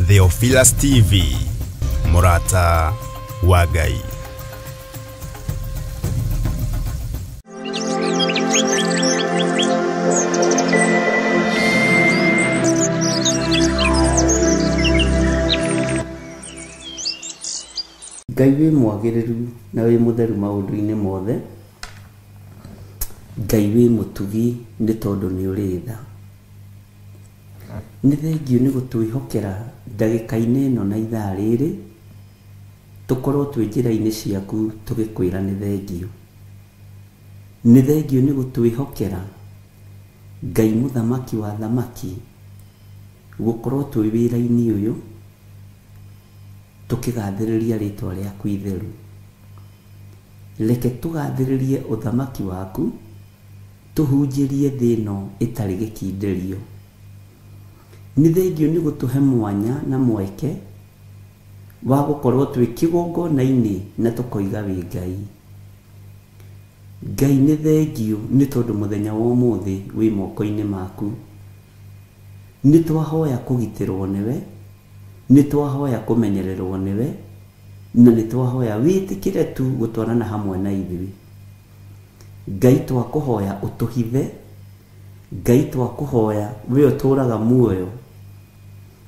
Theophilus TV, Murata wa Ngai. Ngai wĩ mwagĩrĩru na wĩ mũtheru maũndũ-inĩ mothe. Ngai wĩ mũtugi nĩ tondũ nĩ ũrĩ tha. Nĩ thengiũ nĩ gũtwĩhokera ndagĩka-inĩ ĩno na ithaa rĩrĩ, tũkorwo twĩ njĩra-inĩ ciaku tũgĩkwĩra nĩ thengiũ. Nĩ thengiũ nĩ gũtwĩhokera Ngai mũthamaki wa thamaki, gũkorwo twĩ wĩra-inĩ ũyũ tũkĩgathĩrĩria rĩtwa rĩaku itheru. Reke tũgathĩrĩrie ũthamaki waku, tũhunjĩrie thĩ ĩno ĩtarĩ gĩkindĩrio. Nĩ thengiũ nĩ gũtũhe mwanya na mweke wa gũkorwo twĩ kĩgongona-inĩ na tũkoiga wĩ Ngai. Ngai nĩ thengiũ nĩ tondũ mũthenya wa ũmũthĩ wĩ moko-inĩ maku. Nĩ twahoya kũgitĩrwo nĩwe, nĩ twahoya kũmenyererwo nĩwe, na nĩ twahoya wĩtĩkĩre tu gũtwarana hamwe na ithuĩ. Ngai twakũhoya ũtũhithe, Ngai twakũhoya we ũtũraga muoyo,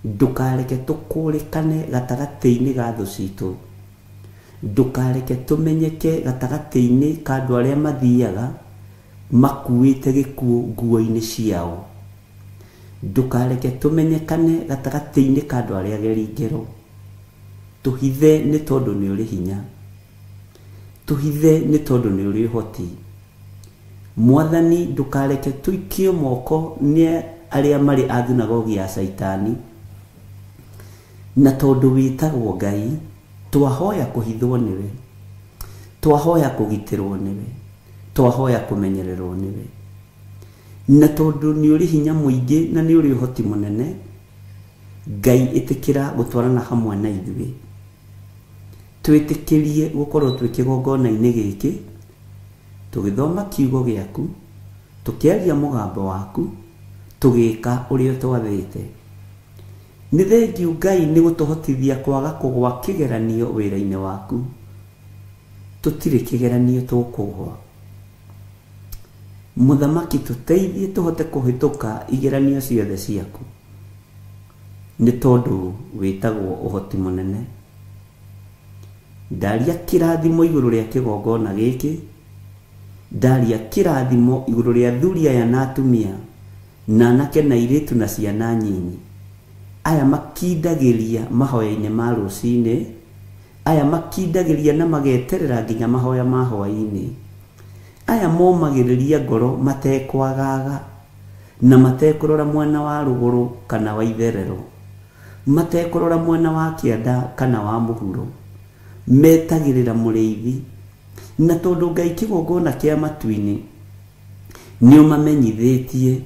ndũkareke tũkũrĩkane gatagatĩ-inĩ ga thũ citũ, ndũkareke tũmenyeke gatagatĩ-inĩ ka andũ arĩa mathiaga makuĩte gĩkuũ nguo-inĩ ciao, ndũkareke tũmenyekane gatagatĩ-inĩ ka andũ arĩa ageri ngero. Tũhithe nĩ tondũ nĩ ũrĩ hinya, tũhithe nĩ tondũ nĩ ũrĩ ũhoti. Mwathani ndũkareke tũikio moko nĩ arĩa marĩ a thunagogi ya Caitani, na tondũ wĩtagwo Ngai, twahoya kũhithwo nĩwe, twahoya kũgitĩrwo nĩwe, twahoya kũmenyererwo nĩwe. Na tondũ nĩ ũrĩ hinya mũingĩ na nĩ ũrĩ ũhoti mũnene, Ngai ĩtĩkĩra gũtwarana hamwe na ithuĩ. Twĩtĩkĩrie gũkorwo twĩ kĩgongona-inĩ gĩkĩ, tũgĩthoma kiugo gĩaku, tũkĩaria mũgambo waku, tũgĩka ũrĩa ũtwathĩte. Nĩ thengiũ Ngai nĩ gũtũhotithia kwaga kũgwa kĩgeranio wĩra-inĩ waku. Tũtirĩ kĩgeranio tũkũgwa. Mũthamaki tũteithie tũhote kũhĩtũka igeranio ciothe ciaku, nĩ tondũ wĩtagwo ũhoti mũnene. Ndaria kĩrathimo igũrũ rĩa kĩgongona gĩkĩ, ndaria kĩrathimo igũrũ rĩa athuri aya na atumia, na anake na airĩtu na ciana nyinyi, aya makindagĩria mahoya-inĩ ma rũcinĩ, aya makindagĩria na mageterera nginya mahoya ma hwaĩ-inĩ, aya momagĩrĩria ngoro matekwagaga na matekũrora mwena wa rũgũrũ kana wa itherero, matekũrora mwena wa kĩanda kana wa mũhuro, metagĩrĩra mũrĩithi. Na tondũ Ngai kĩgongona kĩa matu-inĩ nĩ ũmamenyithĩtie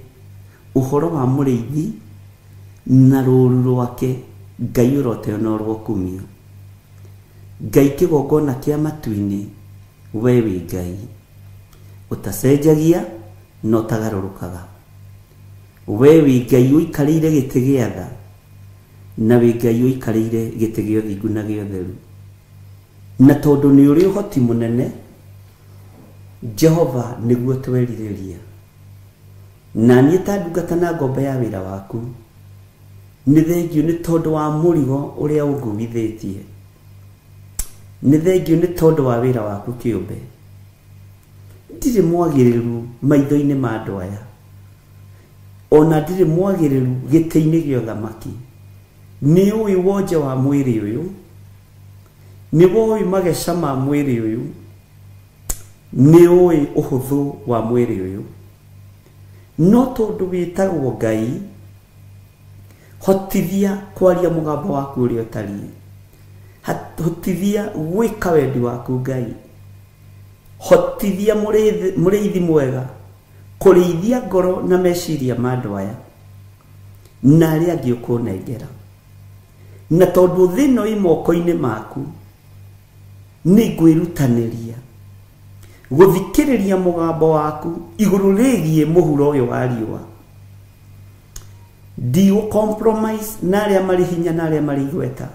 ũhoro wa mũrĩithi na rũũru rwake, Ngai ũroteo na ũrokumio. Ngai kĩgongona kĩa matu-inĩ, we wĩ Ngai ũtacenjagia na ũtagarũrũkaga. We wĩ Ngai ũikarĩire gĩtĩ gĩa tha, na wĩ Ngai ũikarĩire gĩtĩ gĩa ũthingu na gĩa ũtheru. Na tondũ nĩ ũrĩ ũhoti mũnene, Jehova nĩguo twerirĩria. Na niĩ ta ndungata na ngombo ya wĩra waku, nĩ thengiũ nĩ tondũ wa mũrigo ũrĩa ũnguithĩtie, nĩ thengiũ nĩ tondũ wa wĩra waku kĩũmbe. Ndirĩ mwagĩrĩru maitho-inĩ ma andũ aya, ona ndirĩ mwagĩrĩru gĩtĩ-inĩ gĩa ũthamaki. Nĩ ũĩ wonje wa mwĩrĩ ũyũ, nĩ woĩ mageca ma mwĩrĩ ũyũ, nĩ ũĩ ũhũthũ wa mwĩrĩ ũyũ. No tondũ wĩtagwo Ngai, hotithia kwaria mũgambo waku ũrĩa ũtariĩ, hotithia gwĩka wendi waku Ngai, hotithia mũrĩithi mwega kũrĩithia ngoro na meciria ma andũ aya na arĩa angĩ ũkũnengera. Na tondũ thĩ ĩno ĩ moko-inĩ maku, nĩ ngwĩrutanĩria gũthikĩrĩria mũgambo waku igũrũ rĩgiĩ mũhuro ũyũ wa riũa. Ndigũ compromise na arĩa marĩ hinya na arĩa marĩ igweta.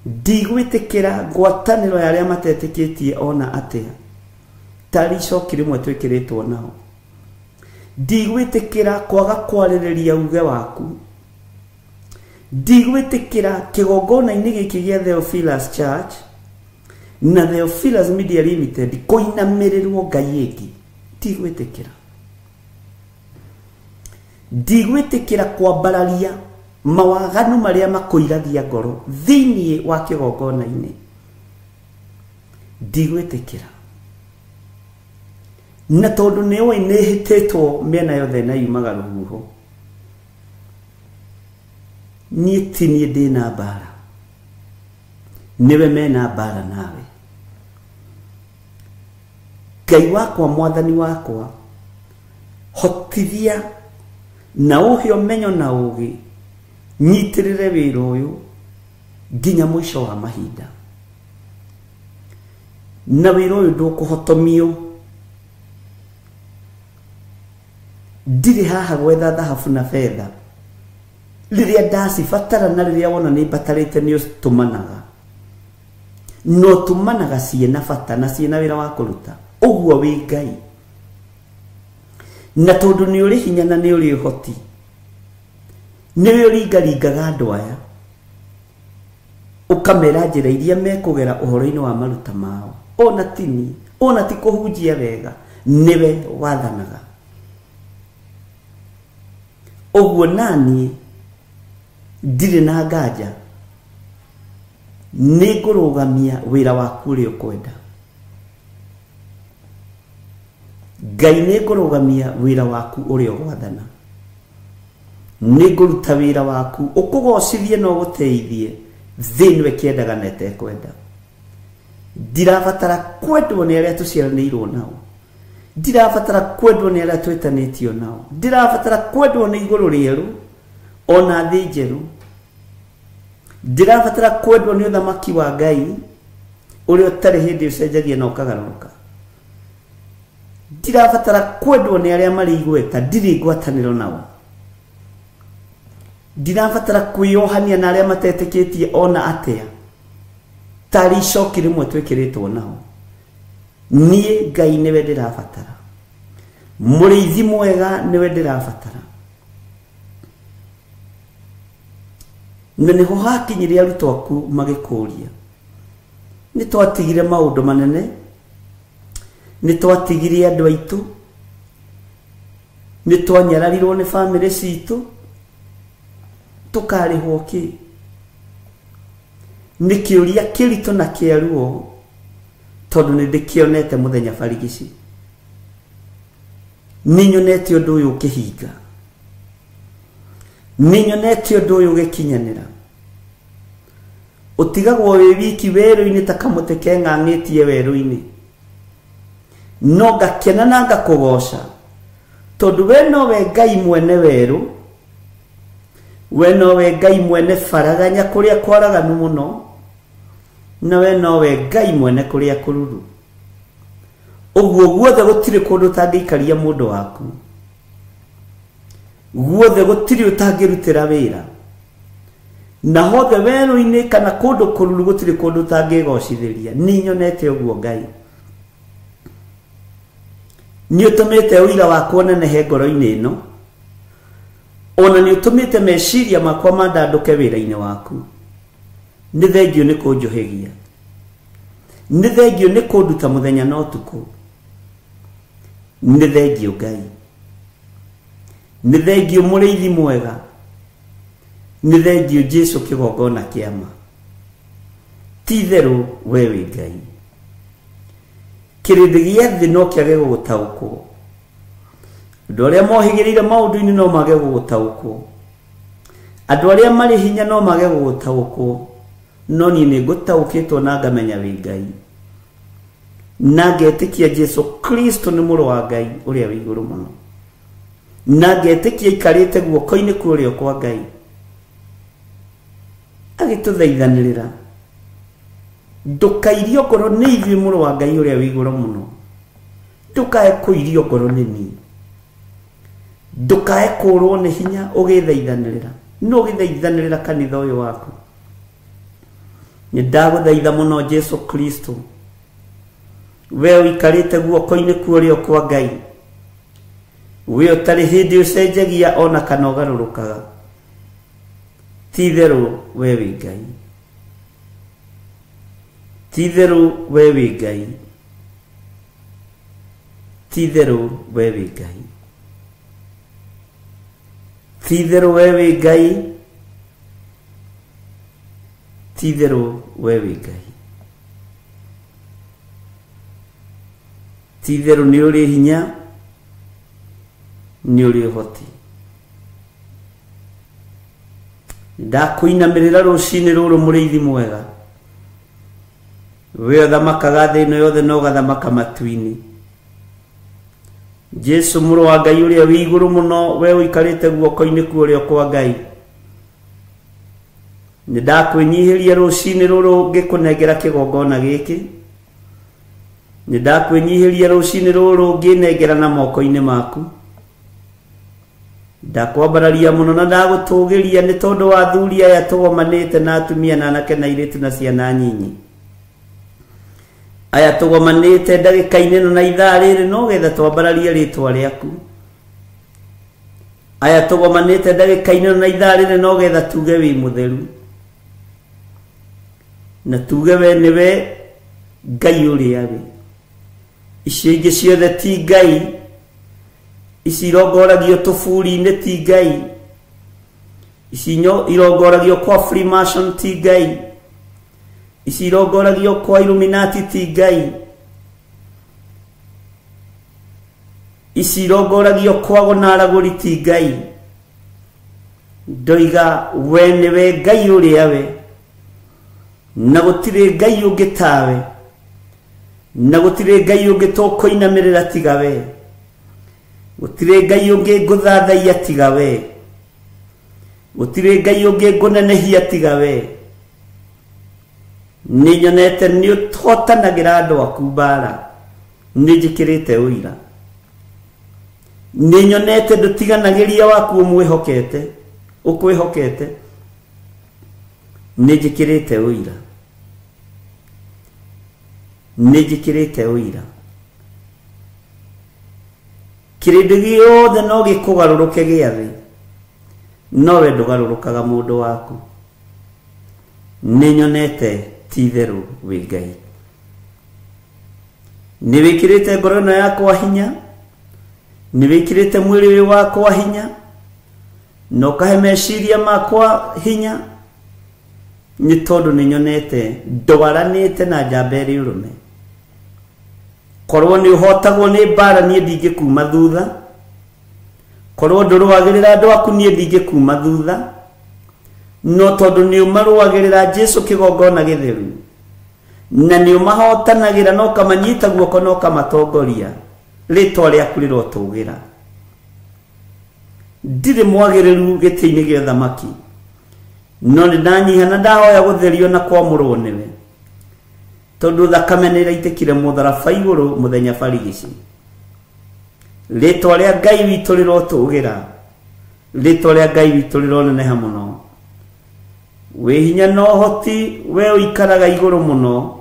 Ndigwĩtĩkĩra ngwatanĩro ya arĩa matetĩkĩtie ona atĩa, tarĩ icoki rĩmwe twĩkĩrĩtwo nao. Ndigwĩtĩkĩra kwaga kwarĩrĩria uge waku. Ndigwĩtĩkĩra kĩgongona-inĩ gĩkĩ gĩa Theophilus Church na Theophilus Media Limited kũinamĩrĩrwo ngai ĩngĩ. Ndigwĩtĩkĩra. Ndigwĩtĩkĩra kwambararia mawaganu marĩa makũiragia ngoro thĩinĩ wa kĩgongona-inĩ. Ndigwĩtĩkĩra. Na tondũ nĩ ũĩ nĩ hĩtĩtwo mĩena yothe na yumaga rũhuho, niĩ ti niĩ ndĩna mbara, nĩwe mena mbara nawe. Ngai wakwa, mwathani wakwa, hotithia na ũhe ũmenyo na ũgĩ, nyitĩrĩre wĩra ũyũ nginya mũico wa mahinda. Na wĩra ũyũ ndũkũhotomio. Ndirĩ haha gwetha thahabu na betha. Rĩrĩa ndacibatara na rĩrĩa wona nĩ mbatarĩte nĩ ũtũmanaga, no tũmanaga ciĩna bata na ciĩna wĩra wa kũruta. Ũguo wĩ Ngai, na tondũ nĩ ũrĩ hinya na nĩ ũrĩ ũhoti, nĩwe ũringaringaga andũ aya ũkamera njĩra iria mekũgera ũhoro-inĩ wa maruta mao. Ona tini, ona ti kũhunjia wega, nĩwe wathanaga. Ũguo naniĩ ndirĩ na nganja, nĩ ngũrũgamia wĩra waku ũrĩa ũkwenda. Ngai, nĩ ngũrũgamia wĩra waku ũrĩa ũgwathana. Nĩ ngũruta wĩra waku ũkũgocithie na ũgũteithie thĩ ĩno ĩkĩendaga na ĩtekwenda. Ndirabatara kwendwo nĩ arĩa tũciaranĩirwo nao, ndirabatara kwendwo nĩ arĩa twĩtanĩtio nao, ndirabatara kwendwo nĩ igũrũ rĩerũ ona thĩ njerũ. Ndirabatara kwendwo nĩ ũthamaki wa Ngai ũrĩa ũtarĩ hĩndĩ ũcenjagia na ũkagarũrũka. Ndirabatara kwendwo nĩ arĩa marĩ igweta, ndirĩ ngwatanĩro nao. Ndirabatara kwĩyohania na arĩa matetĩkĩtie ona atĩa, tarĩ icoki rĩmwe twĩkĩrĩtwo nao. Niĩ Ngai nĩwe ndĩrabatara, mũrĩithi mwega nĩwe ndĩrabatara. Na nĩho hakinyire arutwo aku magĩkũria, nĩ twatigire maũndũ manene, nĩ twatigire andũ aitũ, nĩ twanyararirwo nĩ bamĩrĩ citũ, tũkarĩhwo kĩ? Nĩ kĩũria kĩritũ na kĩa ruo, tondũ nĩ ndĩkĩonete mũthenya barigici. Nĩ nyonete ũndũ ũyũ ũkĩhinga, nĩ nyonete ũndũ ũyũ ũgĩkinyanĩra. Ũtigagwo wĩ wiki werũ-inĩ ta kamũtĩ keng'ang'ĩtie werũ-inĩ, no ngakena na ngakũgoca, tondũ we nowe Ngai mwene werũ, we nowe Ngai mwene baraganya kũrĩa kwaraganu mũno, na we nowe Ngai mwene kũrĩa kũruru. Ũguo guothe gũtirĩ kũndũ ũtangĩikaria mũndũ waku, guothe gũtirĩ ũtangĩrutĩra wĩra, na hothe werũ-inĩ kana kũndũ kũruru gũtirĩ kũndũ ũtangĩgocithĩria. Nĩ nyonete ũguo Ngai. Nĩ ũtũmĩte ũira wakwa ũnenehe ngoro-inĩ ĩno, ona nĩ ũtũmĩte meciria makwa mandandũke wĩra-inĩ waku. Nĩ thengio nĩ kũnjũhĩgia, nĩ thengio nĩ kũnduta mũthenya na ũtukũ. Nĩ thengio Ngai, nĩ thengio mũrĩithi mwega, nĩ thengio Jesu kĩgongona kĩama. Ti itherũ we wĩ Ngai. Kĩrĩndĩ gĩa thĩ no kĩage gũgũtaũkwo, andũ arĩa mohĩgĩrĩire maũndũ-inĩ no mage gũgũtaũkwo, andũ arĩa marĩ hinya no mage gũgũtaũkwo, no niĩ nĩ ngũtaũkĩtwo na ngamenya wĩ Ngai, na ngetĩkia Jesu Kristo nĩ mũrũ wa Ngai ũrĩa wĩ igũrũ mũno, na ngetĩkia aikarĩte guoko-inĩ kwa ũrĩo kwa Ngai agĩtũthaithanĩrĩra. Ndũkairio ngoro nĩ ithuĩ mũrũ wa Ngai ũrĩa wĩ igũrũ mũno, ndũkae kũirio ngoro nĩ niĩ. Ndukae kũrwo nĩ hinya ũgĩthaithanĩrĩra, no ũgĩthaithanĩrĩra kanitha ũyũ waku. Nĩ ndagũthaitha mũno Jesu Kristo, we ũikarĩte guoko-inĩ kwa ũrĩo kwa Ngai, we ũtarĩ hĩndĩ ũcenjagia ona kana ũgarũrũkaga, ti-itherũ we wĩ Ngai, ti-itherũ we wĩ Ngai, ti-itherũ we wĩ Ngai, ti-itherũ we wĩ Ngai, ti-itherũ we wĩ Ngai, ti-itherũ nĩ ũrĩ hinya, nĩ ũrĩ ũhoti. Ndakũinamĩrĩra rũcinĩ rũrũ mũrĩithi mwega, we ũthamakaga thĩ ĩno yothe na ũgathamaka matu-inĩ. Jesu mũrũ wa Ngai ũrĩa wĩ igũrũ mũno, we ũikarĩte guoko-inĩ kwa ũrĩo kwa Ngai, nĩ ndakwĩnyihĩria rũcinĩ rũrũ ngĩkũnengera kĩgongona gĩkĩ, nĩ ndakwĩnyihĩria rũcinĩ rũrũ ngĩnengera na moko-inĩ maku. Ndakwambararia mũno na ndagũtũgĩria nĩ tondũ wa athuri aya tũgomanĩte na atumia na anake na airĩtu na ciana nyinyi. Aya tũgomanĩte ndagĩka-inĩ ĩno na ithaa rĩrĩ no getha twambararie rĩtwa rĩaku. Aya tũgomanĩte ndagĩka-inĩ ĩno na ithaa rĩrĩ no getha tuge wĩ mũtheru, na tuge we nĩwe Ngai ũrĩa wĩ. Icio ingĩ ciothe ti Ngai, ici irongoragio tũburi-inĩ ti Ngai, ici irongoragio kwa Freemason ti Ngai, ici irongoragio kwa Illuminati ti Ngai, ici irongoragio kwa gonaragũri ti Ngai. Ndoiga we nĩwe Ngai ũrĩa we, na gũtirĩ Ngai ũngĩ tawe, na gũtirĩ Ngai ũngĩ tũkũinamĩrĩra tiga we, gũtirĩ Ngai ũngĩ ngũthathaiya tiga we, gũtirĩ Ngai ũngĩ ngũnenehia tiga we. Nĩ nyonete nĩ ũhotanagĩra andũ aku mbara, nĩ njĩkĩrĩte ũira. Nĩ nyonete ndũtiganagĩria waku ũmwĩhokete, ũkwĩhokete, nĩ njĩkĩrĩte ũira, nĩ njĩkĩrĩte ũira. Kĩrĩndĩ gĩothe no gĩkũgarũrũke gĩa thĩ, no we ndũgarũrũkaga mũndũ waku. Nĩ nyonete ti-itherũ wĩ Ngai. Nĩ wĩkĩrĩte ngoro ĩno yakwa hinya, nĩ wĩkĩrĩte mwĩrĩ ũyũ wakwa hinya, na ũkahe meciria makwa hinya, nĩ tondũ nĩ nyonete ndwaranĩte na njamba ĩrĩ ũrũme. Korwo nĩ ũhotagwo nĩ mbara niĩ ndingĩkuma thutha, korwo ndũrũagĩrĩra andũ aku niĩ ndingĩkuma thutha, no tondũ nĩ ũmarũagĩrĩra Jesu kĩgongona gĩtheru, na nĩ ũmahotanagĩra na ũkamanyita guoko na ũkamatongoria, rĩtwa rĩaku rĩrotũgĩra. Ndirĩ mwagĩrĩru gĩtĩ-inĩ gĩa ũthamaki, no nĩ ndanyiha na ndahoya gũtherio na kwamũrwo nĩwe, tondũ thakame nĩ ĩraitĩkire mũtharaba igũrũ mũthenya barigici. Rĩtwa rĩa Ngai witũ rĩrotũgĩra, rĩtwa rĩa Ngai witũ rĩroneneha mũno. Wĩ hinya na ũhoti, we ũikaraga igũrũ mũno,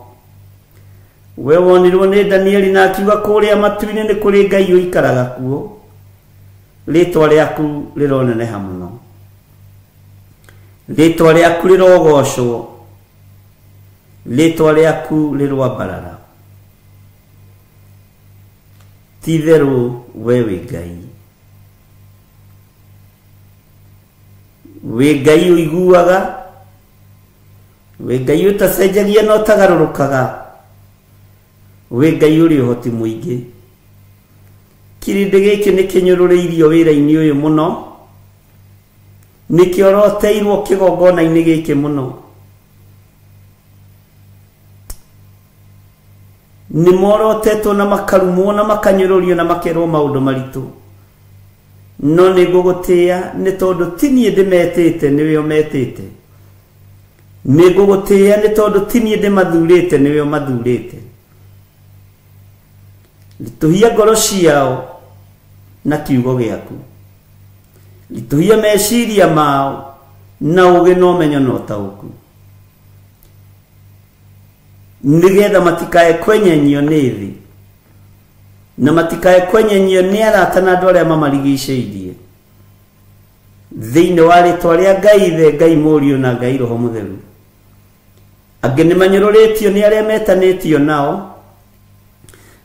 we wonirwo nĩ Danieli na akiuga kũrĩa matu-inĩ nĩ kũrĩ Ngai ũikaraga kuo, rĩtwa rĩaku rĩroneneha mũno, rĩtwa rĩaku rĩrogocwo, rĩtwa rĩaku rĩroambarara. Ti-itherũ we wĩ Ngai, wĩ Ngai ũiguaga, wĩ Ngai ũtacenjagia na ũtagarũrũkaga, wĩ Ngai ũrĩ ũhoti mũingĩ. Kĩrĩndĩ gĩkĩ nĩ kĩnyũrũrĩirio wĩra-inĩ ũyũ mũno, nĩ kĩoroteirwo kĩgongona-inĩ gĩkĩ mũno, nĩ morotetwo na makarumwo na makanyũrũrio na makerwo maũndũ maritũ, no nĩ ngũgũtĩĩa nĩ tondũ ti niĩ ndĩmetĩte, nĩwe ũmetĩte. Nĩ ngũgũtĩĩa nĩ tondũ ti niĩ ndĩmathurĩte, nĩwe ũmathurĩte. Ritũhia ngoro ciao na kiugo gĩaku, Ritũhia meciria mao na ũũgĩ na ũmenyo na ũtaũku, nĩgetha matikae kwenyenyio nĩ thĩ na matikae kwenyenyio nĩ arata na andũ arĩa mamarigicĩirie. Thĩinĩ wa rĩtwa rĩa Ngai Ithe, Ngai Mũriũ na Ngai Roho Mũtheru. Angĩ nĩ manyũrũrĩtio nĩ arĩa metanĩtio nao,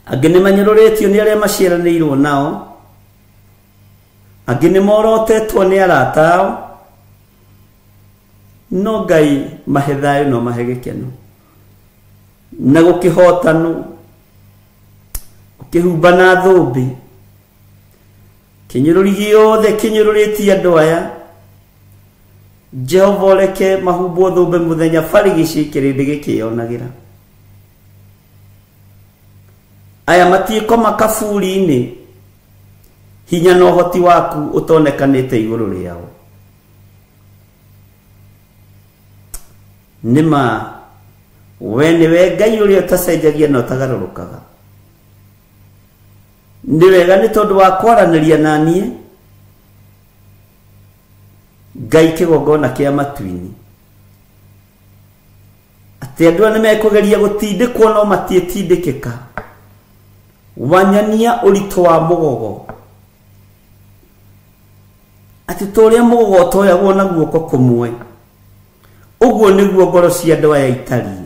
angĩ nĩ manyũrũrĩtio nĩ arĩa maciaranĩirwo nao, angĩ nĩ morotetwo nĩ arata ao, no Ngai mahe thayũ no mahe gĩkeno na gũkĩhotanwo. Ũkĩhumba na thũmbĩ kĩnyũrũri gĩothe kĩnyũrũrĩtie andũ aya, Jehova ũreke mahumbwo thũmbĩ mũthenya barigici kĩrĩndĩ gĩkĩyonagĩra. Aya matiĩkoma kaburi-inĩ, hinya na ũhoti waku ũtonekanĩte igũrũ rĩao. Nĩma we nĩwe Ngai ũrĩa ũtacenjagia na ũtagarũrũkaga. Nĩ wega nĩ tondũ wa kwaranĩria na niĩ, Ngai kĩgongona kĩa matu-inĩ, atĩ andũ aya nĩmekũgeria gũtindĩkwo no matiĩtindĩkĩka. Wanyania ũritũ wa mũgogo, atĩ ta ũrĩa mũgogo ũtoyagwo na guoko kũmwe, ũguo nĩguo ngoro cia andũ aya itariĩ.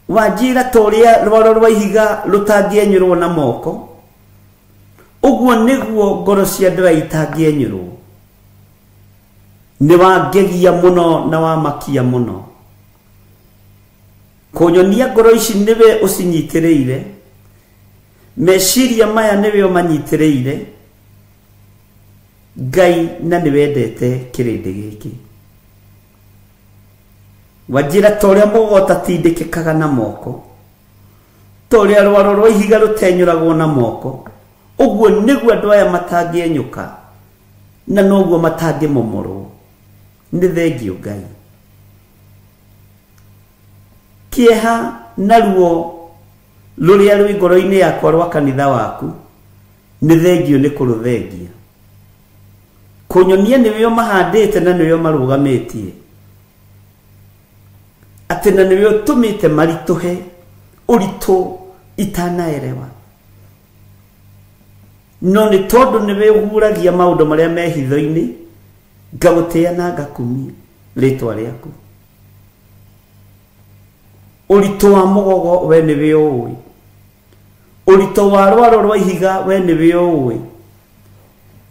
Wanjĩra ta ũrĩa rwaro rwa ihiga rũtangĩenyũrwo na moko, ũguo nĩguo ngoro cia andũ aya itangĩenyũrwo. Nĩ wangegia mũno na wamakia mũno. Kũnyonia ngoro ici nĩwe ũcinyitĩrĩire, meciria maya nĩwe ũmanyitĩrĩire, Ngai, na nĩwendete kĩrĩndĩ gĩkĩ. Wanjĩra ta ũrĩa mũgogo ũtatindĩkĩkaga na moko, ta ũrĩa rwaro rwa ihiga rũtenyũragwo na moko, ũguo nĩguo andũ aya matangĩenyũka na noguo matangĩmomorwo. Nĩ thengio Ngai. Kĩeha na ruo rũrĩa rwĩ ngoro-inĩ yakwa rwa kanitha waku, nĩ thengio nĩ kũrũthengia. Kũnyonia nĩwe ũmahandĩte na nĩwe ũmarũgamĩtie, atĩ na nĩwe ũtũmĩte maritũhe ũritũ itanaerewa. No nĩ tondũ nĩwe ũhuragia maũndũ marĩa me hitho-inĩ, ngagũtĩa na ngakumia rĩtwa rĩaku. Ũritũ wa mũgogo we nĩwe ũũĩ, ũritũ wa rwaro rwa ihiga we nĩwe ũũĩ,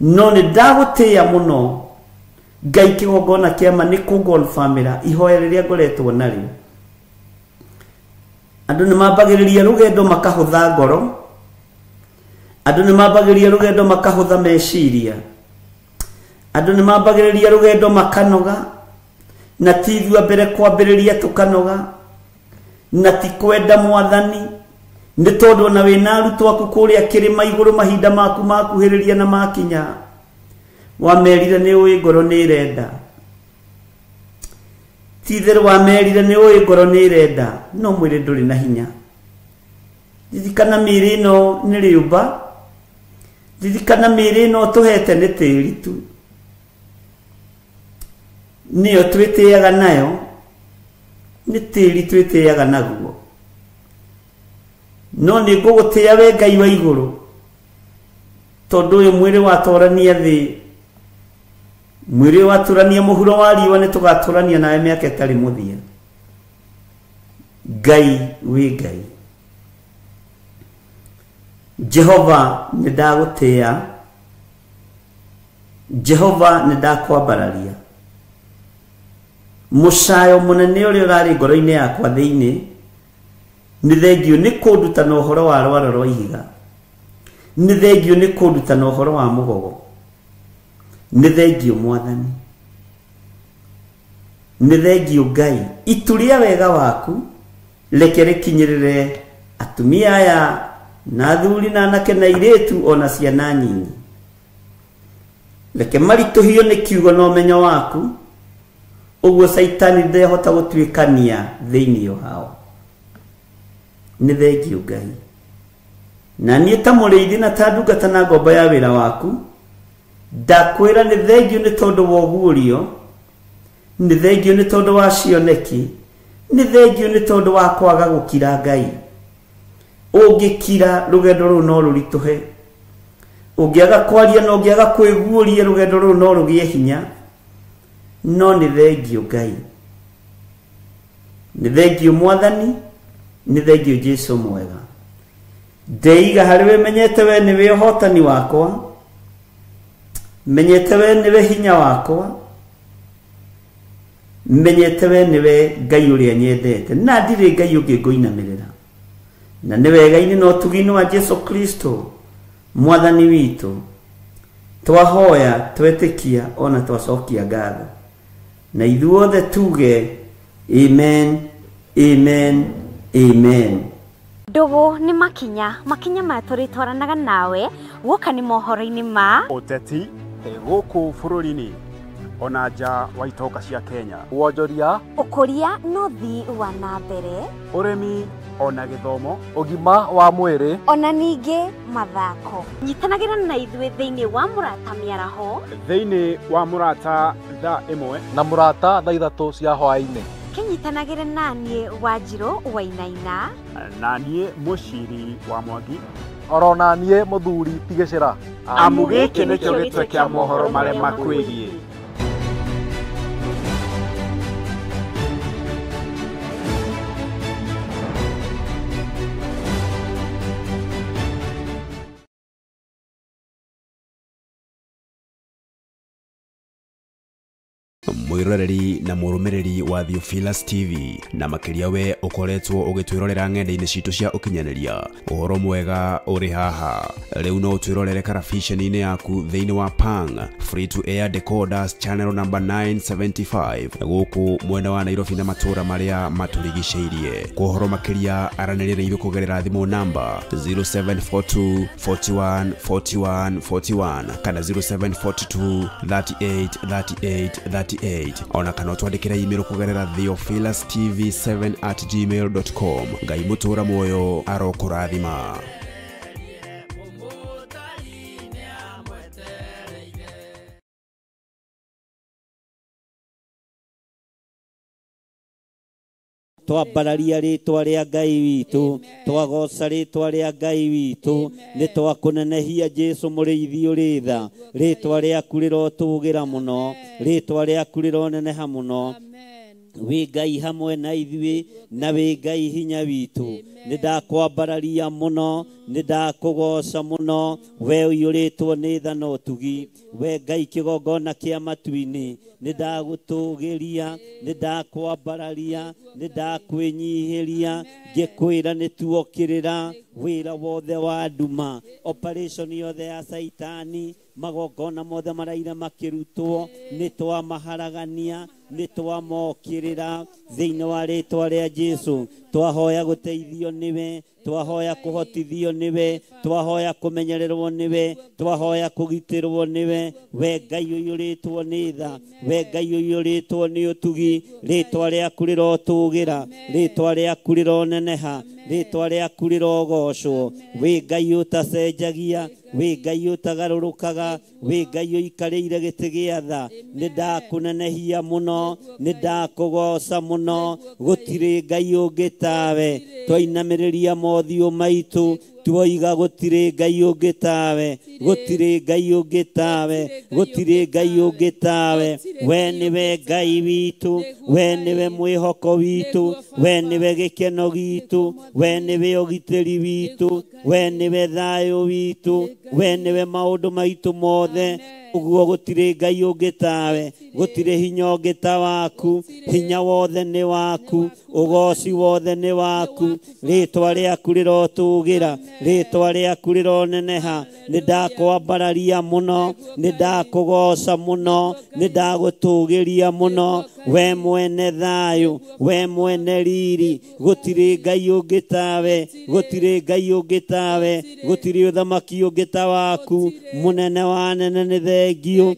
no nĩ ndagũtĩa mũno Ngai. Kĩgongona kĩama nĩ kũngonbamĩra ihoya rĩrĩa ngoretwo narĩo. Andũ nĩ mambagĩrĩria rũgendo makahũtha ngoro, andũ nĩ mambagĩrĩria rũgendo makahũtha meciria, andũ nĩ mambagĩrĩria rũgendo makanoga, na ti ithuĩ mbere kwambĩrĩria tũkanoga, na ti kwenda Mwathani, nĩ tondũ ona wĩna arutwo aku kũrĩa kĩrĩma igũrũ mahinda maku makuhĩrĩria na makinya, wamerire nĩ ũĩ ngoro nĩ ĩrenda. Ti itherũ wamerire nĩ ũĩ ngoro nĩ ĩrenda, no mwĩrĩ ndũrĩ na hinya. Ririkana mĩĩrĩ ĩno nĩ rĩũmba, ririkana mĩĩrĩ ĩno tũhete nĩ tĩri tu, nĩyo twĩtĩaga nayo, nĩ tĩri twĩtĩaga naguo. No nĩ ngũgũtĩa we Ngai wa igũrũ, tondũ ũyũ mwĩrĩ watũrania thĩ, mwĩrĩ watũrania mũhuro wa riũa, nĩ tũgatũrania nawe mĩaka ĩtarĩ mũthia. Ngai wĩ Ngai. Jehova nĩ ndagũtĩa, Jehova nĩ ndakwambararia. Mũcayo mũnene ũrĩa ũrarĩ ngoro-inĩ yakwa thĩinĩ, nĩ thengio nĩ kũnduta na ũhoro wa rwaro rwa ihiga, nĩ thengio nĩ kũnduta na ũhoro wa mũgogo, nĩ thengio Mwathani, nĩ thengio Ngai. Itu rĩa wega waku reke rĩkinyĩrĩre atumia aya na athuri na anake na airĩtu ona ciana nyinyi. Reke maritũhio nĩ kiugo na ũmenyo waku, ũguo Caitani ndehota gũtuĩkania thĩinĩ wao. Nĩ thengio Ngai. Na niĩ ta mũrĩithi na ta ndungata na ngombo ya wĩra waku, ndakwĩra nĩ thengiũ nĩ tondũ wa ũguũrio, nĩ thengiũ nĩ tondũ wa cioneki, nĩ thengiũ nĩ tondũ wa kwaga gũkira Ngai. Ũngĩkira rũgendo rũu no rũritũhe, ũngĩaga kwaria na ũngĩaga kwĩguũria rũgendo rũu no rũgĩe hinya. No nĩ thengiũ Ngai, nĩ thengiũ Mwathani, nĩ thengiũ Jesũ mwega. Ndeiga harĩ we, menyete we nĩwe ũhotani wakwa, menyete we nĩwe hinya wakwa, menyete we nĩwe Ngai ũrĩa nyendete, na ndirĩ Ngai ũngĩ ngũinamĩrĩra. Na nĩ wega-inĩ na ũtugi-inĩ wa Jesũ Kristo Mwathani witũ, twahoya, twetĩkia, ona twacokia ngatho. Na ithuothe tuge amen, amen, amen. Ndugu nĩ makinya, makinya maya tũrĩtwaranaga nawe guoka nĩ mohoro-inĩ ma ũteti gũkũ bũrũri-inĩ ona nja wa itoka cia Kenya, wonjoria, ũkũria na ũthii wa na mbere, ũrĩmi ona gĩthomo, ũgima wa mwĩrĩ, ona ningĩ mathako. Nyitanagĩra na ithuĩ thĩinĩ wa Mũrata Mĩaraho, thĩinĩ wa Mũrata thaa 1 na Mũrata thaa 3 cia hwaĩ-inĩ. Kĩnyitanagĩre na niĩ Wanjirũ Wainaina, na niĩ Mũciri wa Mwangi, oro na niĩ Mũthuri Tigĩcĩra. Amu gĩkĩ nĩkĩo gĩtwe kĩa mohoro marĩa makwĩgiĩ. Mwiroreri na mũrũmĩrĩri wa Theophilus TV, na makĩria we ũkoretwo ũgĩtwĩrorera ng'enda-inĩ citũ cia ũkinyanĩria, ũhoro mwega ũrĩ haha. Rĩu no ũtwĩrorere karabiceni-inĩ yaku thĩinĩ wa Pang Free to Air Decoders channel number 975 gũkũ mwena wa Nairobi na matũũra marĩa matũrigicĩirie. Kwa ũhoro makĩria aranĩria na ithuĩ kũgerera thimũ namba 0742 41 41 41 kana 0742 38 38 38, ona kana ũtwandĩkĩre email kũgerera theophilustv7@gmail.com. Ngai mũtũũra muoyo arokũrathima. Twambararia rĩtwa rĩa Ngai witũ, twagoca rĩtwa rĩa Ngai witũ, nĩ twakũnenehia Jesũ mũrĩithi ũrĩ tha. Rĩtwa rĩaku rĩrotũgĩra mũno, rĩtwa rĩaku rĩroneneha mũno. Wĩ Ngai hamwe na ithuĩ, na wĩ Ngai hinya witũ. Nĩ ndakwambararia mũno, nĩ ndakũgoca mũno, we ũiyũrĩtwo nĩ tha na ũtugi. We Ngai kĩgongona kĩa matu-inĩ, nĩ ndagũtũgĩria, nĩ ndakwambararia, nĩ ndakwĩnyihĩria, ngĩkwĩra nĩ tuokĩrĩra wĩra wothe wa nduma, operation yothe ya Saitani, magongona mothe maraira makĩrutwo, nĩ twamaharagania, nĩ twamokĩrĩra thĩinĩ wa rĩtwa rĩa Jesũ. Twahoya gũteithio nĩwe, twahoya kũhotithio nĩwe, twahoya kũmenyererwo nĩwe, twahoya kũgitĩrwo nĩwe. We Ngai ũiyũrĩtwo nĩ tha, we Ngai ũiyũrĩtwo nĩ ũtugi, rĩtwa rĩaku rĩrotũgĩra, rĩtwa rĩaku rĩroneneha, rĩtwa rĩaku rĩrogocwo. Wĩ Ngai ũtacenjagia, wĩ Ngai ũtagarũrũkaga, wĩ Ngai ũikarĩire gĩtĩ gĩa tha. Nĩ ndakũnenehia mũno, nĩ ndakũgoca mũno, gũtirĩ Ngai ũngĩ tawe. Twainamĩrĩria mothiũ maitũ, tuoiga gũtirĩ Ngai ũngĩ tawe, gũtirĩ Ngai ũngĩ tawe, gũtirĩ Ngai ũngĩ tawe. We nĩwe Ngai witũ, we nĩwe mwĩhoko witũ, we nĩwe gĩkeno gitũ, we nĩwe ũgitĩri witũ, we nĩwe thayũ witũ, we nĩwe maũndũ maitũ mothe. Ũguo gũtirĩ Ngai ũngĩ tawe, gũtirĩ hinya ũngĩ ta waku. Hinya wothe nĩ waku, ũgoci wothe nĩ waku. Rĩtwa rĩaku rĩrotũgĩra, rĩtwa rĩaku rĩroneneha. Nĩ ndakwambararia mũno, nĩ ndakũgoca mũno, nĩ ndagũtũgĩria mũno. We mwene thayũ, we mwene riri, gũtirĩ Ngai ũngĩ tawe, gũtirĩ Ngai ũngĩ tawe, gũtirĩ ũthamaki ũngĩ ta waku. Mũnene wa anene nĩ thengiũ,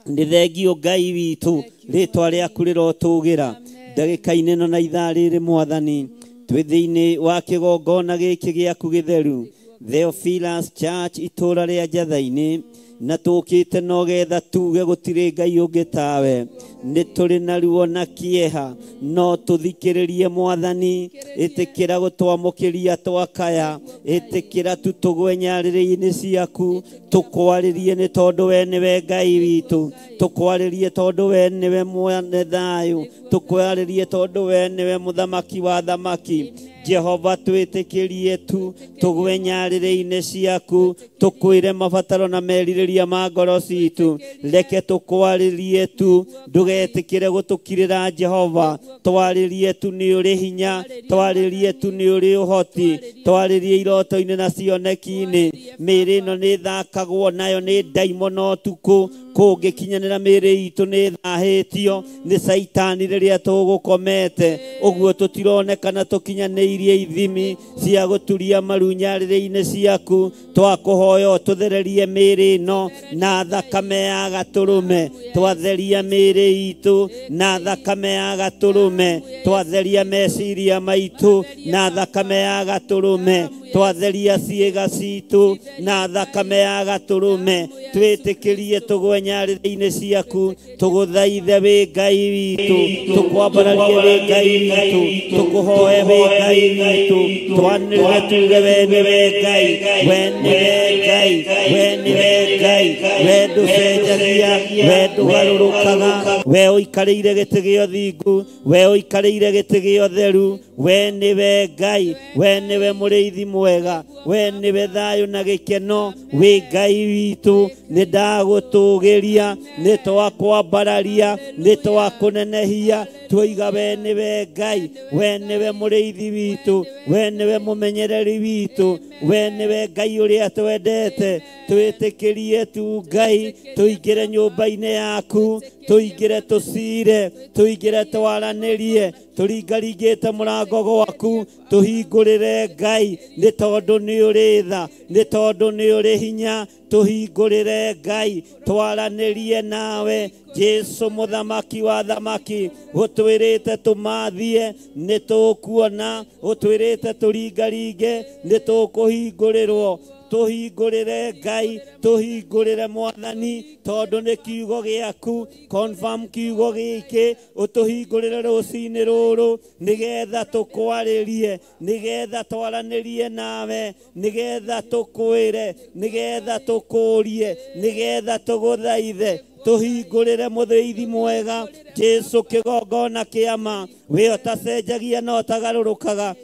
nĩ thengiũ Ngai witũ, rĩtwa rĩaku rĩrotũgĩra. Ndagĩka-inĩ ĩno na ithaa rĩrĩ Mwathani, twĩ thĩinĩ wa kĩgongona gĩkĩ gĩaku gĩtheru, Theophilus Church itũũra rĩa Njatha-inĩ na tũkĩte no getha tuge gũtirĩ Ngai ũngĩ tawe. Nĩ tũrĩ na ruo na kĩeha no tũthikĩrĩrie Mwathani. Ĩtĩkĩra gũtwamũkĩria twakaya, ĩtĩkĩra tu tũgwe nyarĩrĩ-inĩ ciaku, tũkwarĩrie nĩ tondũ we nĩwe Ngai witũ, tũkwarĩrie tondũ we nĩwe mwene thayũ, tũkwarĩrie tondũ we nĩwe mũthamaki wa thamaki. Jehova twĩtĩkĩrie tu tũgwe nyarĩrĩ-inĩ ciaku, tũkwĩre mabataro na merirĩria ma ngoro citũ. Reke tũkwarĩrie tu, ndũgetĩkĩre gũtũkirĩra Jehova. Twarĩrie tu nĩ ũrĩ hinya, twarĩrie tu nĩ ũrĩ ũhoti, twarĩrie iroto-inĩ na cioneki-inĩ. Mĩĩrĩ ĩno nĩ ĩthakagwo nayo nĩ ndaimono ũtukũ, kũngĩkinyanĩra mĩĩrĩ itũ nĩ ĩthahĩtio nĩ caitani rĩrĩa tũgũkomete. Ũguo tũtironekana tũkinyanĩirie ithimi cia gũturia maru nyarĩrĩ-inĩ ciaku. Twakũhoya ũtũthererie mĩĩrĩ ĩno na thakame ya gatũrũme, twatheria mĩĩrĩ itũ na thakame ya gatũrũme, twatheria meciria maitũ na thakame ya gatũrũme, twatheria ciĩga citũ na thakame ya gatũrũme. Twĩtĩkĩrie tũgwe nyarĩrĩ-inĩ ciaku, tũgũthaithe wĩ Ngai witũ, tũkwambararie wĩ Ngai witũ, tũkũhoe wĩ Ngai witũ, twanĩrĩre tuge we nĩwe Ngai, we nĩwe Ngai, we nĩwe Ngai, we ndũcenjagia, we ndũgarũrũkaga, we ũikarĩire gĩtĩ gĩa ũthingu, we ũikarĩire gĩtĩ gĩa ũtheru, we nĩwe Ngai, we nĩwe mũrĩithi mwega, we nĩwe thayũ na gĩkeno, wĩ Ngai witũ. Nĩ ndagũtũgĩria, nĩ twakwambararia, nĩ twakũnenehia, twoiga we nĩwe Ngai, we nĩwe mũrĩithi witũ, we nĩwe mũmenyereri witũ, we nĩwe Ngai ũrĩa twendete. Twĩtĩkĩrie tu Ngai tũingĩre nyũmba-inĩ yaku, tũingĩre tũcire, tũingĩre twaranĩrie, tũringaringĩte mũrango gwaku, tũhingũrĩre Ngai nĩ tondũ nĩ ũrĩ tha, nĩ tondũ nĩ ũrĩ hinya. Tũhingũrĩre Ngai twaranĩrie nawe. Jesu mũthamaki wa thamaki, ũtwĩrĩte tũmathie nĩ tũkuona, ũtwĩrĩte tũringaringe nĩ tũkũhingũrĩrwo. Tũhingũrĩre Ngai, tũhingũrĩre Mwathani, tondũ nĩ kiugo gĩaku. Confirm kiugo gĩkĩ, ũtũhingũrĩre rũcinĩ rũrũ nĩgetha tũkwarĩrie, nĩgetha twaranĩrie nawe, nĩgetha tũkwĩre, nĩgetha tũkũrie, nĩgetha tũgũthaithe. Tũhingũrĩre mũthĩithi mwega Jesu kĩgongona kĩa ma, we ũtacenjagia na ũtagarũrũkaga,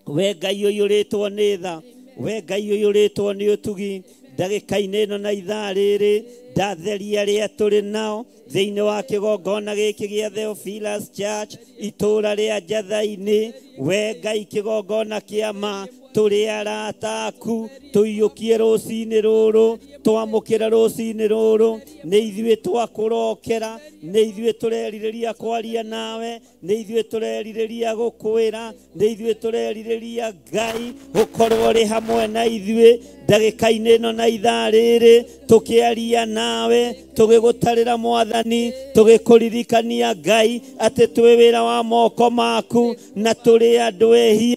we Ngai ũiyũrĩtwo nĩ tha, we Ngai ũiyũrĩtwo nĩ ũtugi. Ndagĩka-inĩ ĩno na ithaa rĩrĩ ndatheria arĩa tũrĩ nao thĩinĩ wa kĩgongona gĩkĩ gĩa Theophilus Church itũũra rĩa Njatha-inĩ. We Ngai kĩgongona kĩa ma, tũrĩ arata aku, tũiyũkie rũcinĩ rũrũ, twamũkĩre rũcinĩ rũrũ. Nĩ ithuĩ twakũrokera, nĩ ithuĩ tũrerirĩria kwaria nawe, nĩ ithuĩ tũrerirĩria gũkwĩra, nĩ ithuĩ tũrerirĩria Ngai ũkorwo ũrĩ hamwe na ithuĩ ndagĩka-inĩ ĩno na ithaa rĩrĩ, tũkĩaria nawe, tũgĩgũtarĩra Mwathani, tũgĩkũririkania Ngai atĩ twĩ wĩra wa moko maku na tũrĩ andũ ehia,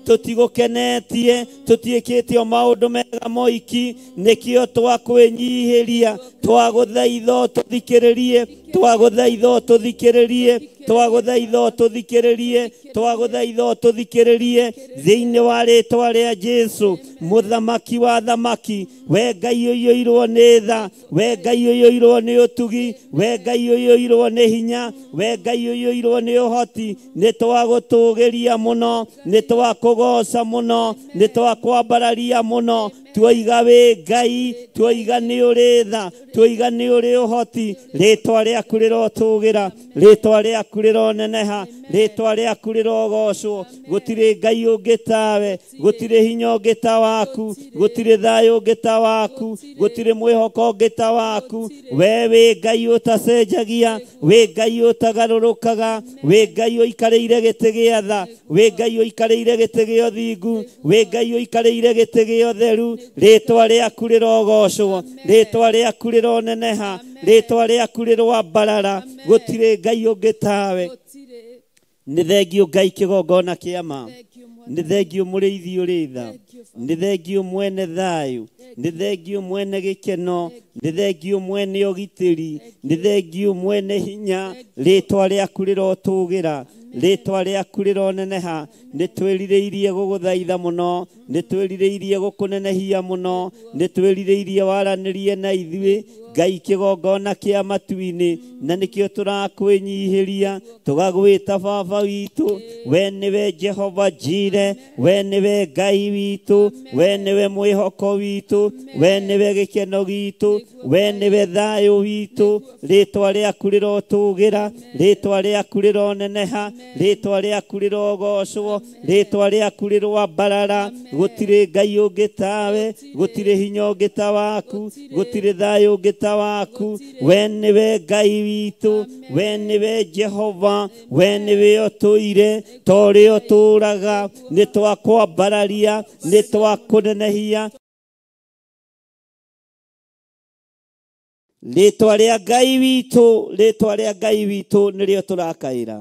tũtigũkenetie, tũtiĩkĩte o maũndũ mega moiki. Nĩkĩo twakwĩnyihĩria, twagũthaitha ũtũthikĩrĩrie, twagũthaitha ũtũthikĩrĩrie, twagũthaitha ũtũthikĩrĩrie, twagũthaitha ũtũthikĩrĩrie thĩinĩ wa rĩtwa rĩa Jesu mũthamaki wa thamaki. We Ngai ũiyũirwo nĩ tha, we Ngai ũiyũirwo nĩ ũtugi, we Ngai ũiyũirwo nĩ hinya, we Ngai ũiyũirwo nĩ ũhoti, nĩ twagũtũgĩria mũno, nĩ twakũgoca mũno, nĩ twakwambararia mũno. Tuoiga wĩ Ngai, tuoiga nĩ ũrĩ tha, tuoiga nĩ ũrĩ ũhoti. Rĩtwa rĩaku rĩrotũgĩra, rĩtwa rĩaku rĩroneneha, rĩtwa rĩaku rĩrogocwo. Gũtirĩ Ngai ũngĩ tawe, gũtirĩ hinya ũngĩ ta waku, gũtirĩ thayũ ũngĩ ta waku, gũtirĩ mwĩhoko ũngĩ ta waku. We wĩ Ngai ũtacenjagia, wĩ Ngai ũtagarũrũkaga, wĩ Ngai ũikarĩire gĩtĩ gĩa tha, wĩ Ngai ũikarĩire gĩtĩ gĩa ũthingu, wĩ Ngai ũikarĩire gĩtĩ gĩa ũtheru. Rĩtwa rĩaku rĩrogocwo, rĩtwa rĩaku rĩroneneha, rĩtwa rĩaku rĩroambarara. Gũtirĩ Ngai ũngĩ tawe. Nĩ thengio Ngai kĩgongona kĩa ma. Nĩ thengio mũrĩithi ũrĩ tha, nĩ thengio mwene thayũ, nĩ thengio mwene gĩkeno, nĩ thengio mwene ũgitĩri, nĩ thengio mwene hinya. Rĩtwa rĩaku rĩrotũgĩra, rĩtwa rĩaku rĩroneneha. Nĩ twĩrirĩirie gũgũthaitha mũno, nĩ twĩrirĩirie gũkũnenehia mũno, nĩ twĩrirĩirie waranĩrie na ithuĩ Ngai kĩgongona kĩa matu-inĩ, na nĩkĩo tũrakwĩnyihĩria tũgagwĩta Baba witũ. We nĩwe Jehova Jire, we nĩwe Ngai witũ, we nĩwe mwĩhoko witũ, we nĩwe gĩkeno gitũ, we nĩwe thayũ witũ. Rĩtwa rĩaku rĩrotũgĩra, rĩtwa rĩaku rĩroneneha, rĩtwa rĩaku rĩrogocwo, rĩtwa rĩaku rĩroambarara. Gũtirĩ Ngai ũngĩ tawe, gũtirĩ hinya ũngĩ ta waku, gũtirĩ thayũ ũngĩ ta waku. We nĩwe Ngai witũ, we nĩwe Jehova, we nĩwe ũtũire ta ũrĩa ũtũũraga. Nĩ twakwambararia, nĩ twakũnenehia. Rĩtwa rĩa Ngai witũ, rĩtwa rĩa Ngai witũ nĩrĩo tũrakaĩra.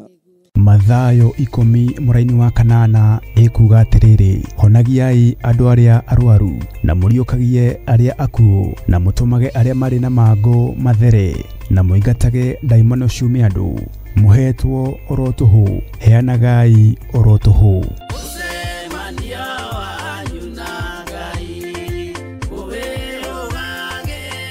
Mathayo 10 mũraini wa 8 ĩkuga atĩrĩrĩ, honagiai andũ arĩa arwaru, na mũriũkagie arĩa akuũ, na mũtũmage arĩa marĩ na mangũ mathere, na mũingatage ndaimono ciume andũ. Mũhetwo oro tũhũ, heanagai oro tũhũ.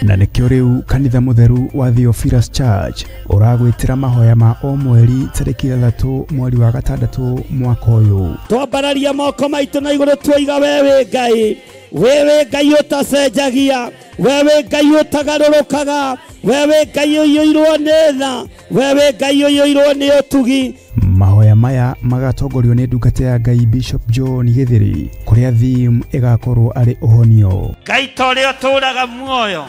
Na nĩkĩo rĩu kanitha mũtheru wa Theophilus Church ũragwĩtĩra mahoya ma o mweri tarĩki 6 mweri wa 6 mwaka ũyũ. Twambararia moko maitũ na igũrũ twoiga wewe Ngai, wewe Ngai ũtacenjagia, wewe Ngai ũtagarũrũkaga, wewe Ngai ũiyũirwo nĩ tha, wewe Ngai ũiyũirwo nĩ ũtugi. Mahoya maya magatongorio nĩ ndungata ya Ngai Bishop John Githiri, kũrĩa theme ĩgakorwo arĩ ũhonio. Ngai ta ũrĩa ũtũũraga muoyo,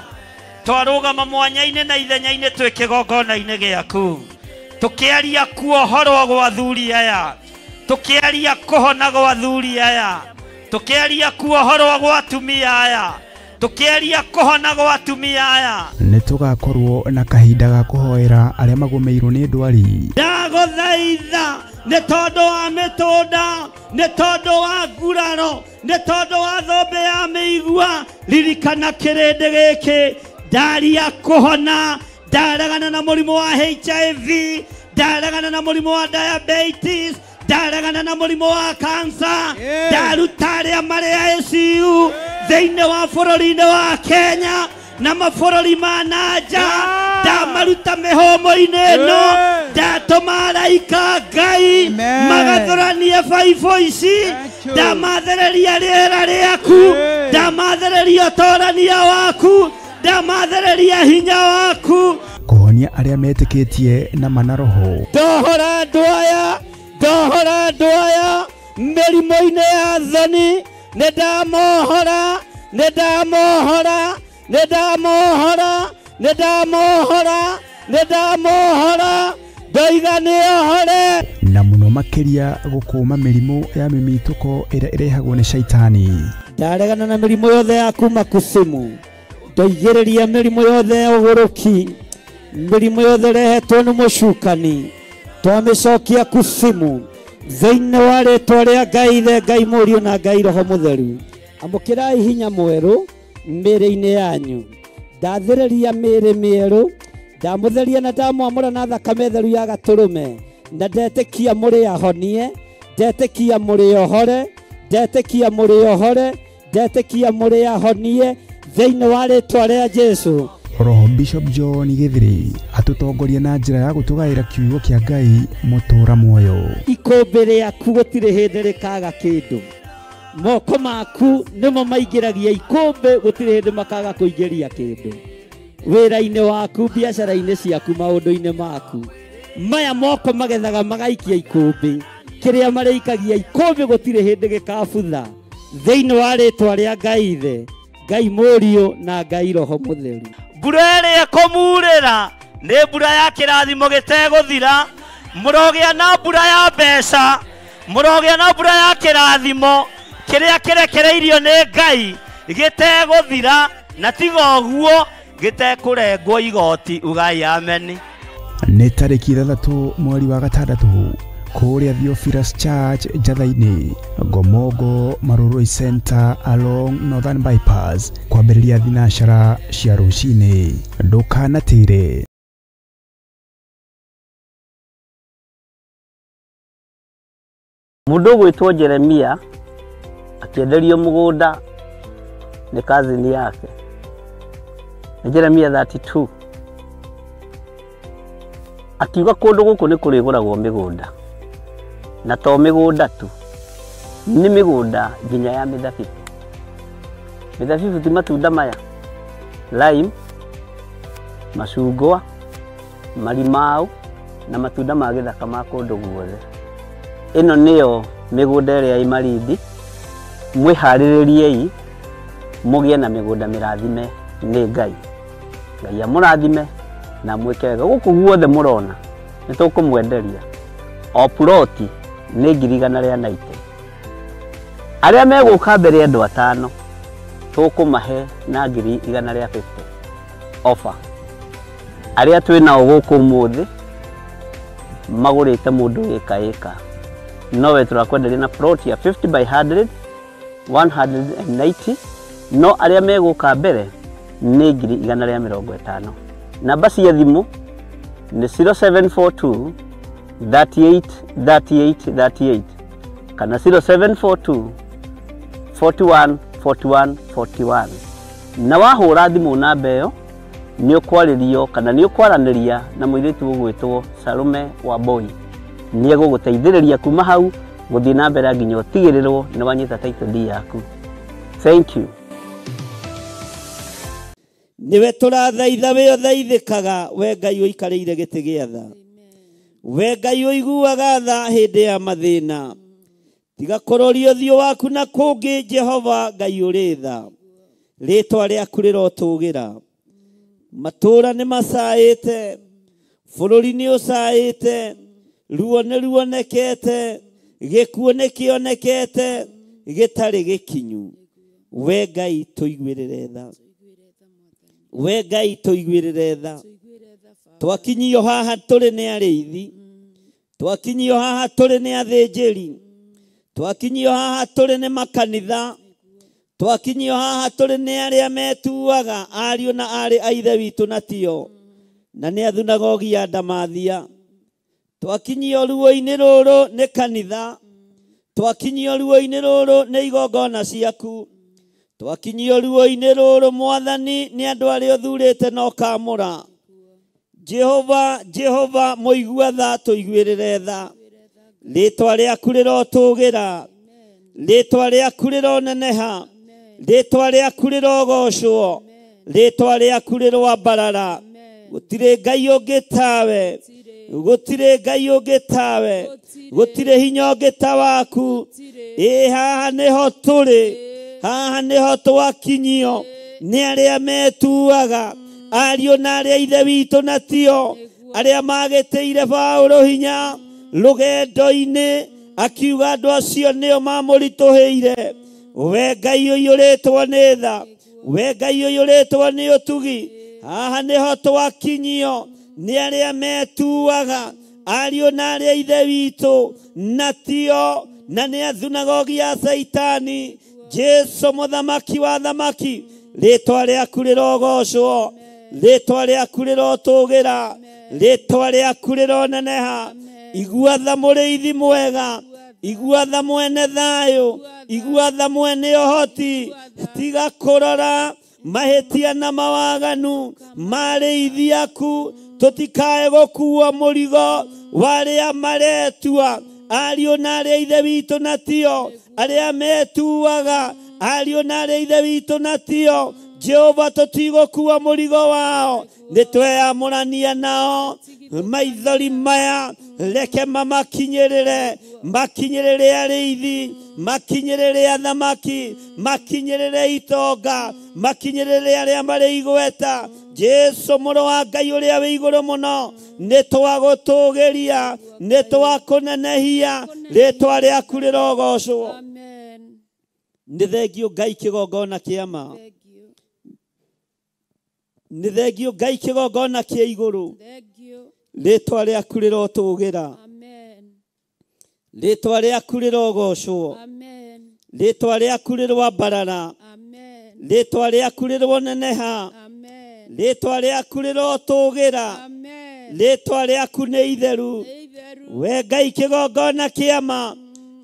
twarũgama mwanya-inĩ na ithenya-inĩ twĩ kĩgongona-inĩ gĩaku, tũkĩaria kuohorwo gwa athuri aya, tũkĩaria kũhona gwa athuri aya, tũkĩaria kuohorwo gwa atumia aya, tũkĩaria kũhona gwa atumia aya. Nĩ tũgakorwo na kahinda ga kũhoera arĩa magũmĩirwo nĩ ndwari. Ndagũthaitha nĩ tondũ wa mĩtũnda, nĩ tondũ wa nguraro, nĩ tondũ wa thũmbĩ ya mĩigua, ririkana kĩrĩndĩ gĩkĩ. Ndaria kũhona, ndaregana na mũrimũ wa HIV, ndaregana na mũrimũ wa diabetes, ndaregana na mũrimũ wa cancer, ndaruta arĩa marĩ ICU thĩinĩ wa bũrũri-inĩ wa Kenya na mabũrũri ma na nja, ndamaruta mĩhũmũ-inĩ ĩno, ndatũma araika Ngai magathũranie baibũ ici, ndamathereria rĩera rĩaku, ndamathereria ũtorania waku, ndamathereria hinya waku. Kũhonia arĩa metĩkĩtie na mana roho. Ndohora andũ aya, ndohora andũ aya mĩrimũ-inĩ ya thoni, nĩ ndamohora, nĩ ndamohora, nĩ ndamohora, nĩ ndamohora, nĩ ndamohora, ndoiga nĩohore. Na mũno makĩria gũkũma mĩrimũ ya mĩmitũko ĩrĩa ĩrehagwo nĩ shaitani. Ndaregana na mĩrimũ yothe ya kuma kusimu, ndoigĩrĩria mĩrimũ yothe ya ũgũrũki, mĩrimũ yothe ĩrehetwo nĩ mũcukani, twamĩcokia kusimu thĩinĩ wa rĩtwa rĩa Ngai Ithe, Ngai Mũriũ na Ngai Roho Mũtheru. Amũkĩrai hinya mwerũ mĩĩrĩ-inĩ yanyu. Ndathĩrĩria mĩĩrĩ mĩerũ, ndamũtheria na ndamwamũra na thakame theru ya gatũrũme, na ndetĩkia mũrĩ ahonie, ndetĩkia mũrĩ ohore, ndetĩkia mũrĩ ohore, ndetĩkia mũrĩ ahonie thĩinĩ wa rĩtwa rĩa Jesũ. Roho Bishop John Githiri atũtongoria na njĩra ya gũtũgaĩra kiugo kĩa Ngai mũtũũra muoyo. Ikũmbĩ rĩaku gũtirĩ hĩndĩ rĩkaga kĩndũ, moko maku nĩmo maingĩragia ikũmbĩ, gũtirĩ hĩndĩ makaga kũingĩria kĩndũ. Wĩra-inĩ waku, biacara-inĩ ciaku, maũndũ-inĩ maku, maya moko magethaga magaikia ikũmbĩ, kĩrĩa marĩikagia ikũmbĩ gũtirĩ hĩndĩ gĩkabutha thĩinĩ wa rĩtwa rĩa Ngai Ithe, Ngai Mũriũ na Ngai Roho Mũtheru. Mbura ĩrĩa ĩkũmurĩra nĩ mbura ya kĩrathimo gĩtegũthira. Mũrogĩa na mbura ya mbeca, mũrogĩa na mbura ya kĩrathimo kĩrĩa kĩrekereirio nĩ Ngai gĩtegũthira, na tiga ũguo gĩtekũrengwo igoti. Ugai ameni. Nĩ tarĩki 6 mweri wa 6 Kũrĩa Theophilus Church Njatha-inĩ, Ngomongo Marurui Center along Northern Bypass, kwambĩrĩria thinacara cia rũcinĩ. Ndũkanatĩre. Mũndũ ũgwĩtwo Jeremia akĩenderio mũgũnda nĩ cousin yake. Nĩ Jeremia 32. Akiuga kũndũ gũkũ nĩ kũrĩgũragwo mĩgũnda. Na to mĩgũnda tu, nĩ mĩgũnda nginya ya mĩthabibũ. Mĩthabibũ ti matunda maya, lime, macungwa, marimau na matunda ma gĩthaka ma kũndũ guothe. Ĩno nĩyo mĩgũnda ĩrĩa ĩ Malindi. Mwĩharĩrĩriei mũgĩe na mĩgũnda mĩrathime nĩ Ngai. Ngai amũrathime na mwĩke wega. Gũkũ guothe mũrona nĩ tũkũmwenderia o ploti nĩ 190,000. Arĩa megũka mbere andũ atano tũkũmahe na 150,000 offer. Arĩa twĩ nao gũkũ ũmũthĩ magũrĩte mũndũ ĩka ĩka, nowe tũrakwenderia na plot ya 50 by 100 190, no arĩa megũka mbere nĩ 150,000. Namba cia thimũ nĩ 0742 38 38 38 kana 0742 41 41 41. Na wahũra thimũ namba ĩyo nĩ ũkwarĩrio kana nĩ ũkwaranĩria na mũirĩtu ũgwĩtwo Salome Wambui. Nĩ egũgũteithĩrĩria kuma hau gũthiĩ na mbere nginya ũtigĩrĩrwo nĩ wanyita title deed yaku. Thank you. Niwe tũrathaitha we ũthaithĩkaga, we Ngai ũikarĩire gĩtĩ gĩa tha, we Ngai ũiguaga tha hĩndĩ ya mathĩna. Tiga kũroria ũthiũ waku na kũngĩ, Jehova Ngai ũrĩ tha. Rĩtwa rĩaku rĩrotũgĩra. Matũũra nĩ macaĩte, bũrũri nĩ ũcaĩte, ruo nĩ ruonekete, gĩkuũ nĩ kĩonekete gĩtarĩ gĩkinyu. We Ngai tũiguĩrĩre tha, we Ngai tũiguĩrĩre tha. Twakinyio haha tũrĩ nĩ arĩithi, twakinyio haha tũrĩ nĩ athĩnjĩri, twakinyio haha tũrĩ nĩ makanitha, twakinyio haha tũrĩ nĩ arĩa metuaga ariũ na aarĩ a ithe witũ na tio, na nĩ athunagogi ya Ndamathia. Twakinyio ruo-inĩ rũrũ nĩ kanitha, twakinyio ruo-inĩ rũrũ nĩ igongona ciaku, twakinyio ruo-inĩ rũrũ Mwathani nĩ andũ arĩa ũthurĩte na ũkamũra. Jehova, Jehova mũigua tha, tũiguĩrĩre tha. Rĩtwa rĩaku rĩrotũgĩra, rĩtwa rĩaku rĩroneneha, rĩtwa rĩaku rĩrogocwo, rĩtwa rĩaku rĩroambarara. Gũtirĩ Ngai ũngĩ tawe, gũtirĩ Ngai ũngĩ tawe, gũtirĩ hinya ũngĩ ta waku. Ĩ haha nĩho tũrĩ, haha nĩho twakinyio nĩ arĩa metuaga ariũ na arĩa ithe witũ na tio, arĩa magĩtĩire Paũlũ hinya rũgendo-inĩ, akiuga andũ acio nĩo mamũritũhĩire. We Ngai ũiyũrĩtwo nĩ tha, we Ngai ũiyũrĩtwo nĩ ũtugi, haha nĩho twakinyio nĩ arĩa metuaga ariũ na arĩa ithe witũ na tio, na nĩ athunagogi ya Caitani. Jesu mũthamaki wa thamaki, rĩtwa rĩaku rĩrogocwo, rĩtwa rĩaku rĩrotũgĩra, rĩtwa rĩaku rĩroneneha. Igua tha mũrĩithi mwega, igua tha mwene thayũ, igua tha mwene ũhoti. Tiga kũrora mahĩtia na mawaganu ma arĩithi aku, tũtikae gũkuo mũrigo wa arĩa maretua ariũ na arĩa ithe witũ na tio, arĩa metuaga ariũ na arĩa ithe witũ na tio. Jehova tũtigũkua mũrigo wao, nĩ tweyamũrania nao. Maithori maya reke mamakinyĩrĩre, makinyĩrĩre arĩithi, makinyĩrĩre athamaki, makinyĩrĩre itonga, makinyĩrĩre arĩa marĩ igweta. Jesu mũrũ wa Ngai ũrĩa wĩ igũrũ mũno, nĩ twagũtũgĩria, nĩ twakũnenehia, rĩtwa rĩaku rĩrogocwo. Nĩ thengio Ngai kĩgongona kĩa ma, nĩ thengio Ngai kĩgongona kĩa igũrũ, rĩtwa rĩaku rĩrotũgĩra. Rĩtwa rĩaku rĩrogocwo. Amen. Rĩtwa rĩaku rĩrwambarara. Amen. Rĩtwa rĩaku rĩroneneha. Amen. Rĩtwa rĩaku rĩrotũgĩra. Amen. Rĩtwa rĩaku nĩ itheru. Nĩ itheru. We Ngai kĩgongona kĩama.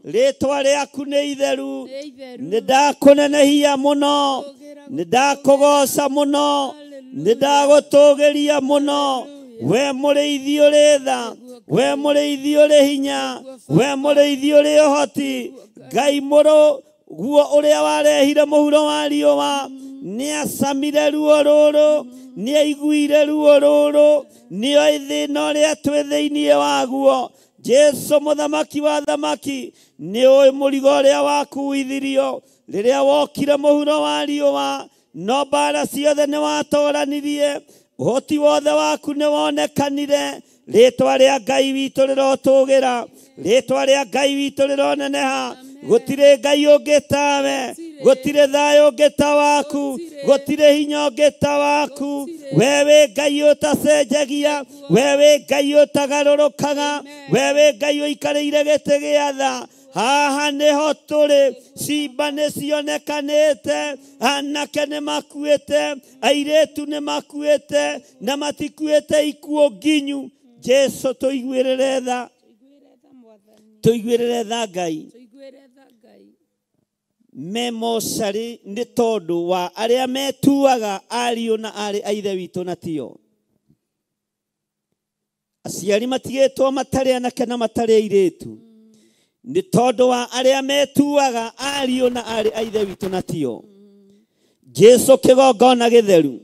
Rĩtwa rĩaku nĩ itheru. Nĩ itheru. Nĩ ndakũnenehia mũno. Nĩ ndakũgoca mũno. Nĩ ndagũtũgĩria mũno. We mũrĩithi ũrĩ tha. We mũrĩithi ũrĩ hinya. We mũrĩithi ũrĩ ũhoti. Ngai mũrũ guo ũrĩa warehire mũhuro wa riũa nĩacamire ruo rũrũ, nĩaiguire ruo rũrũ, nĩoĩ thĩna ũrĩa twĩ thĩinĩ waguo. Jesu mũthamaki wa thamaki nĩũĩ mũrigo ũrĩa wakuithirio rĩrĩa wokire mũhuro wa riũa, no mbara ciothe nĩwatoranirie, ũhoti wothe waku nĩwonekanire. Rĩtwa rĩa Ngai witũ rĩrotũgĩra, rĩtwa rĩa Ngai witũ rĩroneneha. Gũtirĩ Ngai ũngĩ tawe, gũtirĩ thayũ ũngĩ ta waku, gũtirĩ hinya ũngĩ ta waku. We wĩ Ngai ũtacenjagia, we wĩ Ngai ũtagarũrũkaga, we wĩ Ngai ũikarĩire gĩtĩ gĩa tha. Haha nĩho tũrĩ, cimba nĩcionekanĩte, anake nĩmakuĩte, airĩtu nĩmakuĩte, na matikuĩte ikuũ nginyu. Jesu tũiguĩrĩre tha, tũiguĩrĩre tha Ngai. Me mocarĩ nĩ tondũ wa arĩa metuaga ariũ na arĩ a ithe witũ na tio. Aciari matigĩtwo matarĩ anake na matarĩ airĩtu nĩ tondũ wa arĩa metuaga ariũ na arĩ a ithe witũ na tio. Jesu kĩgongona gĩtheru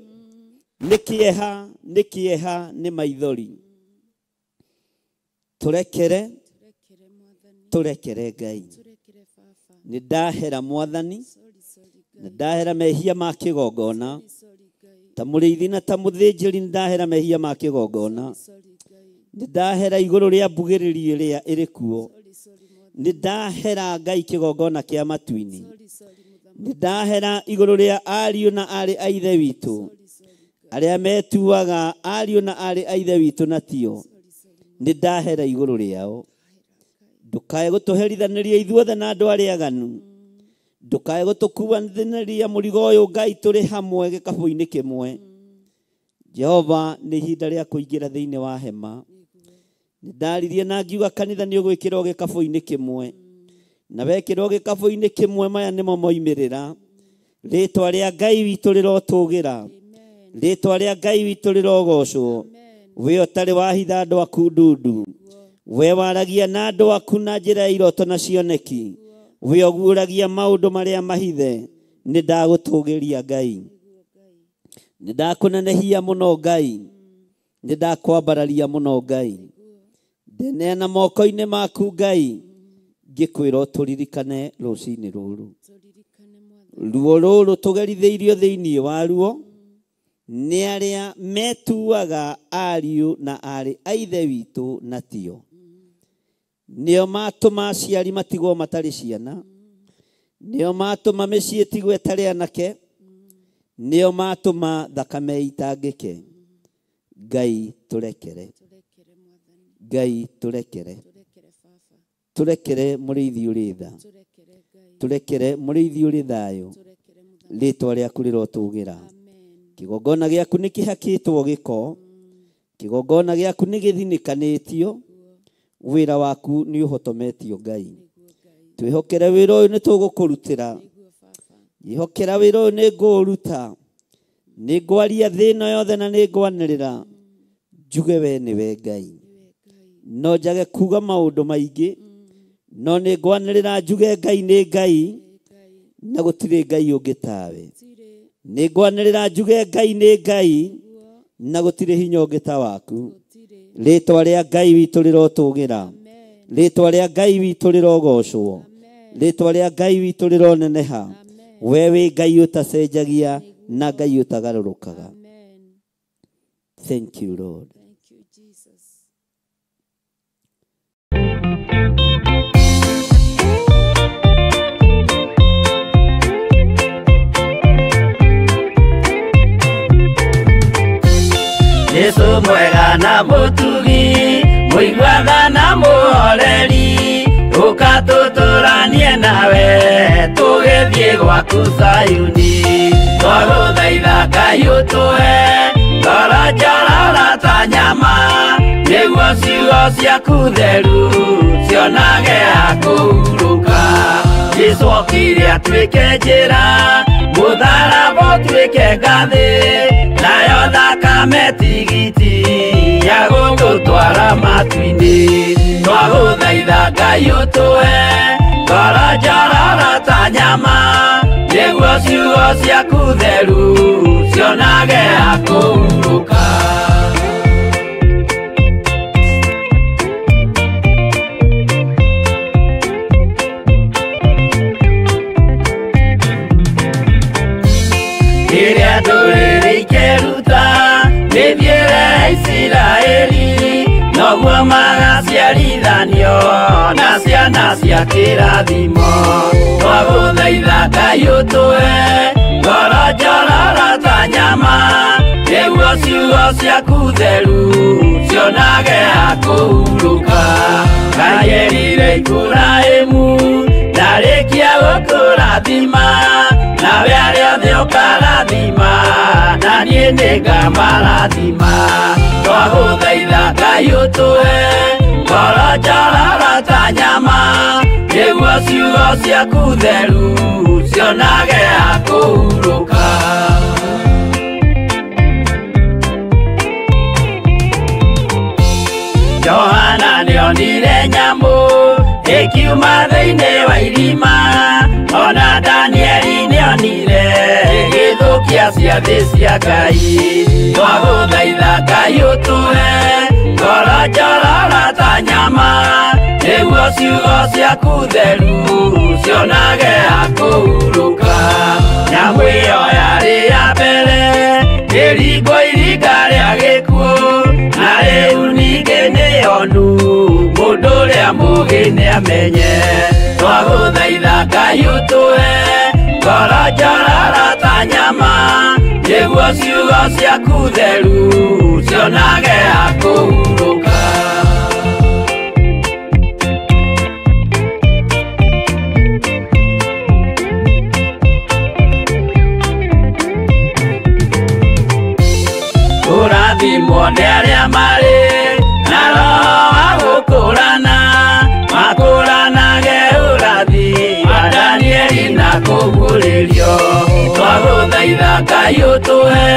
nĩ kĩeha, nĩ kĩeha, nĩ maithori. Tũrekere, tũrekere Ngai. Nĩ ndahera Mwathani, nĩ ndahera mehia ma kĩgongona. Ta mũrĩithi na ta mũthĩnjĩri nĩ ndahera mehia ma kĩgongona. Nĩ ndahera igũrũ rĩa mbugĩrĩrio ĩrĩa ĩrĩ kuo. Nĩ ndahera Ngai kĩgongona kĩa matu-inĩ. Nĩ ndahera igũrũ rĩa ariũ na arĩ a ithe witũ arĩa metuaga ariũ na arĩ a ithe witũ na tio. Nĩ ndahera igũrũ rĩao. Ndũkae gũtũherithanĩria ithuothe na andũ arĩa aganu. Ndũkae gũtũkuanĩria mũrigo ũyũ Ngai tũrĩ hamwe gĩkabũ-inĩ kĩmwe. Jehova, nĩ ihinda rĩa kũingĩra thĩinĩ wa hema. Nĩ ndaririe na ngiuga kanitha nĩ ũgwĩkĩrwo gĩkabũ-inĩ kĩmwe. Na wekĩrwo gĩkabũ-inĩ kĩmwe maya nĩmo moimĩrĩra. Rĩtwa rĩa Ngai witũ rĩrotũgĩra. Rĩtwa rĩa Ngai witũ rĩrogocwo. We ũtarĩ wahitha andũ aku ndundu. We waragia na andũ aku na njĩra ya iroto na cioneki. We ũguũragia maũndũ marĩa mahithe. Nĩ ndagũtũgĩria Ngai. Nĩ ndakũnenehia mũno Ngai. Nĩ ndakwambararia mũno Ngai. Ndeneana moko-inĩ maku Ngai, ngĩkwĩra ũtũririkane rũcinĩ rũrũ. Ruo rũrũ tũgerithĩirio thĩinĩ waruo nĩ arĩa metuaga ariũ na arĩ a ithe witũ na tio. Nĩo matũma aciari matigwo matarĩ ciana. Nĩo matũma mĩciĩ ĩtigwo ĩtarĩ anake. Nĩo matũma thakame itangĩke. Ngai tũrekere. Ngai tũrekere. Tũrekere mũrĩithi ũrĩ tha. Tũrekere mũrĩithi ũrĩ thayũ. Rĩtwa rĩaku rĩrotũgĩra. Kĩgongona gĩaku nĩ kĩhakĩtwo gĩko. Kĩgongona gĩaku nĩ gĩthinĩkanĩtio. Wĩra waku nĩ ũhotometio Ngai. Twĩhokere wĩra ũyũ nĩ tũgũkũrutĩra. Ihokera wĩra ũyũ nĩ ngũũruta. Nĩ ngwaria thĩ ĩno yothe na nĩ ngwanĩrĩra. Njuge we nĩwe Ngai. No njage kuga maũndũ maingĩ, no nĩ ngwanĩrĩra njuge Ngai nĩ Ngai, na gũtirĩ Ngai ũngĩ tawe. Nĩ ngwanĩrĩra njuge Ngai nĩ Ngai, na gũtirĩ hinya ũngĩ ta waku. Rĩtwa rĩa Ngai witũ rĩrotũgĩra. Rĩtwa rĩa Ngai witũ rĩrogocwo. Rĩtwa rĩa Ngai witũ rĩroneneha. We wĩ Ngai ũtacenjagia na Ngai ũtagarũrũkaga. Thank you, Lord. Thank you, Jesus. Jesu mwega na mũtugi, mũiguaga na mũhoreri, Ũka tũtũranie nawe tũgĩthiĩ gwaku Zayuni. Twagũthaitha Ngai ũtũhe ngoro njororo ta nyama, nĩguo ciugo ciaku theru cionage ha kũhurũka. Jesũ okire atuĩke njĩra, mũtharaba ũtuĩke ngathĩ, nayo thakame tigiti ya gũgũtwara matu-inĩ. Twagũthaitha Ngai ũtũhe ngoro njororo ta nyama, nĩguo ciugo ciaku theru cionage ha kũhurũka. Rĩrĩa ndũrĩrĩ ikeruta mĩthiĩre ya Isiraeli, noguo magaciarithanio na ciana cia kĩrathimo. Twagũthaitha Ngai ũtũhe ngoro njororo ta nyama, nĩguo ciugo ciaku theru cionage ha kũhurũka. Ngai erire Iburahĩmu ndarĩkia gũkũrathima, nawe arĩa othe ũkarathima, na niĩ nĩngamarathima. Twagũthaitha Ngai ũtũhe ngoro njororo ta nyama, nĩguo ciugo ciaku theru cionage ha kũhurũka. Johana nĩonire nyamũ ĩkiuma thĩinĩ wa irima, ona Danieli nĩonire ĩgĩthũkia ciathĩ cia Ngai. Twagũthaitha Ngai ũtũhe ngoro njororo ta nyama, nĩguo ciugo ciaku theru cionage ha kũhurũka. Nyamũ ĩyo yarĩ ya mbere ĩringwo iringa rĩa gĩkuũ, na rĩu ningĩ nĩyonu mũndũ ũrĩa mũũgĩ nĩamenye. Twagũthaitha Ngai ũtũhe ngoro njororo ta nyama, nĩguo ciugo ciaku theru cionage ha kũhurũka. Kũrathimwo nĩ arĩa marĩ na roho wa gũkũrana, makũranage ũrathi wa Danieli na kũguũrĩrio. Twagũthaitha Ngai ũtũhe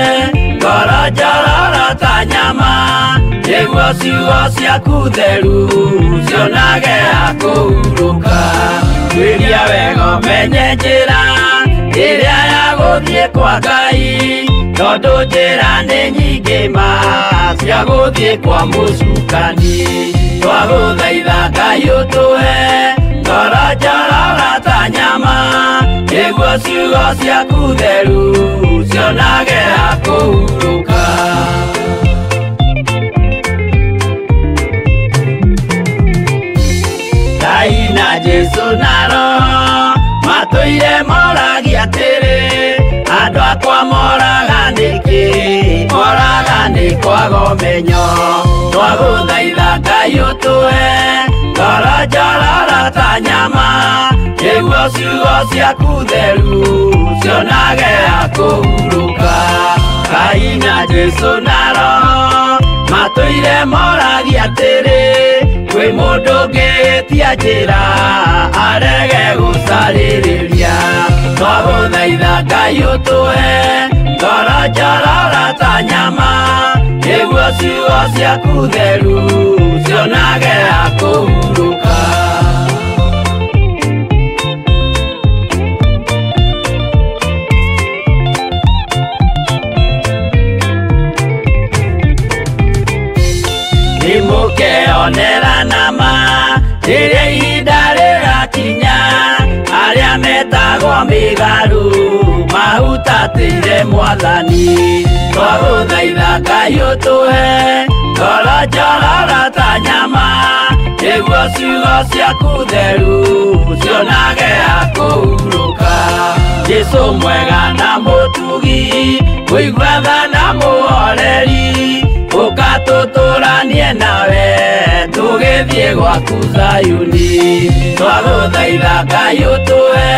ngoro njororo ta nyama, nĩguo ciugo ciaku theru cionage ha kũhurũka. Tuĩria wega ũmenye njĩra ĩrĩa ya gũthiĩ kwa Ngai, tondũ njĩra nĩ nyingĩ ma cia gũthiĩ kwa mũcukani. Twagũthaitha Ngai ũtũhe ngoro njororo ta nyama, nĩguo ciugo ciaku theru cionage ha kũhurũka. Ngai na Jesũ na Roho matũire moragia atĩrĩ, andũ akwa moraga nĩkĩ? Moraga nĩ kwaga ũmenyo. Twagũthaitha Ngai ũtũhe ngoro njororo ta nyama, nĩguo ciugo ciaku theru cionage ha kũhurũka. Ngai na Jesũ na Roho matũire moragia atĩrĩ, kwĩ mũndũ ũngĩtia njĩra arege gũcarĩrĩria. Twagũthaitha Ngai ũtũhe ngoro njororo ta nyama, nĩguo ciugo ciaku theru cionage ha kũhurũka. Nĩmũkeonera nama rĩrĩa ihinda rĩgakinya, arĩa metagwo mĩgarũ mahutatĩire Mwathani. Twagũthaitha Ngai ũtũhe ngoro njororo ta nyama, nĩguo ciugo ciaku theru cionage ha kũhurũka. Jesũ mwega na mũtugi, mũigua tha na mũhoreri, ũka tũtũranie nawe tũgĩthiĩ Tũgĩthiĩ gwaku Zayuni. Twagũthaitha Ngai ũtũhe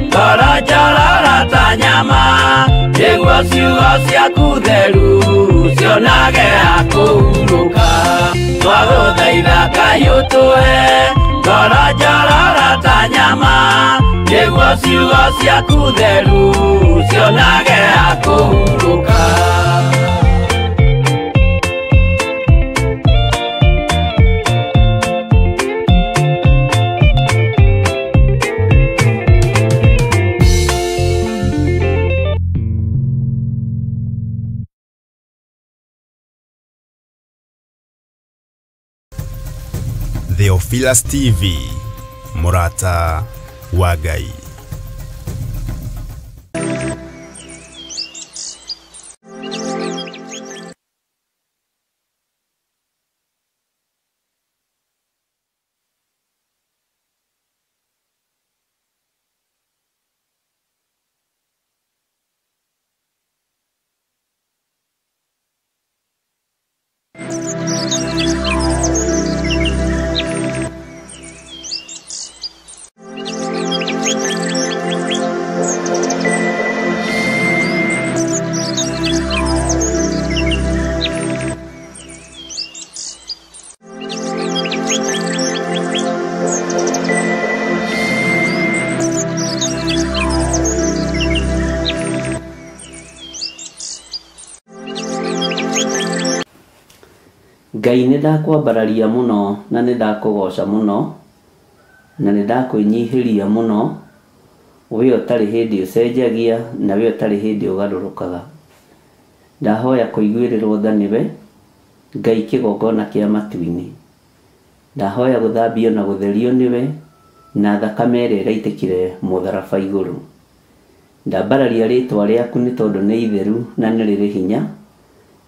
ngoro njororo ta nyama, nĩguo ciugo ciaku theru cionage ha kũhurũka. Twagũthaitha Ngai ũtũhe ngoro njororo ta nyama, nĩguo ciugo ciaku theru cionage ha kũhurũka. Theophilus TV, Murata wa Ngai. Ngai nĩ ndakwambararia mũno na nĩ ndakũgoca mũno na nĩ ndakwĩnyihĩria mũno, we ũtarĩ hĩndĩ ũcenjagia na we ũtarĩ hĩndĩ ũgarũrũkaga. Ndahoya kũiguĩrĩrwo tha nĩwe Ngai kĩgongona kĩa matu-inĩ. Ndahoya gũthambio na gũtherio nĩwe na thakame ĩrĩa ĩraitĩkire mũtharaba igũrũ. Ndambararia rĩtwa rĩaku nĩ tondũ nĩ itheru na nĩ rĩrĩ hinya,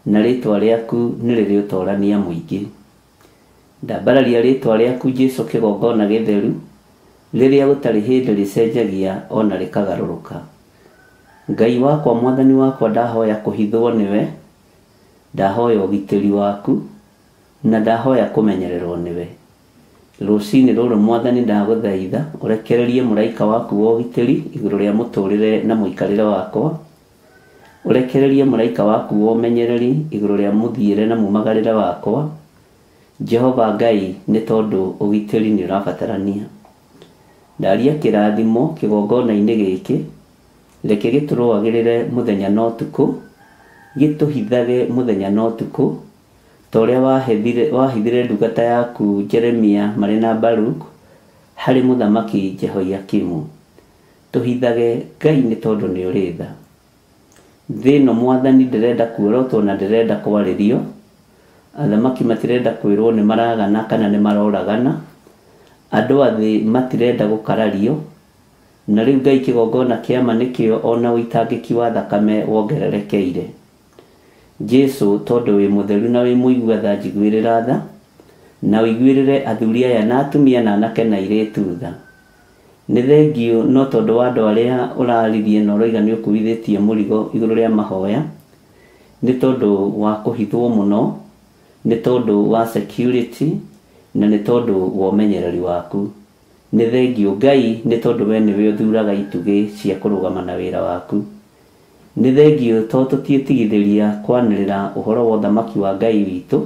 na rĩtwa rĩaku nĩ rĩrĩ ũtorania mũingĩ. Ndambararia rĩtwa rĩaku Jesũ kĩgongona gĩtheru, rĩrĩa gũtarĩ hĩndĩ rĩcenjagia ona rĩkagarũrũka. Ngai wakwa, mwathani wakwa, ndahoya kũhithwo nĩwe, ndahoya ũgitĩri waku na ndahoya kũmenyererwo nĩwe. Rũcinĩ rũrũ mwathani ndagũthaitha ũrekererie mũraika waku wa ũgitĩri igũrũ rĩa mũtũrĩre na mũikarĩre wakwa, ũrekererie mũraika waku wa ũmenyereri igũrũ rĩa mũthiĩre na mumagarĩre wakwa. Jehova Ngai, nĩ tondũ ũgitĩri nĩ ũrabatarania. Ndaria kĩrathimo kĩgongona-inĩ gĩkĩ, reke gĩtũrũagĩrĩre mũthenya na ũtukũ, gĩtũhithage mũthenya na ũtukũ, ta ũrĩa wahithire ndungata yaku Jeremia marĩ na Baruk harĩ mũthamaki Jehoiakimu. Tũhithage Ngai nĩ tondũ nĩ ũrĩ tha. Thĩ ĩno mwathani ndĩrenda kuorotwo na ndĩrenda kwarĩrio. Athamaki matirenda kwĩrwo nĩ maragana kana nĩ maroragana. Andũ a thĩ matirenda gũkarario. Na rĩu Ngai kĩgongona kĩa ma nĩkĩo ona ũitangĩki wa thakame wongererekeire. Jesũ, tondũ wĩ mũtheru na wĩ mũigua tha, njiguĩrĩra tha, na ũiguĩrĩre athuri aya na atumia na anake na airĩtu tha. Nĩ thengiũ no tondũ wa andũ arĩa ũraririe na ũroiga nĩ ũkuithĩtie mũrigo igũrũ rĩa mahoya, nĩ tondũ wa kũhithwo mũno, nĩ tondũ wa security na nĩ tondũ wa ũmenyereri waku. Nĩ thengiũ Ngai nĩ tondũ we nĩwe ũthuraga itugĩ cia kũrũgama na wĩra waku. Nĩ thengiũ to tũtiĩtigithĩria kwanĩrĩra ũhoro wa ũthamaki wa Ngai witũ.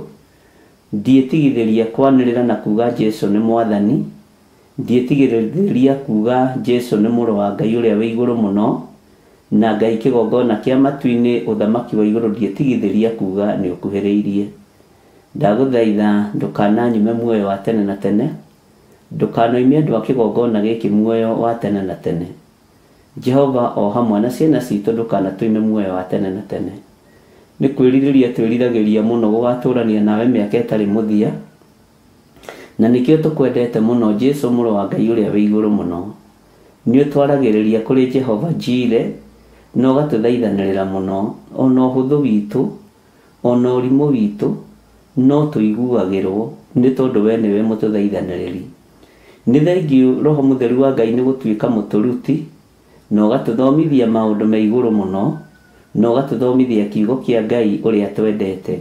Ndiĩtigithĩria kwanĩrĩra na kuga Jesũ nĩ mwathani. Ndiĩtigithĩria kuga Jesũ nĩ mũrũ wa Ngai ũrĩa wĩ igũrũ mũno, na Ngai kĩgongona kĩa matu-inĩ ũthamaki wa igũrũ ndiĩtigithĩria kuga nĩ ũkuhĩrĩirie. Ndagũthaitha ndũkananyume muoyo wa tene na tene, ndũkanoime andũ a kĩgongona gĩkĩ muoyo wa tene na tene. Jehova o hamwe na ciana citũ ndũkanatũime muoyo wa tene na tene. Nĩ kwĩrirĩria twĩriragĩria mũno gũgatũrania nawe mĩaka ĩtarĩ mũthia, na nĩkĩo tũkwendete mũno Jesũ mũrũ wa Ngai ũrĩa wĩ igũrũ mũno. Nĩ ũtwaragĩrĩria kũrĩ Jehova Jire na ũgatũthaithanĩrĩra mũno. Ona ũhũthũ witũ, ona ũrimũ witũ, no tũiguagĩrwo nĩ tondũ we nĩwe mũtũthaithanĩrĩri. Nĩ thengiũ Roho Mũtheru wa Ngai nĩ gũtuĩka mũtũruti, na ũgatũthomithia maũndũ me igũrũ mũno, na ũgatũthomithia kiugo kĩa Ngai ũrĩa twendete.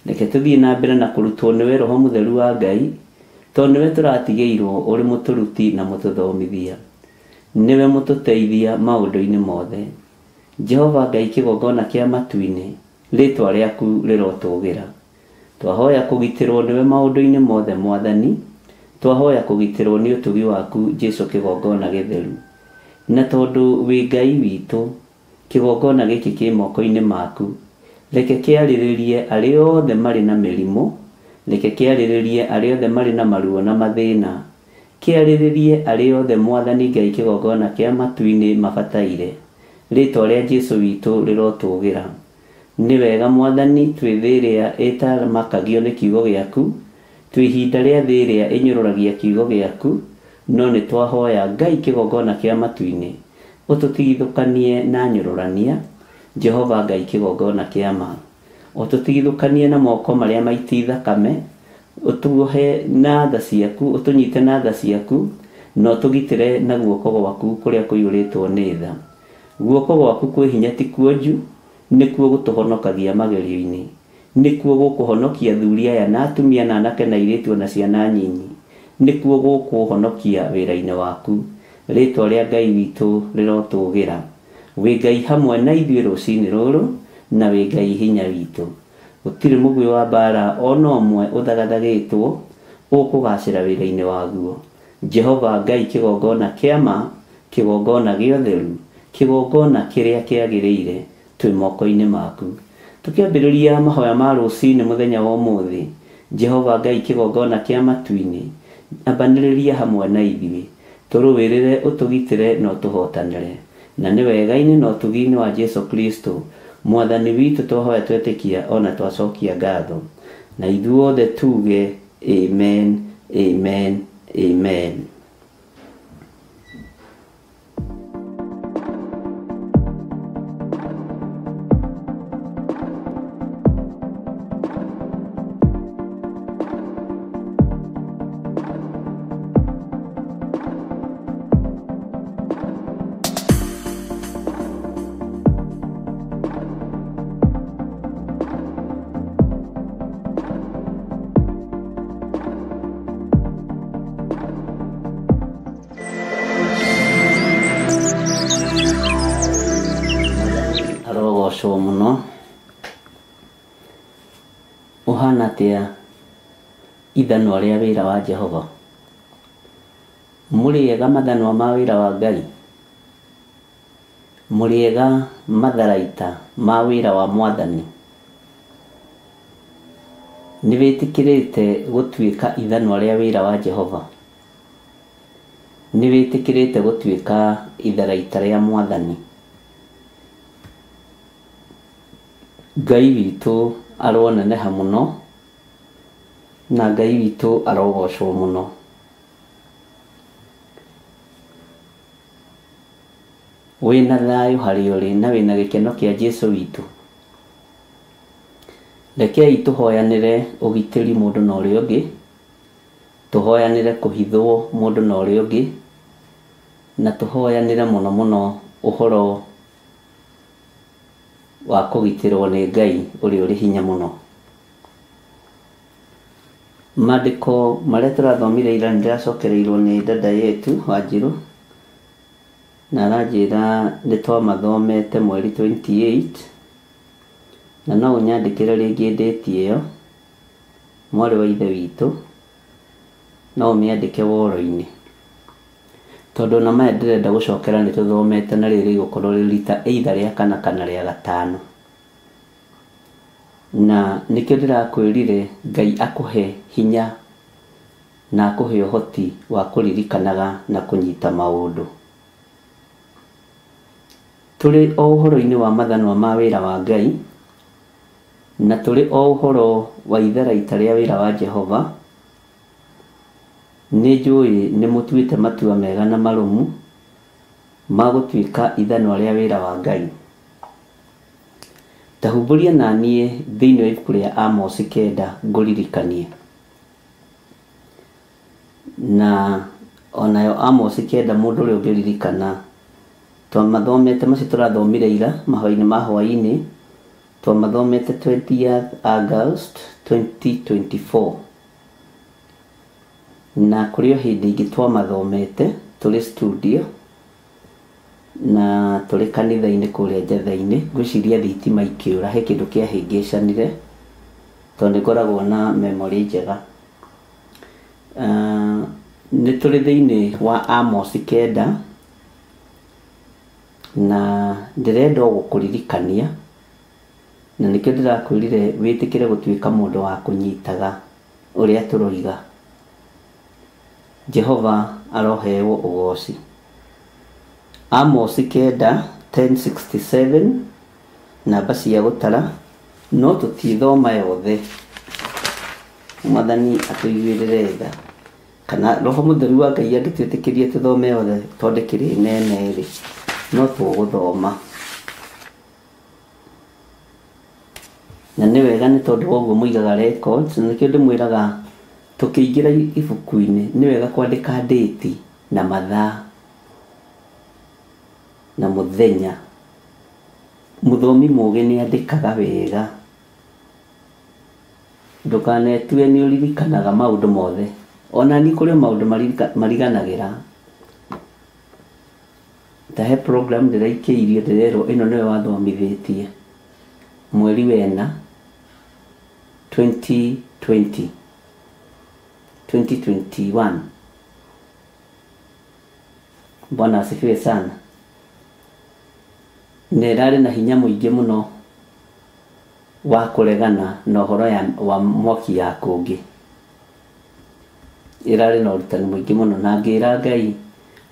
Reke tũthiĩ na mbere na kũrutwo nĩwe Roho Mũtheru wa Ngai, Tondũ nĩwe tũratigĩirwo ũrĩ mũtũruti na mũtũthomithia, nĩwe mũtũteithia maũndũ-inĩ mothe. Jehova Ngai kĩgongona kĩa matu-inĩ, rĩtwa rĩaku rĩrotũgĩra. Twahoya kũgitĩrwo nĩwe maũndũ-inĩ mothe Mwathani, twahoya kũgitĩrwo nĩ ũtugi waku Jesu kĩgongona gĩtheru. Na tondũ wĩ Ngai witũ, kĩgongona gĩkĩ kĩ moko-inĩ maku, reke kĩarĩrĩrie arĩa othe marĩ na mĩrimũ, reke kĩarĩrĩrie arĩa othe marĩ na maruo na mathĩna, kĩarĩrĩrie arĩa othe Mwathani Ngai kĩgongona kĩa matu-inĩ mabataire. Rĩtwa rĩa Jesu witũ rĩrotũgĩra. Nĩ wega Mwathani twĩ thĩ ĩrĩa ĩtamakagio nĩ kiugo gĩaku, twĩ ihinda rĩa thĩ ĩrĩa ĩnyũrũragia kiugo gĩaku, no nĩ twahoya Ngai kĩgongona kĩa matu-inĩ ũtũtigithũkanie na nyũrũrania. Jehova Ngai kĩgongona kĩa ma, ũtũtigithũkanie na moko marĩa maiti thakame, ũtuohe na tha ciaku, ũtũnyite na tha ciaku, na ũtũgitĩre na guoko gwaku kũrĩa kũiyũrĩtwo nĩ tha. Guoko gwaku kwĩ hinya ti kuonju, nĩkuo gũtũhonokagia magerio-inĩ, nĩkuo gũkũhonokia athuri aya na atumia na anake na airĩtu na ciana nyinyi, nĩkuo gũkũhonokia wĩra-inĩ waku. Rĩtwa rĩa Ngai witũ rĩrotũgĩra. Wĩ Ngai hamwe na ithuĩ rũcinĩ rũrũ, na wĩ Ngai hinya witũ. Gũtirĩ mũguĩ wa mbara ona ũmwe ũthagathagĩtwo ũkũgacĩra wĩra-inĩ waguo. Jehova Ngai kĩgongona kĩa ma, kĩgongona gĩa ũtheru, kĩgongona kĩrĩa kĩagĩrĩire, twĩ moko-inĩ maku. Tũkĩambĩrĩria mahoya ma rũcinĩ mũthenya wa ũmũthĩ, Jehova Ngai kĩgongona kĩa matu-inĩ, ambanĩrĩria hamwe na ithuĩ, tũrũĩrĩre, ũtũgitĩre na ũtũhotanĩre. Na nĩ wega-inĩ na ũtugi-inĩ wa Jesu Kristo Mwathani witũ twahoya twetĩkia ona twacokia ngatho. Na ithuothe tuge amen, amen, amen. Arogocwo mũno. Ũhana atĩa ithanwa rĩa wĩra wa Jehova? Mũrĩega mathanwa ma wĩra wa Ngai? Mũrĩega matharaita ma wĩra wa Mwathani? Nĩ wĩtĩkĩrĩte gũtuĩka ithanwa rĩa wĩra wa Jehova? Nĩ wĩtĩkĩrĩte gũtuĩka itharaita rĩa Mwathani? Ngai witũ aroneneha mũno, na Ngai witũ arogocwo mũno. Wĩna thayũ harĩ ũrĩ na wĩna gĩkeno kĩa Jesu witũ. Rekei tũhoyanĩre ũgitĩri mũndũ na ũrĩa ũngĩ, tũhoyanĩre kũhithwo mũndũ na ũrĩa ũngĩ, na tũhoyanĩre mũno mũno ũhoro wa kũgitĩrwo nĩ Ngai ũrĩa ũrĩ hinya mũno. Maandĩko marĩa tũrathomire ira nĩndĩracokereirwo nĩ dada yetu Wanjirũ, na aranjĩra nĩ twamathomete mweri 28, na no ũnyandĩkĩre rĩngĩ date ĩyo, mwarĩ wa ithe witũ, no ũmĩandĩke woro-inĩ, tondũ ona maya ndĩrenda gũcokera nĩ tũthomete na rĩrĩ rĩgũkorwo rĩ rita either rĩa kana kana rĩa gatano. Na nĩkĩo ndĩrakwĩrire Ngai akũhe hinya na akũhe ũhoti wa kũririkanaga na kũnyita maũndũ. Tũrĩ o ũhoro-inĩ wa mathanwa ma wĩra wa Ngai, na tũrĩ o ũhoro wa itharaita rĩa wĩra wa Jehova. Nĩ njũĩ nĩ mũtuĩte matua mega na marũmu ma gũtuĩka ithanwa rĩa wĩra wa Ngai. Ta humbũria na niĩ thĩinĩ wa ibuku rĩa Amosi 9 ngũririkanie. Na onayo Amosi 9 mũndũ ũrĩa ũngĩririkana, twamathomete macio tũrathomire ira mahoya-inĩ ma hwaĩ-inĩ, twamathomete 20th August 2024. Na kũrĩ o hĩndĩ ĩngĩ twamathomete tũrĩ studio na tũrĩ kanitha-inĩ kũrĩa Njatha-inĩ. Ngwĩciria thitima ikĩũra he kĩndũ kĩahĩngĩcanire tondũ nĩ ngoragwo na memory njega. Nĩ tũrĩ thĩinĩ wa Amos 9 na ndĩrenda o gũkũririkania, na nĩkĩo ndĩrakwĩrire wĩtĩkĩre gũtuĩka mũndũ wa kũnyitaga ũrĩa tũroiga. Jehova aroheo ũgoci. Amos 9 10:67 namba cia gũtara, no tũtithoma yothe. Mwathani atũiguĩrĩre tha, kana Roho Mũtheru wa Ngai angĩtwĩtĩkĩria tũthome yothe tondũ kĩrĩ nene rĩ, no tũgũthoma. Na nĩ wega nĩ tondũ wa ũguo mũigaga records, na nĩkĩo ndĩmwĩraga tũkĩingĩra ibuku-inĩ nĩ wega kwandĩka date na mathaa na mũthenya. Mũthomi mũgĩ nĩ andĩkaga wega. Ndũkanetue nĩ ũririkanaga maũndũ mothe. Ona niĩ kũrĩ maũndũ mariganagĩra. Ta he program ndĩraikĩirio ndĩrerwo ĩno nĩwe wathomithĩtie mweri wena 2020 2021. Bwana asifiwe sana. Na ĩrarĩ na hinya mũingĩ mũno wa kũregana na ũhoro wa mwaki ya kũngĩ. Ĩrarĩ na ũrutani mũingĩ mũno, na ngĩra Ngai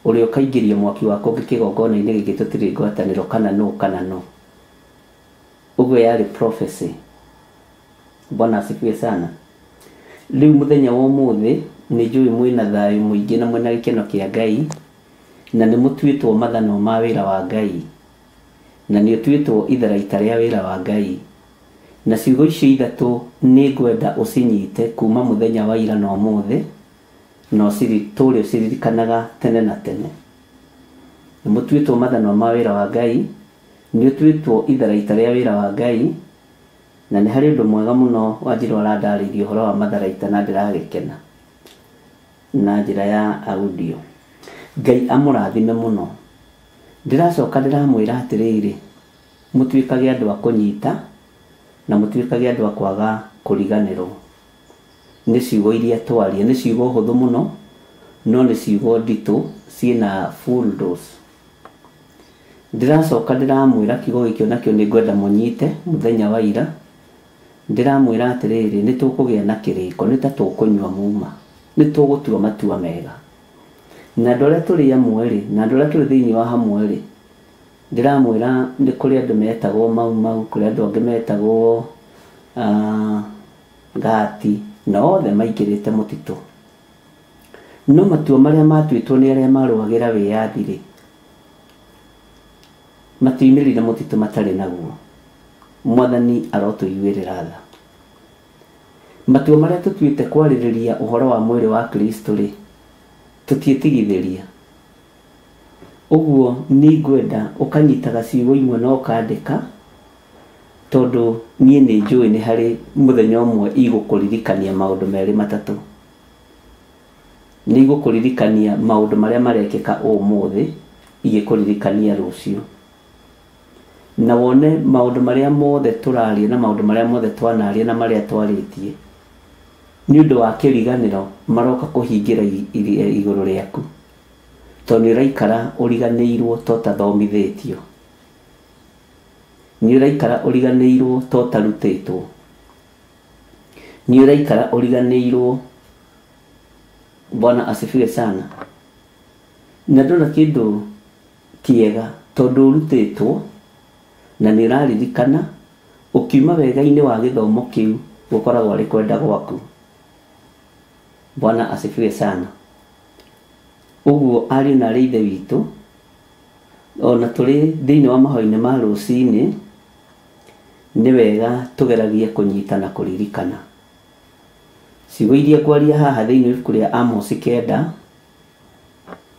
ũrĩa ũkaingĩria mwaki wa kũngĩ kĩgongona-inĩ gĩkĩ tũtirĩ ngwatanĩro kana nũ kana nũ. Ũguo yarĩ prophecy. Bwana asifiwe sana. Rĩu mũthenya wa ũmũthĩ nĩ njũĩ mwĩna thayũ mũingĩ na mwĩna gĩkeno kĩa Ngai, na nĩ mũtuĩtwo mathanwa ma wĩra wa Ngai, na nĩ ũtuĩtwo itharaita rĩa wĩra wa Ngai. Na ciugo icio ithatũ nĩ ngwenda ũcinyite kuma mũthenya wa ira na ũmũthĩ, na ũcitũre ũciririkanaga tene na tene. Nĩ mũtuĩtwo mathanwa ma wĩra wa Ngai, nĩ ũtuĩtwo itharaita rĩa wĩra wa Ngai, na nĩ harĩ ũndũ mwega mũno Wanjirũ arandarĩirie ũhoro wa matharaita na ndĩragĩkena na njĩra ya audio. Ngai amũrathime mũno. Ndĩracoka ndĩramwĩra atĩrĩrĩ, mũtuĩkage andũ a kũnyita na mũtuĩkage andũ a kwaga kũriganĩrwo nĩ ciugo iria twaria. Nĩ ciugo hũthũ mũno, no nĩ ciugo nditũ ciĩna full dose. Ndĩracoka ndĩramwĩra kiugo gĩkĩ onakĩo nĩ ngwenda mũnyite mũthenya wa ira. Ndĩramwĩra atĩrĩrĩ, nĩ tũkũgĩa na kĩrĩko, nĩ ta tũkũnyua muma, nĩ tũgũtua matua mega. Na andũ arĩa tũrĩ amwe rĩ, na andũ arĩa tũrĩ thĩinĩ wa hamwe rĩ, ndĩramwĩra nĩ kũrĩ andũ metagwo Mau Mau, kũrĩ andũ angĩ metagwo Ngati, na othe maingĩrĩte mũtitũ. No matua marĩa matuĩtwo nĩ arĩa marũagĩra wĩyathi rĩ, matiumĩrire mũtitũ matarĩ naguo. Mwathani arotũiguĩrĩra tha. Matua marĩa tũtuĩte kwarĩrĩria ũhoro wa mwĩrĩ wa Kristo rĩ, tũtiĩtigithĩria. Ũguo nĩ ngwenda ũkanyitaga ciugo imwe na ũkandĩka, tondũ niĩ nĩ njũĩ nĩ harĩ mũthenya ũmwe igũkũririkania maũndũ merĩ matatũ. Nĩ igũkũririkania maũndũ marĩa marekĩka ũmũthĩ, igĩkũririkania rũciũ. Na wone maũndũ marĩa mothe tũraria na maũndũ marĩa mothe twanaria na marĩa twarĩtie nĩ ũndũ wa kĩriganĩro maroka kũhingĩra igũrũ rĩaku, tondũ nĩ ũraikara ũriganĩirwo to tathomithĩtio, nĩ ũraikara ũriganĩirwo to tarutĩtwo, nĩ ũraikara ũriganĩirwo. Bwana asifiwe sana. Na ndona kĩndũ kĩega tondũ ũrutĩtwo na nĩ ũraririkana ũkiuma wega-inĩ wa gĩthomo kĩu gũkoragwo arĩ kwenda gwaku. Bwana asifiwe sana. Ũguo ariũ na arĩ ithe witũ, ona tũrĩ thĩinĩ wa mahoya-inĩ ma rũcinĩ, nĩ wega tũgeragie kũnyita na kũririkana ciugo iria ngwaria haha thĩinĩ wa ibuku rĩa Amos 9.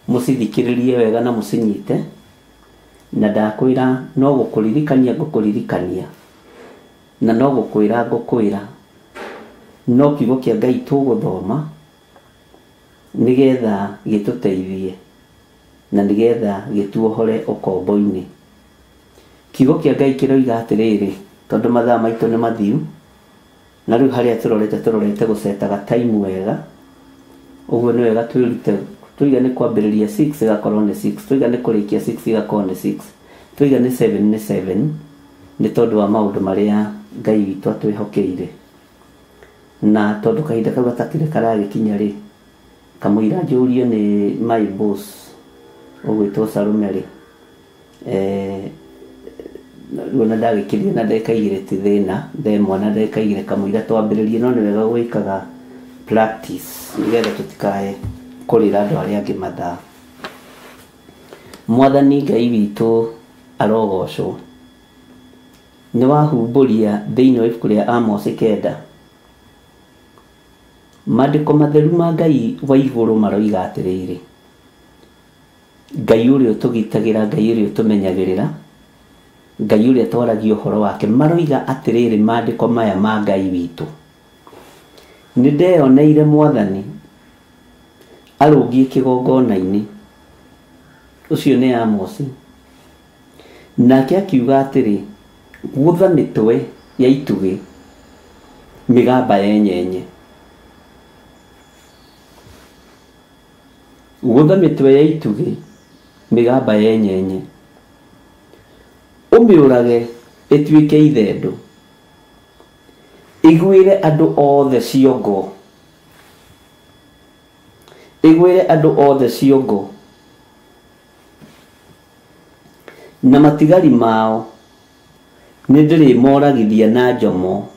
Mũcithikĩrĩrie wega na mũcinyite, na ndakwĩra no gũkũririkania ngũkũririkania, na no gũkwĩra ngũkwĩra, no kiugo kĩa Ngai tũgũthoma. Nĩgetha gĩtũteithie na nĩgetha gĩtuohore ũkombo-inĩ. Kiugo kĩa Ngai kĩroiga atĩrĩrĩ, tondũ mathaa maitũ nĩ mathiu, na rĩu harĩa tũrorete gũcetaga time wega, ũguo nĩ wega twĩrute. Tũiga nĩ kwambĩrĩria 6 ĩgakorwo nĩ 6, tũiga nĩ kũrĩkia 6 ĩgakorwo nĩ 6, tũiga nĩ 7 nĩ 7, nĩ tondũ wa maũndũ marĩa Ngai witũ atwĩhokeire. Na tondũ kahinda kau gatakĩrĩ karagĩkinya rĩ, kamũira njũrio nĩ my boss ũgwĩtwo Salome rĩ, rĩu ona ndagĩkĩria na ndagĩka igĩrĩ ti thĩna, themwa na ndagĩka igĩrĩ kamũira twambĩrĩrie, no nĩ wega gwĩkaga practice nĩgetha tũtikae kũrĩra andũ arĩa angĩ mathaa. Mwathani Ngai witũ arogocwo. Nĩ wahumbũria thĩinĩ wa ibuku rĩa Amos 9. Maandĩko matheru ma Ngai wa igũrũ maroiga atĩrĩrĩ, Ngai ũrĩa ũtũgitagĩra, Ngai ũrĩa ũtũmenyagĩrĩra, Ngai ũrĩa twaragia ũhoro wake, maroiga atĩrĩrĩ maandĩko maya ma Ngai witũ. Nĩ ndeyoneire Mwathani arũngiĩ kĩgongona-inĩ, ũcio nĩ Amosi, nake akiuga atĩrĩ, gũtha mĩtwe ya itugĩ mĩgamba yenyenye, gũtha mĩtwe ya itugĩ mĩgamba yenyenye, ũmĩũrage ĩtuĩke ithendũ, ĩgwĩre andũ othe ciongo, ĩgwĩre andũ othe ciongo, na matigari mao nĩ ndĩrĩmoragithia na njomo,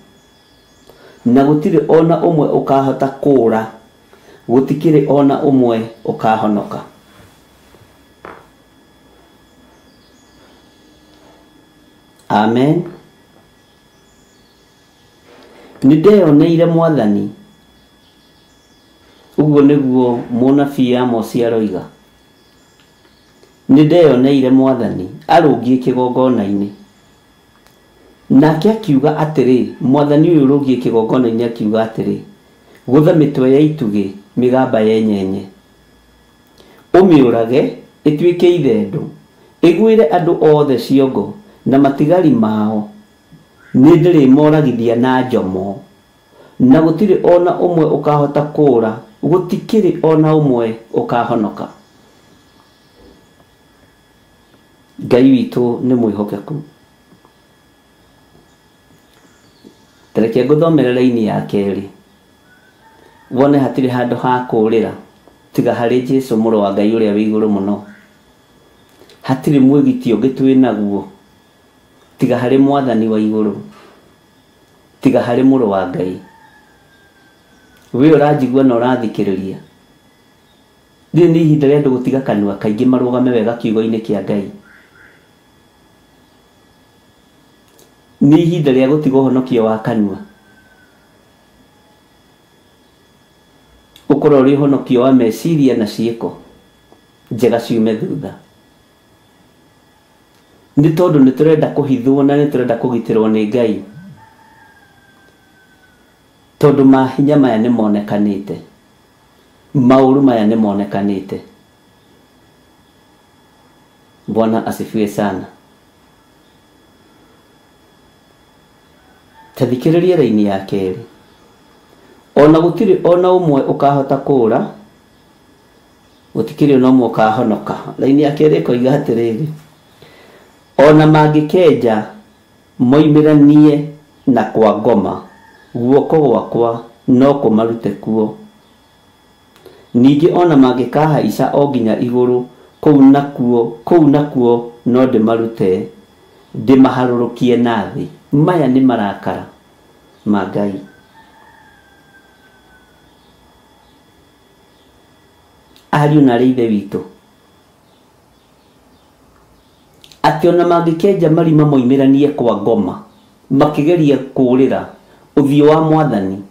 na gũtirĩ ona ũmwe ũkahota kũũra, gũtikĩrĩ ona ũmwe ũkahonoka. Amen. Nĩ ndeyoneire Mwathani, ũguo nĩguo mũnabii Amosi aroiga. Nĩ ndeyoneire Mwathani arũngiĩ kĩgongona-inĩ, nake akiuga atĩrĩ, Mwathani ũyũ ũrũngiĩ kĩgongona-inĩ akiuga atĩrĩ, gũtha mĩtwe ya itugĩ mĩgamba yenyenye, ũmĩũrage ĩtuĩke ithendũ, ĩgwĩre andũ othe ciongo, na matigari mao nĩ ndĩrĩmoragithia na njomo, na gũtirĩ ona ũmwe ũkahota kũũra, gũtikĩrĩ ona ũmwe ũkahonoka. Ngai witũ nĩ mwĩhokeku. Tareke ngũthomere raini ya kerĩ, wone hatirĩ handũ ha kũũrĩra tiga harĩ Jesũ mũrũ wa Ngai ũrĩa wĩ igũrũ mũno. Hatirĩ mwĩgitio ũngĩ twĩ naguo tiga harĩ Mwathani wa igũrũ, tiga harĩ mũrũ wa Ngai. We ũranjigua na ũrathikĩrĩria, rĩrĩ nĩ ihinda rĩa andũ gũtiga kanua kaingĩ marũgame wega kiugo-inĩ kĩa Ngai. Nĩ ihinda rĩa gũtiga ũhonokio wa kanua, ũkorwo ũrĩ ũhonokio wa meciria na ciĩko njega ciume thutha. Nĩ tondũ nĩ tũrenda kũhithwo na nĩ tũrenda kũgitĩrwo nĩ Ngai, tondũ mahinya maya nĩ monekanĩte, maũru maya nĩ monekanĩte. Bwana asifiwe sana. Ta thikĩrĩria raini ya kerĩ, ona gũtirĩ ona ũmwe ũkahota kũũra, gũtikĩrĩ ona ũmwe ũkahonoka. Raini ya kerĩ ĩkoiga atĩrĩrĩ, ona mangĩkenja moimĩranie na kwa ngoma, guoko gwakwa no kũmarute kuo. Ningĩ ona mangĩkahaica o nginya igũrũ, kũu nakuo no ndĩmarute, ndĩmaharũrũkie na thĩ. Maya nĩ marakara ma Ngai. Ariũ na arĩ ithe witũ, atĩ ona mangĩkenja marima moimĩranie kwa ngoma, makĩgeria kũũrĩra ũthiũ wa Mwathani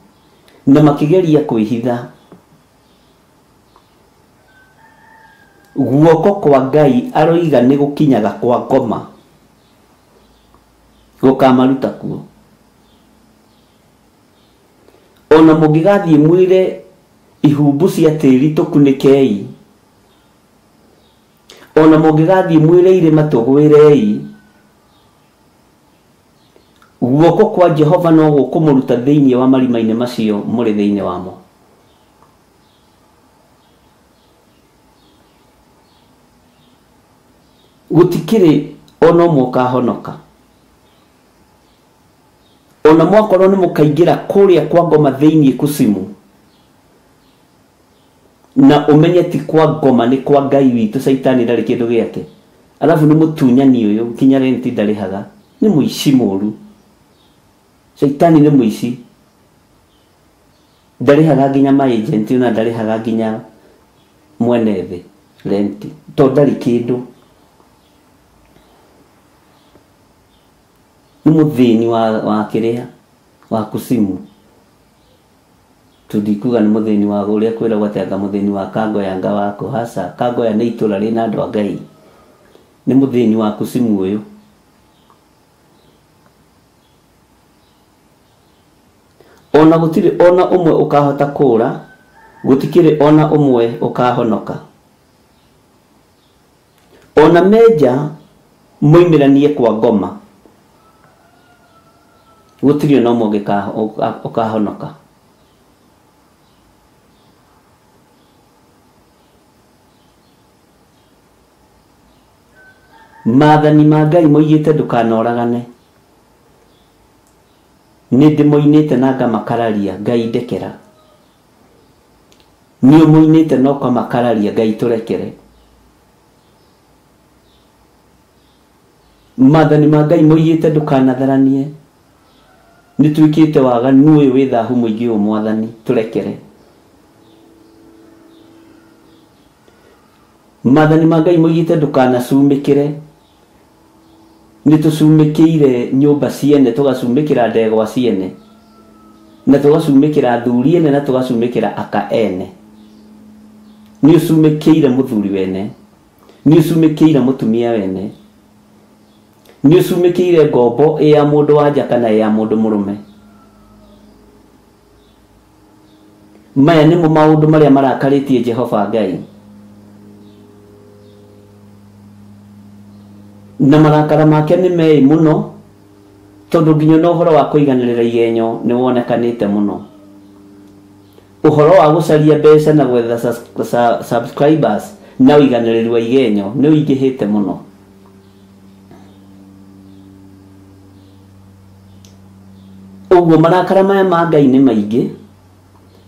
na makĩgeria kwĩhitha, guoko kwa Ngai aroiga nĩ gũkinyaga kwa ngoma, gũkamaruta kuo. Ona mũngĩgathiĩ mwĩre Ihumbu cia tĩri tũkunĩkei. Ona mũngĩgathiĩ mwĩre irĩma tũgwĩrei. Guoko kwa Jehova no gũkũmũruta thĩinĩ wa marima-inĩ macio mũrĩ thĩinĩ wamo. Gũtikĩrĩ ona ũmwe ũkahonoka. Ona mwakorwo nĩ mũkaingĩra kũrĩa kwa ngoma thĩinĩ kucimu, na ũmenye ti kwa ngoma nĩ kwa Ngai witũ. Caitani ndarĩ kĩndũ gĩake. Alafu nĩ mũtunyani ũyũ nginya renti ndarĩhaga, nĩ mũici mũru. Caitani nĩ mũici, ndarĩhaga nginya ma agent na ndarĩhaga nginya mwene thĩ renti, to ndarĩ kĩndũ. Nĩ mũthĩni wa kĩrĩa wa kucimu. Tundikuga nĩ mũthĩni wa ũrĩa kwĩragwo atĩ anga mũthĩni wa Kangoya anga wa kũhaca. Kangoya nĩ itũra rĩna andũ a Ngai. Nĩ mũthĩni wa kucimu ũyũ. Ona gũtirĩ ona ũmwe ũkahota kũũra, gũtikĩrĩ ona ũmwe ũkahonoka. Ona menja moimĩranie kwa ngoma, gũtirĩ ona ũmwe ũkahonoka. Maathani ma Ngai moigĩte ndũkanoragane. Nĩ ndĩmoinĩte na ngamakararia, Ngai ndekera. Nĩ ũmoinĩte na ũkamakararia, Ngai tũrekere. Maathani ma Ngai moigĩte ndũkanatharanie. Nĩ twĩkĩte waganu ũyũ wĩ thahu mũingĩ ũyũ Mwathani, tũrekere. Maathani ma Ngai moigĩte ndũkanacumĩkĩre. Nĩ tũcumĩkĩire nyũmba ciene, tũgacumĩkĩra ndegwa ciene, na tũgacumĩkĩra athuri ene, na tũgacumĩkĩra aka ene. Nĩ ũcumĩkĩire mũthuri wene, nĩ ũcumĩkĩire mũtumia wene, nĩ ũcumĩkĩire ngombo ĩ ya mũndũ wa nja kana ĩ ya mũndũ mũrũme. Maya nĩmo maũndũ marĩa marakarĩtie Jehova Ngai. Na marakara make nĩ meĩ mũno, tondũ nginya na ũhoro wa kũiganĩrĩra igenyo nĩ wonekanĩte mũno. Ũhoro wa gũcaria mbeca na gwetha subscribers na ũiganĩrĩru wa igenyo nĩ ũingĩhĩte mũno. Ũguo marakara maya ma Ngai nĩ maingĩ,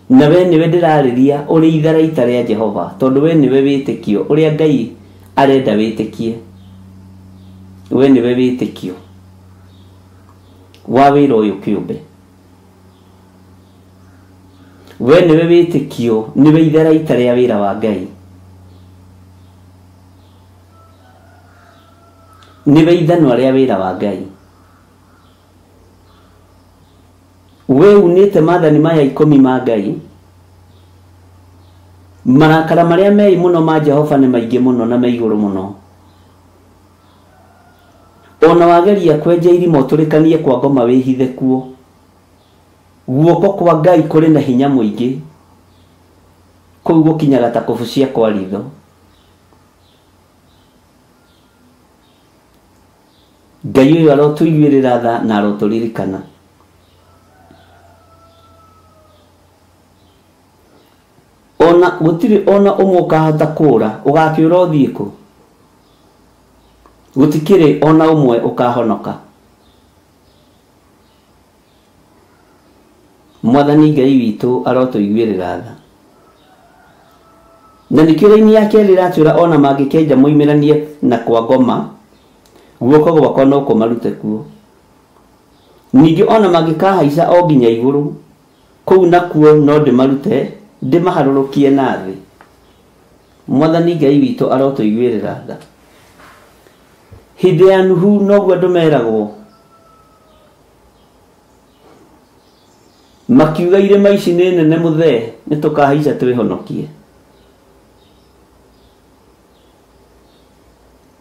na we nĩwe ndĩrarĩria ũrĩ itharaita rĩa Jehova, tondũ we nĩwe wĩtĩkio ũrĩa Ngai arenda wĩtĩkie. We nĩwe wĩtĩkio wa wĩra ũyũ kĩũmbe. We nĩwe wĩtĩkio, nĩwe itharaita rĩa wĩra wa Ngai, nĩwe ithanwa rĩa wĩra wa Ngai. We unĩte maathani maya 10 ma Ngai. Marakara marĩa meĩ mũno ma Jehova nĩ maingĩ mũno na me igũrũ mũno. Ona wageria kwenja irima ũtũrĩkanie kwa ngoma wĩhithe kuo, guoko kwa Ngai kũrĩ na hinya mũingĩ. Kũu gũkinyaga ta kũbu cia kwa ritho. Ngai ũyũ arotũiguĩrĩra tha na arotũririkana. Ona gũtirĩ ona ũmwe ũkahota kũũra, ũgakĩũra ũthiĩ kũ? Gũtikĩrĩ ona ũmwe ũkahonoka. Mwathani Ngai witũ arotũiguĩrĩra tha. Na nĩkĩo raini ya kerĩ ĩratwĩra ona mangĩkenja moimĩranie na kwa ngoma, guoko gwakwa no kũmarute kuo. Ningĩ ona mangĩkahaica o nginya igũrũ, kũu nakuo no ndĩmarute, ndĩmaharũrũkie na thĩ. Mwathani Ngai witũ arotũiguĩrĩra tha. Hĩndĩ ya Nuhu noguo andũ meragwo, makiuga irĩma ici nĩ nene mũthee, nĩ tũkahaica twĩhonokie.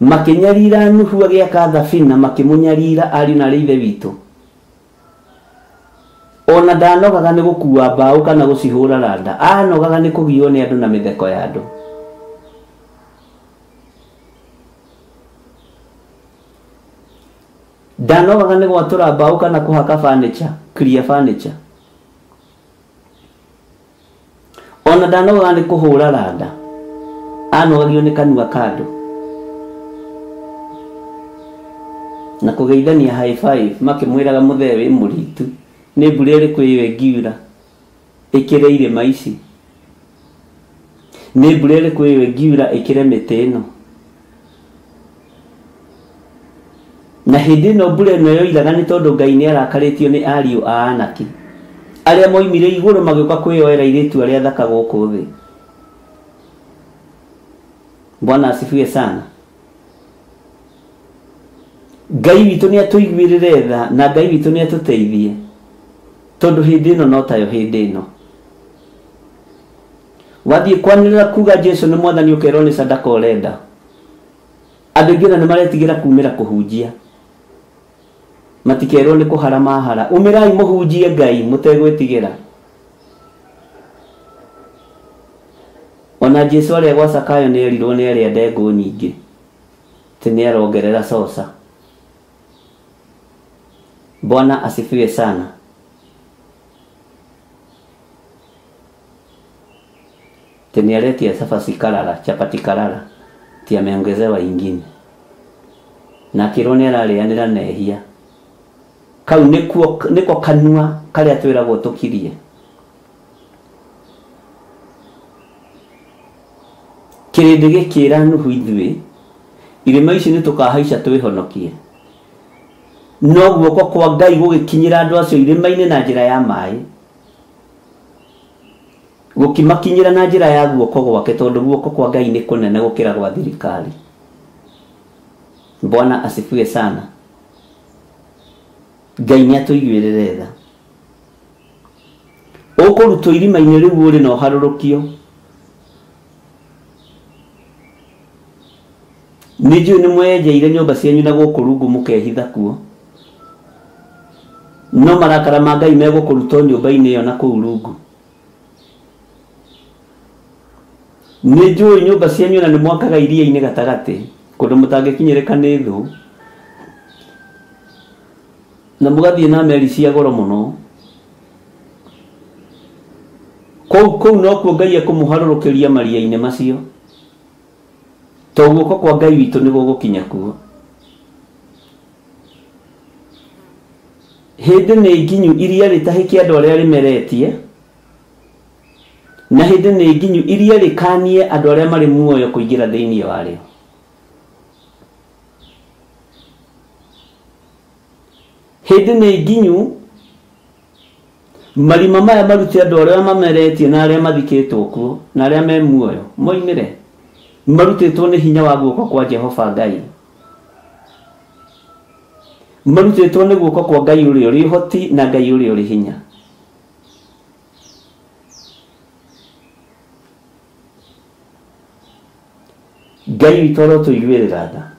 Makĩnyarira Nuhu agĩaka thabina, makĩmũnyarira ariũ na arĩ ithe witũ. Ona ndanogaga nĩ gũkua mbaũ kana gũcihũra randa, anogaga nĩ kũgio nĩ andũ na mĩtheko ya andũ. Ndanogaga nĩ gwatũra mbaũ kana kũhaka furniture, clear furniture. Ona ndanogaga nĩ kũhũra randa, anogagio nĩ kanua ka andũ. Na kũgeithania high five makĩmwĩraga mũthee wĩ mũritu, nĩ mbura ĩrĩkũ ĩyo ĩngiura ĩkĩre irĩma ici, nĩ mbura ĩrĩkũ ĩyo ĩngiura ĩkĩre mĩtĩ ĩno. Na hĩndĩ ĩno mbura ĩno yoiraga nĩ tondũ Ngai nĩ arakarĩtio nĩ ariũ a anaki arĩa moimire igũrũ magĩũka kwĩyoera airĩtu arĩa athaka gũkũ thĩ. Bwana asifiwe sana. Ngai witũ nĩ atũiguĩrĩre tha na Ngai witũ nĩ atũteithie, tondũ hĩndĩ ĩno no tayo hĩndĩ ĩno. Wathiĩ kwanĩrĩra kuga Jesu nĩ mwathani ũkerwo nĩ sadaka ũrenda. Andũ aingĩ ona nĩ maretigĩra kumĩra kũhunjia, matikerwo nĩ kũhara mahara. Umĩrai mũhunjie Ngai mũtegwĩtigĩra. Ona Jesu arĩa gwa Zakayo nĩ erirwo nĩ arĩa ndengũ nyingĩ atĩ nĩ arongerera coca. Bwana asifiwe sana. Atĩ nĩ aretia cabaci karara, chapati karara, ti ameongezewa ingine. Na akĩrwo nĩ ararĩanĩra na ehia. Kau nĩko kanua karĩa twĩragwo tũkirie. Kĩrĩndĩ gĩkĩra Nuhu ithuĩ irĩma ici nĩ tũkahaica twĩhonokie. No guoko kwa Ngai gũgĩkinyĩra andũ acio irĩma-inĩ na njĩra ya maĩ, gũkĩmakinyĩra na njĩra ya guoko gwake, tondũ guoko kwa Ngai nĩ kũnene gũkĩra gwa thirikari. Bwana asifiwe sana. Ngai nĩ atũiguĩrĩre tha. Ũkũrutwo irima-inĩ rĩu ũrĩ na ũharũrũkio. Nĩ njũĩ nĩ mwenjeire nyũmba cianyu na gũkũ rungu mũkehitha kuo, no marakara ma Ngai megũkũrutwo nyũmba-inĩ ĩyo na kũu rungu. Nĩ njũĩ nyũmba cianyu na nĩ mwakaga iria-inĩ gatagatĩ kũndũ mũtangĩkinyĩrĩka nĩ thũ, na mũgathiĩ na meri cia goro mũno. Kũu nokuo Ngai ekũmũharũrũkĩria maria-inĩ macio, to guoko kwa Ngai witũ nĩ gũgũkinya kuo. Hĩndĩ nĩ nginyu iria rĩtahĩke andũ arĩa rĩmeretie, na hĩndĩ nĩ nginyu iria rĩkanie andũ arĩa marĩ muoyo kũingĩra thĩinĩ warĩo. Hĩndĩ nĩ nginyu marima maya marute andũ arĩa mameretie na arĩa mathikĩtwo kuo na arĩa me muoyo moimĩre, marutĩtwo nĩ hinya wa guoko kwa Jehova Ngai, marutĩtwo nĩ guoko kwa Ngai ũrĩa ũrĩ ũhoti na Ngai ũrĩa ũrĩ hinya. Ngai witũ arotũiguĩrĩra tha.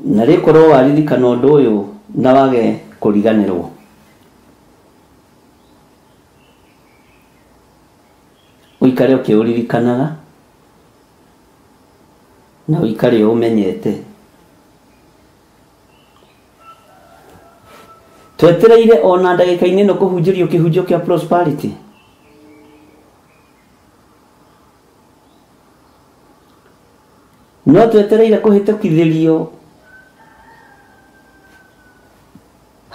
Na rĩkorwo waririkana ũndũ ũyũ na wage kũriganĩrwo. Ũikare ũkĩũririkanaga na ũikare ũmenyete. Twetereire ona ndagĩka-inĩ ĩno kũhunjĩrio kĩhunjio kĩa prosperity. No twetereire kũhĩtũkithĩrio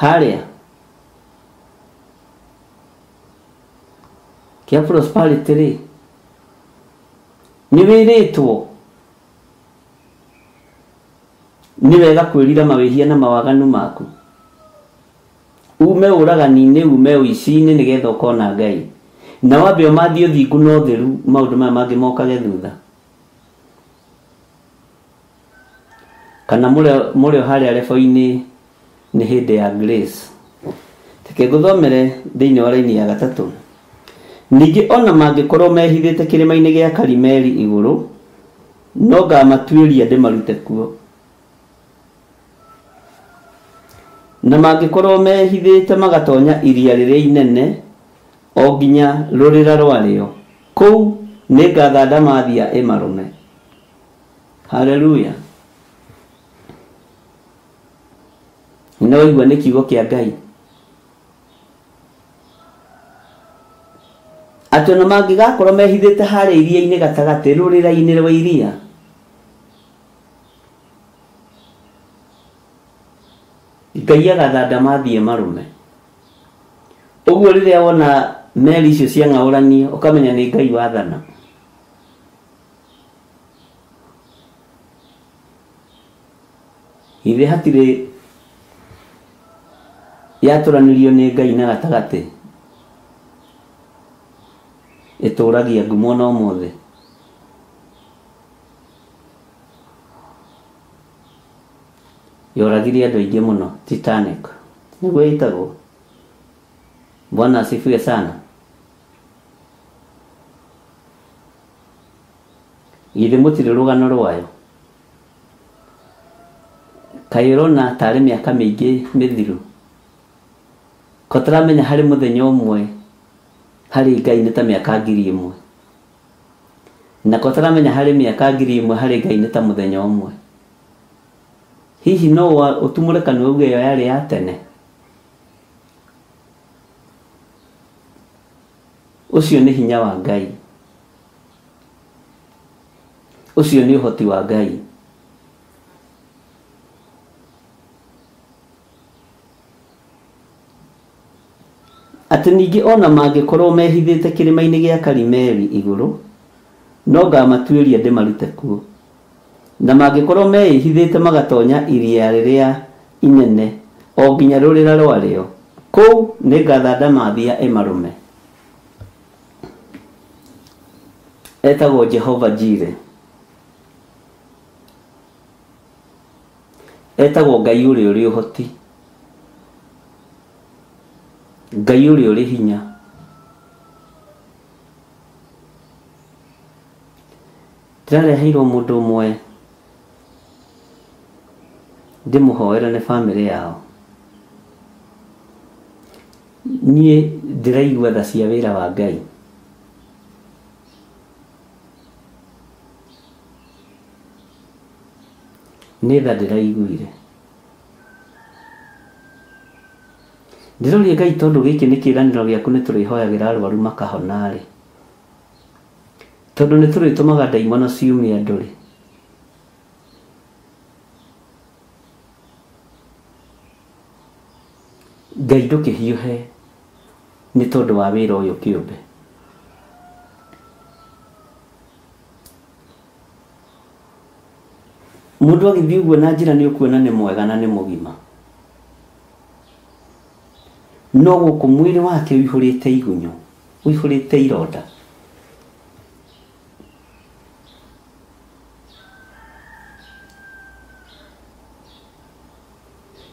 harĩa kĩa prosperity rĩ, nĩ wĩrĩtwo nĩ wega kwĩrira mawĩhia na mawaganu maku, ume ũragani-inĩ, ume ũici-inĩ, nĩgetha ũkona Ngai, na wambe ũmathie ũthingu na ũtheru, maũndũ maya mangĩ mokage thutha. Kana mũrĩ o harĩa rebo-inĩ nĩ hĩndĩ ya grace. Reke ngũthomere thĩinĩ wa raini ya gatatũ. Ningĩ ona mangĩkorwo mehithĩte kĩrĩma-inĩ gĩa Karimeli igũrũ, no ngamatuĩria ndĩmarute kuo. Na mangĩkorwo mehithĩte magatonya iria rĩrĩa inene o nginya rũrĩra rwarĩo, kũu nĩngatha ndamathia ĩmarũme. Haleluya. Nĩ waigua nĩ kiugo kĩa Ngai atĩ ona mangĩgakorwo mehithĩte harĩa iria-inĩ gatagatĩ, rũrĩra-inĩ rwa iria, Ngai agatha ndamathie marume. Ũguo rĩrĩa wona meri icio ciang'aũranio ũkamenya nĩ Ngai wathana. Ithe hatirĩ yatũranĩrio nĩ Ngai na gatagatĩ, ĩtũragia ngumo na ũmũthĩ. Yoragire andũ aingĩ mũno. Titanic nĩguo ĩtagwo. Bwana asifiwe sana. Githĩ mũtirĩ rũgano rwayo? Kaĩ ũrona tarĩ mĩaka mĩingĩ mĩthiru? Ko tũramenya harĩ mũthenya ũmwe harĩ Ngai nĩ ta mĩaka 1000, na ko tũramenya harĩ mĩaka 1000 harĩ Ngai nĩ ta mũthenya ũmwe. Hihi no ũtumũre kanua uge ĩyo yarĩ ya tene? Ũcio nĩ hinya wa Ngai, ũcio nĩ ũhoti wa Ngai. Atĩ ningĩ ona mangĩkorwo mehithĩte kĩrĩma-inĩ gĩa Karimeli igũrũ, no ngamatuĩria ndĩmarute kuo. Na mangĩkorwo meĩhithĩte magatonya iria rĩrĩa inene o nginya rũrĩra rwarĩo, kũu nĩngatha ndamathia ĩmarũme. Etagwo Jehova Jire, etagwo Ngai ũrĩa ũrĩ ũhoti, Ngai ũrĩa ũrĩ hinya. Ndĩrareheirwo mũndũ ũmwe ndĩmũhoere nĩ bamĩrĩ yao. Niĩ ndĩraigua tha cia wĩra wa Ngai. Nĩ tha ndĩraiguire. Ndĩroria Ngai tondũ gĩkĩ nĩ kĩĩranĩro gĩaku, nĩ tũrĩhoyagĩra arwaru makahona-rĩ, tondũ nĩ tũrĩtũmaga ndaimono ciumie andũ-rĩ, Ngai ndũkĩhiũhe nĩ tondũ wa wĩra ũyũ kĩũmbe. Mũndũ agĩthiĩ ũguo na njĩra nĩ ũkuona nĩ mwega na nĩ mũgima, no gũkũ mwĩrĩ wake ũihũrĩte igunyũ, ũihũrĩte ironda.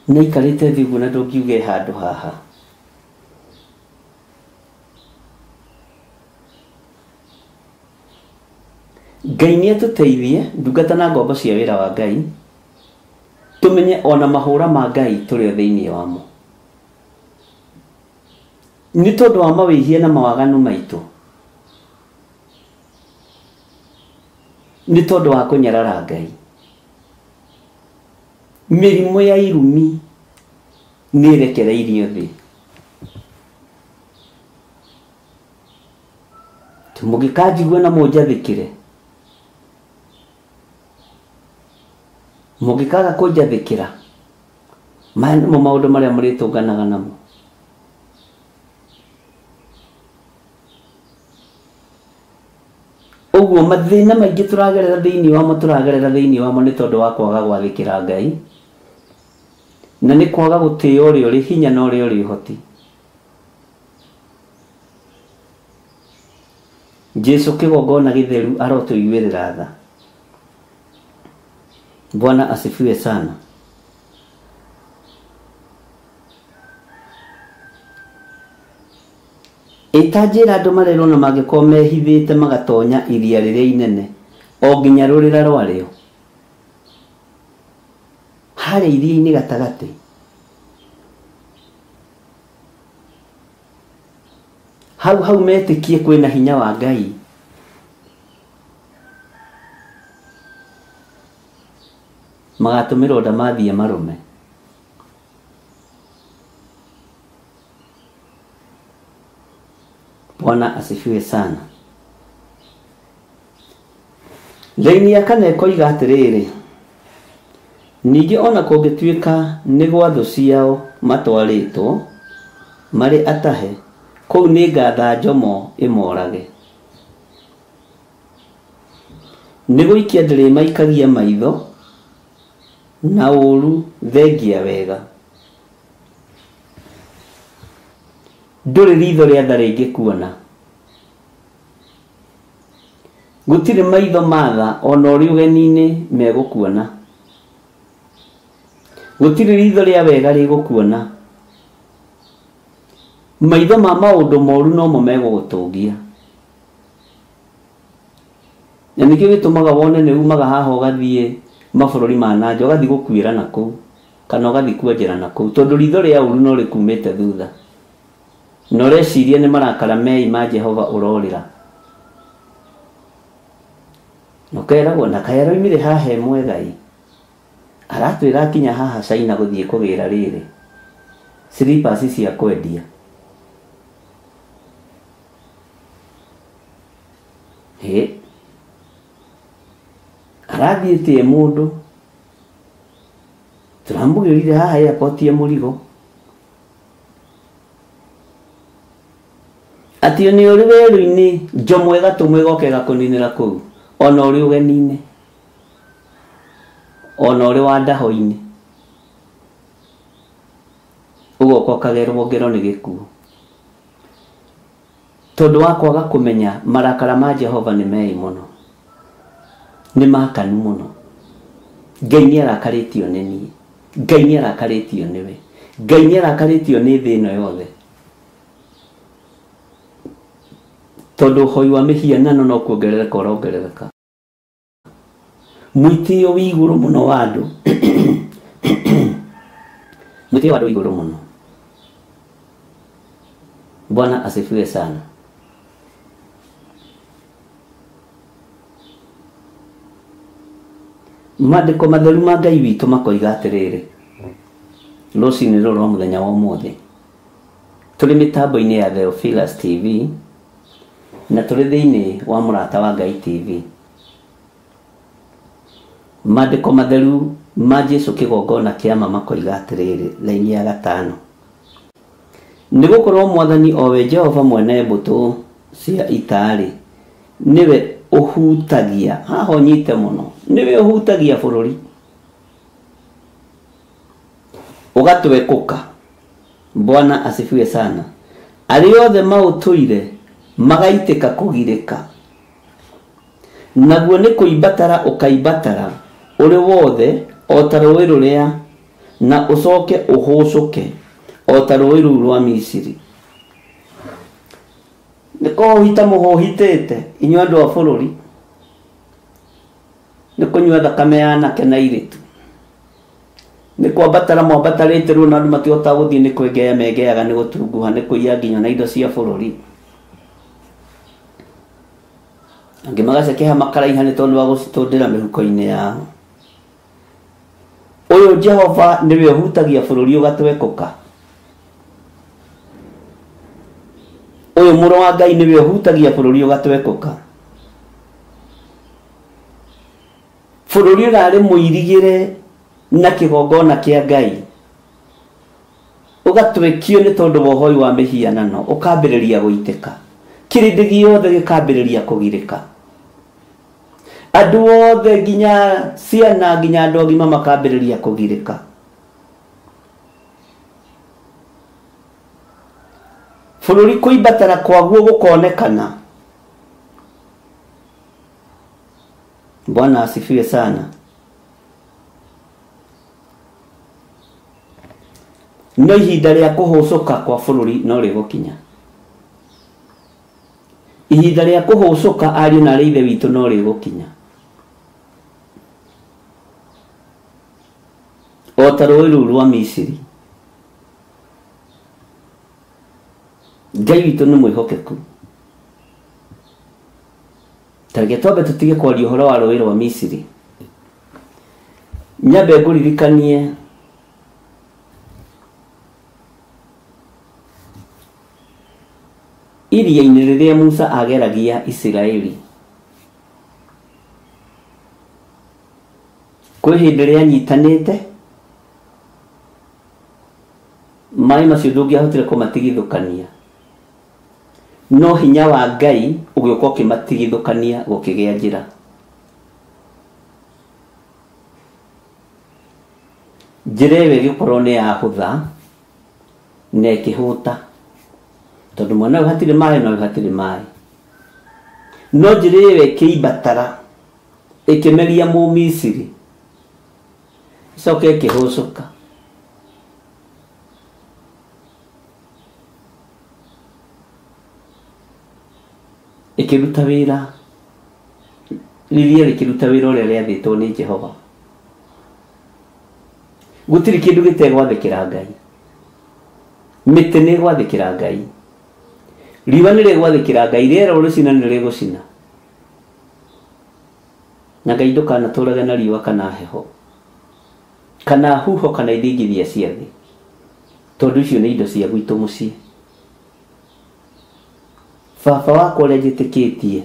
Nĩ aikarĩte thĩ ũguo na ndũngiuga e handũ haha. Ngai nĩ atũteithie, ndungata na ngombo cia wĩra wa Ngai, tũmenye ona mahũra ma Ngai tũrĩ o thĩinĩ wamo. Nĩ tondũ wa mawĩhia na mawaganu maitũ, nĩ tondũ wa kũnyarara Ngai. Mĩrimũ ya irumi nĩ ĩrekereirio thĩ. Mũngĩkanjigua na mũnjathĩkĩre, mũngĩkaga kũnjathĩkĩra, maya nĩmo maũndũ marĩa mũrĩtũnganaga namo. Ũguo mathĩna maingĩ tũragerera thĩinĩ wamo, tũragerera thĩinĩ wamo nĩ tondũ wa kwaga gwathĩkĩra Ngai, na nĩ kwaga gũtĩĩa ũrĩa ũrĩ hinya na ũrĩa ũrĩ ũhoti. Jesu kĩgongona gĩtheru arotũiguĩrĩra tha. Bwana asifiwe sana. Ĩtanjĩra andũ marerwo na mangĩkorwo mehithĩte magatonya iria rĩrĩa inene o nginya rũrĩra rwarĩo, harĩa iria-inĩ gatagatĩ, Hau hau metĩkie kwĩna hinya wa Ngai. Magatũmĩrwo ndamathiĩ marũme. Bwana asifiwe sana. Raini ya kana ĩkoiga atĩrĩrĩ, ningĩ ona kũngĩtuĩka nĩ gwa thũ ciao matwarĩtwo marĩ atahe, kũu nĩngatha njomo ĩmorage. Nĩ gũikia ndĩrĩmaikagia maitho na ũũru thengia wega. Ndũrĩ ritho rĩa tha rĩngĩkuona. Gũtirĩ maitho ma tha ona ũrĩ ũgeni-inĩ megũkuona. Gũtirĩ ritho rĩa wega rĩgũkuona. Maitho ma maũndũ moru nomo megũgũtũngia. Na nĩkĩo gĩtũmaga wone nĩ umaga haha ũgathiĩ mabũrũri ma na nja, ũgathiĩ gũkuĩra na kũu kana ũgathiĩ kuonjera na kũu, tondũ ritho rĩa ũru no rĩkumĩte thutha. Na ũreciria nĩ marakara mei ma Jehova ũrorĩra. Ũkeragwo na kaĩ aroimire haha e mwega ĩ, aratwĩra akinya haha China gũthiĩ kũgĩra rĩrĩ slippers cia kwendia. Hĩ, arathiĩte e mũndũ, tũramũgĩrire haha airport e mũrigo. Atĩ nĩ ũrĩ werũ-inĩ njomo ĩgatũmwo ĩgoka ĩgakũninĩra kũu, ona ũrĩ ũgeni-inĩ, ona ũrĩ wa ndaho-inĩ, ũgoka ũkagerwo ngero nĩ gĩkuũ. Tondũ wa kwaga kũmenya marakara ma Jehova nĩ mei mũno, nĩ makanu mũno. Ngai nĩ arakarĩtio nĩ niĩ, Ngai nĩ arakarĩtio nĩwe, Ngai nĩ arakarĩtio nĩ thĩ ĩno yothe. Tondũ ũhoi wa mĩhianano no kuongerereka ũrongerereka. Mwĩtĩo wĩ igũrũ mũno wa andũ. Mwĩtĩo wa andũ wĩ igũrũ mũno. Bwana asifiwe sana. Maandĩko matheru ma Ngai witũ makoiga atĩrĩrĩ, rũcinĩ rũrũ rwa mũthenya wa ũmũthĩ tũrĩ mĩtambo-inĩ ya Theophilus TV na tũrĩ thĩinĩ wa Mũrata wa Ngai TV. Maandĩko matheru ma Jesũ kĩgongona kĩa ma makoiga atĩrĩrĩ, raini ya gatano, nĩgũkorwo Mwathani o we Jehova mwene mbũtũ cia ita-rĩ, nĩwe ũhutagia, haha ũnyite mũno, nĩwe ũhutagia bũrũri ũgatwekũka. Bwana asifiwe sana. Arĩa othe maũtũire magaitĩka kũgirĩka, naguo nĩ kũimbatara ũkaimbatara ũrĩ wothe o ta rũũĩ rũrĩa, na ũcoke ũhũcũke o ta rũũĩ rũu rwa Misiri. Nĩ kũhũhita mũhũhitĩte inyuĩ andũ a bũrũri, nĩ kũnyua thakame ya anake na airĩtu, nĩ kwambatara mwambatarĩte rĩu na andũ matihotaga gũthiĩ, nĩ kwĩngeya mengeaga, nĩ gũtunguha, nĩ kũiya nginya na indo cia bũrũri. Angĩ magacekeha makaraiha nĩ tondũ wa gũcitũndĩra mĩhuko-inĩ yao. Ũyũ Jehova nĩwe ũhutagia bũrũri ũgatwekũka. Ũyũ mũrũ wa Ngai nĩwe ũhutagia bũrũri ũgatwekũka. Bũrũri ũrarĩ mũirigĩre na kĩgongona kĩa Ngai ũgatwekio nĩ tondũ wa ũhoi wa mĩhianano, ũkambĩrĩria gũitĩka. Kĩrĩndĩ gĩothe gĩkambĩrĩria kũgirĩka. Andũ othe nginya ciana nginya andũ agima makambĩrĩria kũgirĩka. Bũrũri kũimbatara kwaguo gũkonekana. Bwana asifiwe sana. No ihinda rĩa kũhũcũka kwa bũrũri no rĩgũkinya. Ihinda rĩa kũhũcũka ariũ na arĩ ithe witũ no rĩgũkinya. O ta rũũĩ rũu rwa Misiri. Ngai witũ nĩ mwĩhokeku. Tareke twambe tũtige kwaria ũhoro wa rũĩ rwa Misiri. Nyambe ngũririkanie iria-inĩ rĩrĩa Musa ageragia Isiraeli. Kwĩ hĩndĩ rĩanyitanĩte maĩ macio ndũngĩahotire kũmatigithũkania, no hinya wa Ngai ũgĩũka ũkĩmatigithũkania gũkĩgĩa njĩra. Njĩra ĩyo ĩgĩkorwo nĩ yahũtha na ĩkĩhũta, tondũ mwena ũyũ hatirĩ maĩ na ũyũ hatirĩ maĩ. No njĩra ĩyo ĩkĩimbatara ĩkĩmeria Mũmisiri, ĩcoke ĩkĩhũcũka. Ĩkĩruta wĩra, rĩrĩa rĩkĩruta wĩra ũrĩa rĩathĩtwo nĩ Jehova. Gũtirĩ kĩndũ gĩtegwathĩkĩra Ngai. Mĩtĩ nĩ ĩgwathĩkĩra Ngai, riũa nĩ rĩgwathĩkĩra Ngai, rĩera ũrĩcina nĩ rĩgũcina. Na Ngai ndũkanatũrage na riũa kana heho kana huho kana ithingithia cia thĩ, tondũ icio nĩ indo cia gwitũ mũciĩ. Baba wakwa ũrĩa njĩtĩkĩtie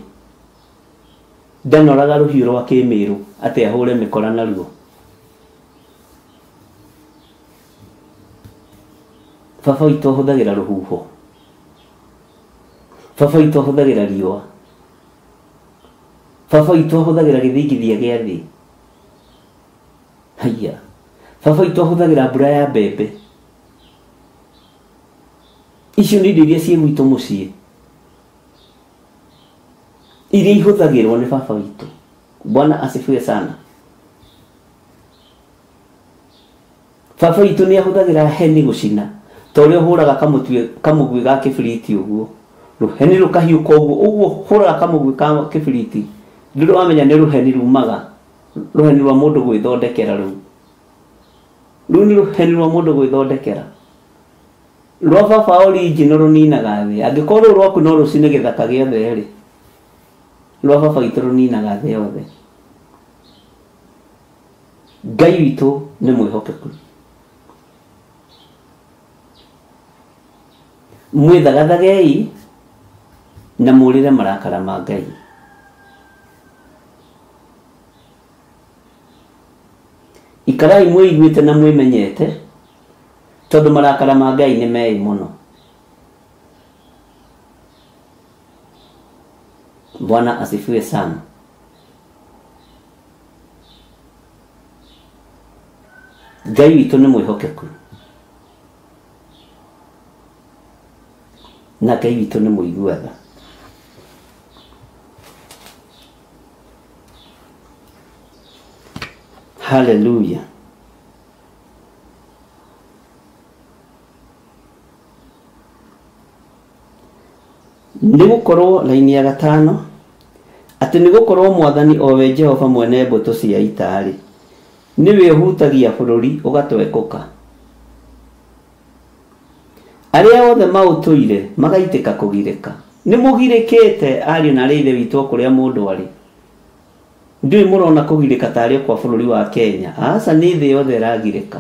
ndanoraga rũhiũ rwa kĩmĩrũ atĩ ahũre mĩkora naruo. Baba witũ ahũthagĩra rũhuho, baba witũ ahũthagĩra riũa, baba witũ ahũthagĩra gĩthingithia gĩa thĩ. Haiya, baba witũ ahũthagĩra mbura ya mbembe. Icio nĩ indo iria ciĩ gwitũ mũciĩ, iria ihũthagĩrwo nĩ baba witũ. Bwana asifiwe sana. Baba witũ nĩ ahũthagĩra heni gũcina, ta ũrĩa ũhũraga kamũguĩ ga kĩbiriti ũguo, rũheni rũkahiũka ũguo ũguo ũhũraga kamũguĩ ka kĩbiriti, ndũrĩ wamenya nĩ rũheni rumaga, rũheni rwa mũndũ gwĩthondekera rũu. Rũu nĩ rũheni rwa mũndũ gwĩthondekera. Rwa baba original rũninaga thĩ. Angĩkorwo rũu rwaku no rũcine gĩthaka gĩothe rĩ, rwa baba witũ rũninaga thĩ yothe. Ngai witũ nĩ mwĩhokeku. Mwĩthagathagei na mũrĩre marakara ma Ngai. Ikarai mwĩiguĩte na mwĩmenyete, tondũ marakara ma Ngai nĩ meĩ mũno. Bwana asifiwe sana. Ngai witũ nĩ mwĩhokeku, na Ngai witũ nĩ mũigua tha. Haleluya. Nĩ gũkorwo laini ya gatano, atĩ nĩ gũkorwo Mwathani o we Jehova mwene mbũtũ cia ita-rĩ, nĩwe ũhutagia bũrũri ũgatwekũka. Arĩa othe maũtũire magaitĩka kũgirĩka. Nĩ mũgirĩkĩte ariũ na arĩ ithe witũ o kũrĩa mũndũ arĩ. Ndiũĩ mũrona kũgirĩka tarĩ kwa bũrũri wa Kenya. Aca, nĩ thĩ yothe ĩragirĩka.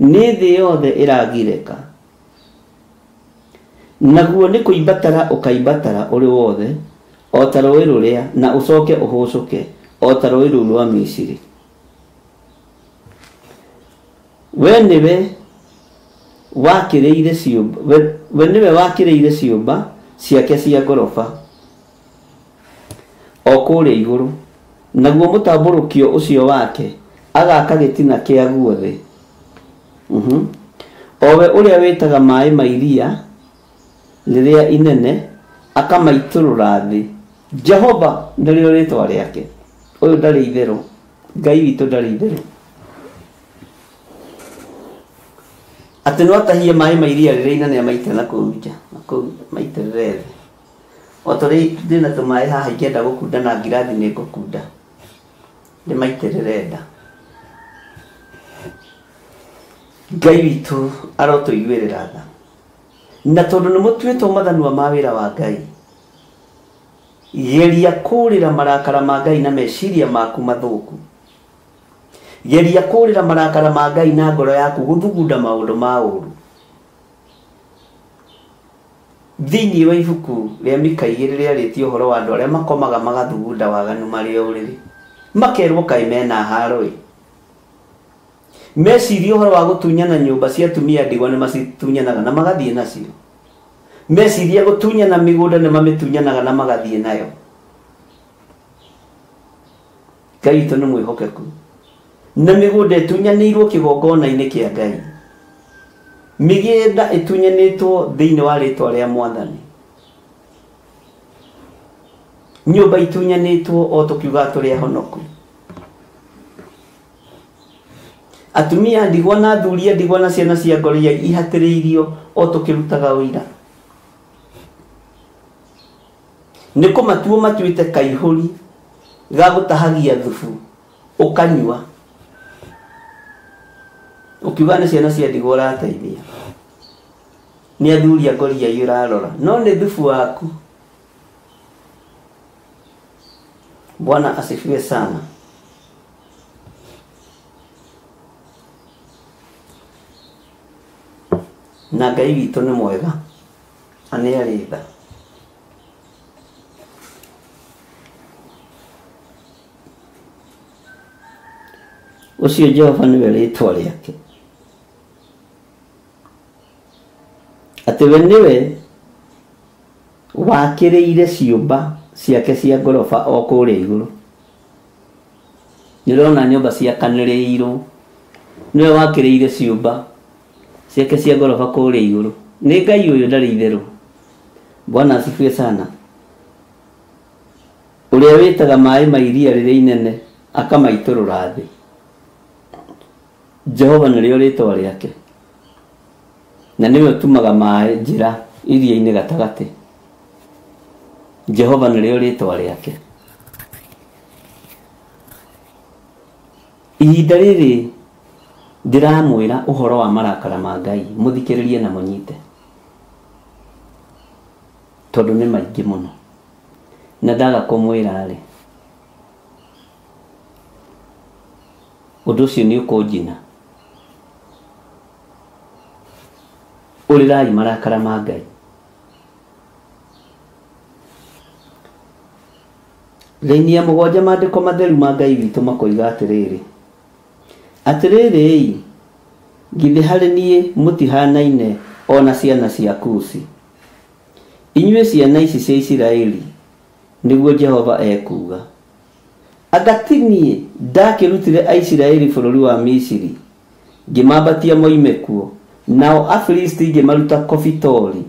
Nĩ thĩ yothe ĩragirĩka. Naguo nĩ kũimbatara ũkaimbatara ũrĩ wothe, o ta rũĩ rũrĩa, na ũcoke ũhũcũke, o ta rũĩ rũu rwa Misiri. We nĩwe wakĩrĩire ciũmba, we nĩwe wakĩrĩire ciũmba ciake cia ngoroba o kũrĩa igũrũ, naguo mũtambũrũkio ũcio wake agaka gĩtina kĩaguo thĩ. O we ũrĩa wĩtaga maĩ ma iria rĩrĩa inene akamaitũrũra thĩ. Jehova nĩrĩo rĩtwa rĩake. Ũyũ ndarĩ itherũ, Ngai witũ ndarĩ itherũ. Atĩ no atahie maĩ ma iria rĩrĩa inene amaite na kũu nja, na kũu maitĩrĩre thĩ. O ta ũrĩa ndĩna tũmaĩ haha ingĩenda gũkunda na ngirathi nĩ ngũkunda, ndĩmaitĩrĩre nda. Ngai witũ arotũiguĩrĩra tha. Na tondũ nĩ mũtuĩtwo mathanua ma wĩra wa Ngai, geria kũũrĩra marakara ma Ngai na meciria maku mathũku. Geria kũũrĩra marakara ma Ngai na ngoro yaku gũthugunda maũndũ ma ũũru. Thĩinĩ wa ibuku rĩa Mika 2 rĩarĩtie ũhoro wa andũ arĩa makomaga magathugunda waganu marĩ o ũrĩrĩ, makerwo kaĩ mena haro-ĩ. Meciria ũhoro wa gũtunyana nyũmba cia atumia ndigwa nĩ macitunyanaga na magathiĩ nacio. Meciria gũtunyana mĩgũnda nĩ mamĩtunyanaga na magathiĩ nayo. Ngai witũ nĩ mwĩhokeku. Na mĩgũnda ĩtunyanĩirwo kĩgongona-inĩ kĩa Ngai. Mĩgĩnda ĩtunyanĩtwo thĩinĩ wa rĩtwa rĩa Mwathani. Nyũmba itunyanĩtwo o tũkiuga tũrĩ ahonoku. Atumia ndigwa na athuri ndigwa na ciana cia ngoria ihatĩrĩirio o tũkĩrutaga ũira. Nĩ kũmatuo matuĩte kaihũri ga gũtahagia thubu ũkanyua, ũkiuga nĩ ciana cia ndigwa ũrateithia, nĩ athuri a ngoria ũrarora, no nĩ thubu waku. Bwana asifiwe sana. Na Ngai witũ nĩ mwega na nĩ arĩ tha. Ũcio Jehova nĩwe rĩtwa rĩake, atĩ we nĩwe wakĩrĩire ciũmba ciake cia ngoroba o kũrĩa igũrũ. Nĩũrona nyũmba ciakanĩrĩirwo, nĩwe wakĩrĩire ciũmba ciake cia ngoroba kũrĩa igũrũ. Nĩ Ngai ũyũ ndarĩ itherũ. Bwana asifiwe sana. Ũrĩa wĩtaga maĩ ma iria rĩrĩa inene akamaitũrũra thĩ. Jehova nĩrĩo rĩtwa rĩake, na nĩwe ũtumaga maĩ njĩra iria-inĩ gatagatĩ. Jehova nĩrĩo rĩtwa rĩake. Ihinda rĩrĩ ndĩramwĩra ũhoro wa marakara ma Ngai, mũthikĩrĩrie na mũnyite, tondũ nĩ maingĩ mũno. Na ndaga kũmwĩra rĩ, ũndũ ũcio nĩ ũkũnjina. Ũrĩrai marakara ma Ngai. Raini ya 7 maandĩko matheru ma Ngai witũ makoiga atĩrĩrĩ, atĩrĩrĩ, githĩ harĩ niĩ mũtihanaine ona ciana cia Kusi, inyuĩ ciana ici cia Isiraeli, nĩguo Jehova ekuuga. Anga ti niĩ ndakĩrutire Aisiraeli bũrũri wa Misiri, ngĩmambatia moime kuo, nao Afilisti ngĩmaruta Kofitori,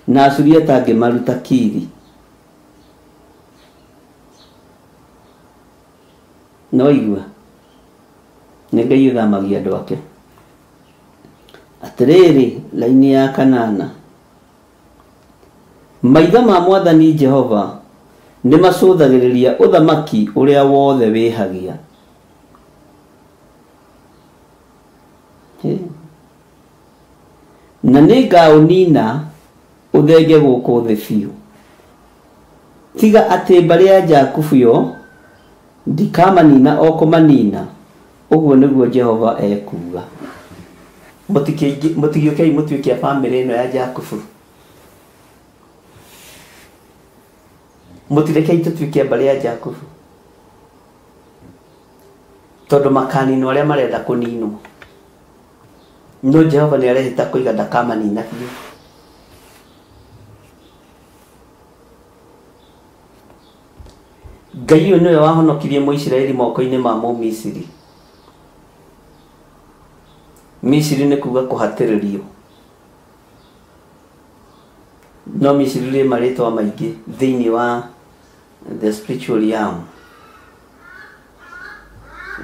na Asuriata ngĩmaruta Kiri. No igua nĩ Ngai ũthamagia andũ ake. Atĩrĩrĩ, raini ya 8, maitho ma Mwathani Jehova nĩ macũthagĩrĩria ũthamaki ũrĩa wothe wĩhagia. Na nĩngaũnina ũthenge gũkũ thĩ biũ. Tiga atĩ mbarĩ ya Jakubu yo ndikamanina o kũmanina, ũguo nĩguo Jehova ekuuga. Mũtigĩũkei mũtuĩke a bamĩrĩ ĩno ya Jakubu. Mũtirekei tũtuĩke mbarĩ ya Jakubu, tondũ makaninwo arĩa marenda kũninwo. No Jehova nĩ arehĩta kũiga ndakamanina biũ. Ngai ũyũ nĩwe wahonokirie Mũisiraeli moko-inĩ ma Mũmisiri. Misiri nĩ kuga kũhatĩrĩrio, no Misiri rĩ marĩtwa maingĩ thĩinĩ wa the spiritual realm,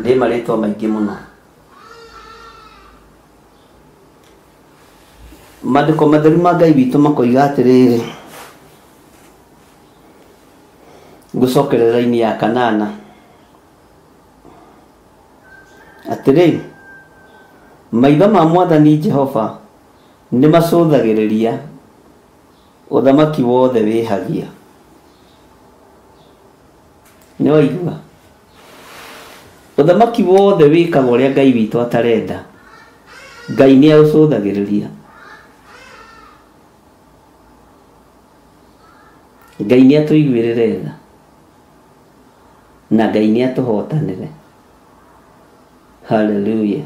rĩ marĩtwa maingĩ mũno. Maandĩko matheru ma Ngai witũ makoiga atĩrĩrĩ, ngũcokerera raini ya 8, atĩrĩ, maitho ma Mwathani Jehova Nĩ macũthagĩrĩria ũthamaki wothe wĩhagia. Nĩ waigua? Ũthamaki wothe wĩkaga ũrĩa Ngai witũ atarenda. Ngai nĩ aũcũthagĩrĩria. Ngai nĩ atũiguĩrĩre tha. Na Ngai nĩ atũhotanĩre. Hallelujah.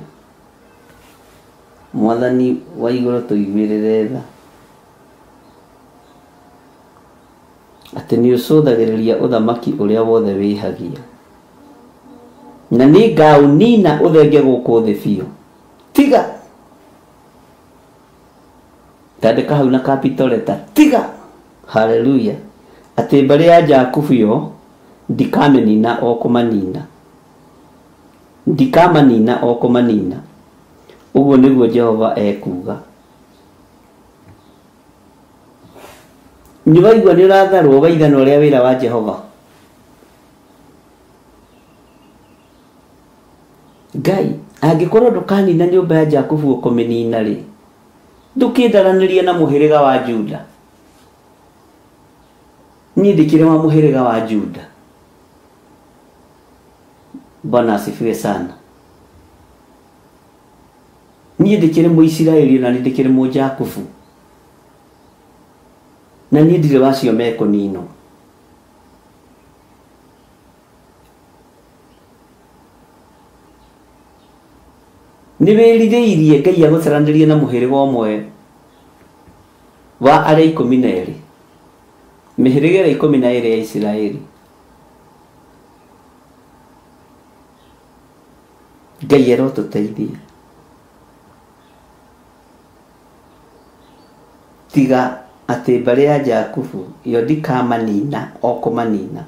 Mwathani wa igũrũ tũiguĩrĩre tha. Atĩ nĩ ũcũthagĩrĩria ũthamaki ũrĩa wothe wĩhagia. Na nĩ ngaũnina ũthenge gũkũ thĩ biũ. Tiga. Tandĩka hau na capital letter. Tiga. Hallelujah. Atĩ mbarĩ ya Jakubu yo ndikamĩnina o kũmanina. Ndikamanina o kũmanina. Ũguo nĩguo Jehova ekuuga. Nĩ waigua nĩ ũratharwo ũgaithanwo ũrĩa wĩra wa Jehova. Ngai angĩkorwo ndũkanina nyũmba ya Jakubu ũkũmĩnina rĩ, ndũkĩndaranĩria na mũhĩrĩga wa Juda. Niĩ ndĩkĩrĩ wa mũhĩrĩga wa Juda. Bwana asifiwe sana. Niĩ ndĩkĩrĩ Mũisiraeli na niĩ ndĩkĩrĩ Mũjakubu. Na niĩ ndirĩ wacio mekũninwo. Nĩ wĩrirĩirie Ngai agũcaranĩrie na mũhĩrĩga ũmwe wa arĩa 12. Mĩhĩrĩga ĩrĩa 12 ya Isiraeli. Ngai arotũteithia. Tiga atĩ mbarĩ ya Jakubu yo ndikamanina o kũmanina.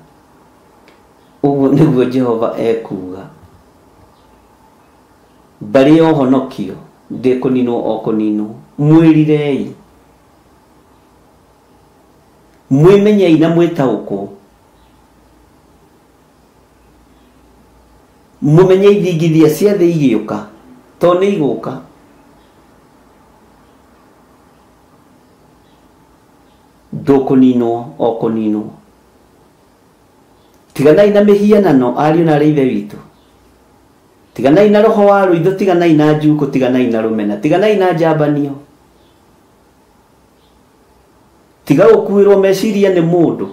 Ũguo nĩguo Jehova ekuuga. Mbarĩ ya ũhonokio ndĩkũninwo o kũninwo. Mwĩrirei. Mwĩmenyei na mwĩtaũkwo. Mũmenye ithingithia cia thĩ igĩũka, to nĩ igũka. Ndũkũninwo o kũninwo. Tiganai na mĩhianano ariũ na arĩ ithe witũ. Tiganai na roho wa rũitho, tiganai na njukũ, tiganai na rũmena, tiganai na njambanio. Tiga gũkuĩrwo meciria nĩ mũndũ.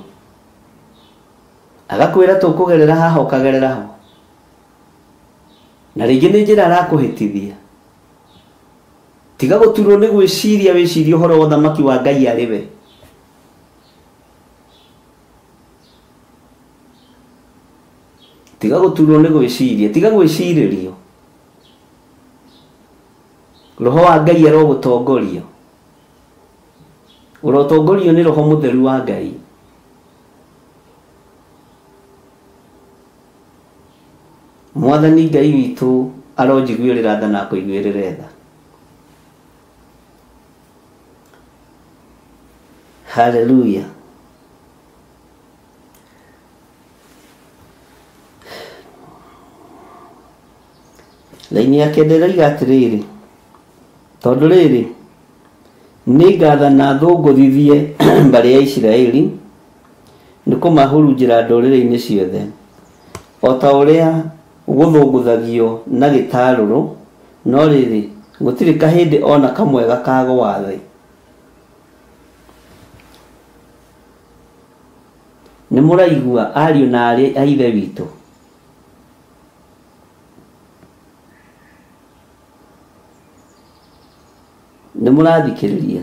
Agakwĩra tũkũgerera haha ũkagerera ho. Na rĩngĩ nĩ njĩra arakũhĩtithia. Tiga gũturwo nĩ gwĩciria wĩcirie ũhoro wa ũthamaki wa Ngai arĩ we. Tiga gũturwo nĩ gwĩciria, tiga gwĩcirĩrio. Roho wa Ngai arogũtongoria. Ũrotongorio nĩ Roho Mũtheru wa Ngai. Mwathani Ngai witũ aronjiguĩrĩra tha na akũiguĩrĩre tha. Hallelujah. Laini ya kenda ĩroiga atĩrĩrĩ, tondũ rĩrĩ nĩngathana thũngũthithie mbarĩ ya Isiraeli nĩ kũmahurunjĩra ndũrĩrĩ-inĩ ciothe o ta ũrĩa gũthũngũthagio na gĩtarũrũ, no rĩrĩ gũtirĩ kahĩndĩ ona kamwe gakagũa thĩ. Nĩ mũraigua ariũ na aarĩ a ithe witũ? Nĩ mũrathikĩrĩria?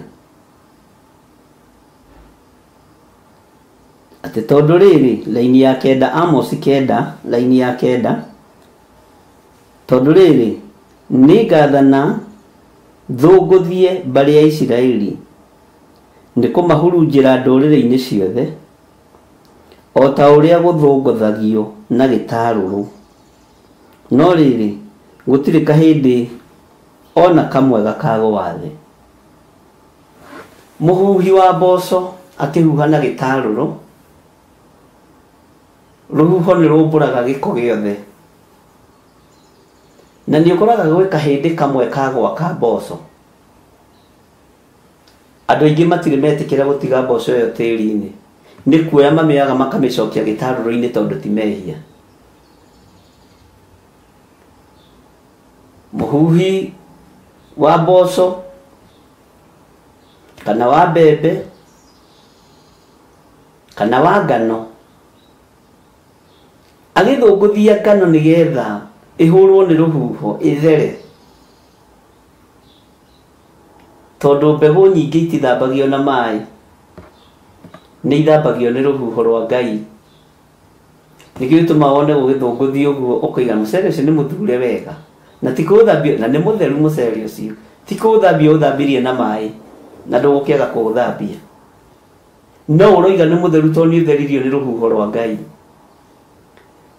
Atĩ tondũ rĩrĩ, laini ya kenda, Amosi kenda, laini ya kenda, tondũ rĩrĩ nĩngathana thũngũthie mbarĩ ya Isiraeli nĩ kũmahurunjĩra ndũrĩrĩ-inĩ ciothe o ta ũrĩa gũthũngũthagio na gĩtarũrũ, no rĩrĩ gũtirĩ kahĩndĩ ona kamwe gakagũa thĩ. Mũhuhi wa mboco akĩhuha na gĩtarũrũ, rũhuho nĩ rũmbũraga gĩko gĩothe, na nĩ ũkoraga gwĩ kahĩndĩ kamwe kagwa ka mboco. Andũ aingĩ matirĩ metĩkĩra gũtiga mboco ĩyo tĩri-inĩ, nĩ kuoya mamĩoyaga makamĩcokia gĩtarũrũ-inĩ tondũ ti mehia. Mũhuhi wa mboco kana wa mbembe kana wa ngano agĩthũngũthia ngano nĩgetha ĩhũrwo nĩ rũhuho ĩthere, tondũ mbegũ nyingĩ itithambagio na maĩ, nĩ ithambagio nĩ rũhuho rwa Ngai. Nĩkĩo gĩtũmaga wone gũgĩthũngũthio ũguo ũkoiga mũcere ũcio nĩ mũthure wega, na ti kũũthambio, na nĩ mũtheru mũcere ũcio, ti kũũthambia ũthambirie na maĩ na ndũgũkĩaga kũũthambia, no ũroiga nĩ mũtheru tondũ nĩ ũtheririo nĩ rũhuho rwa Ngai.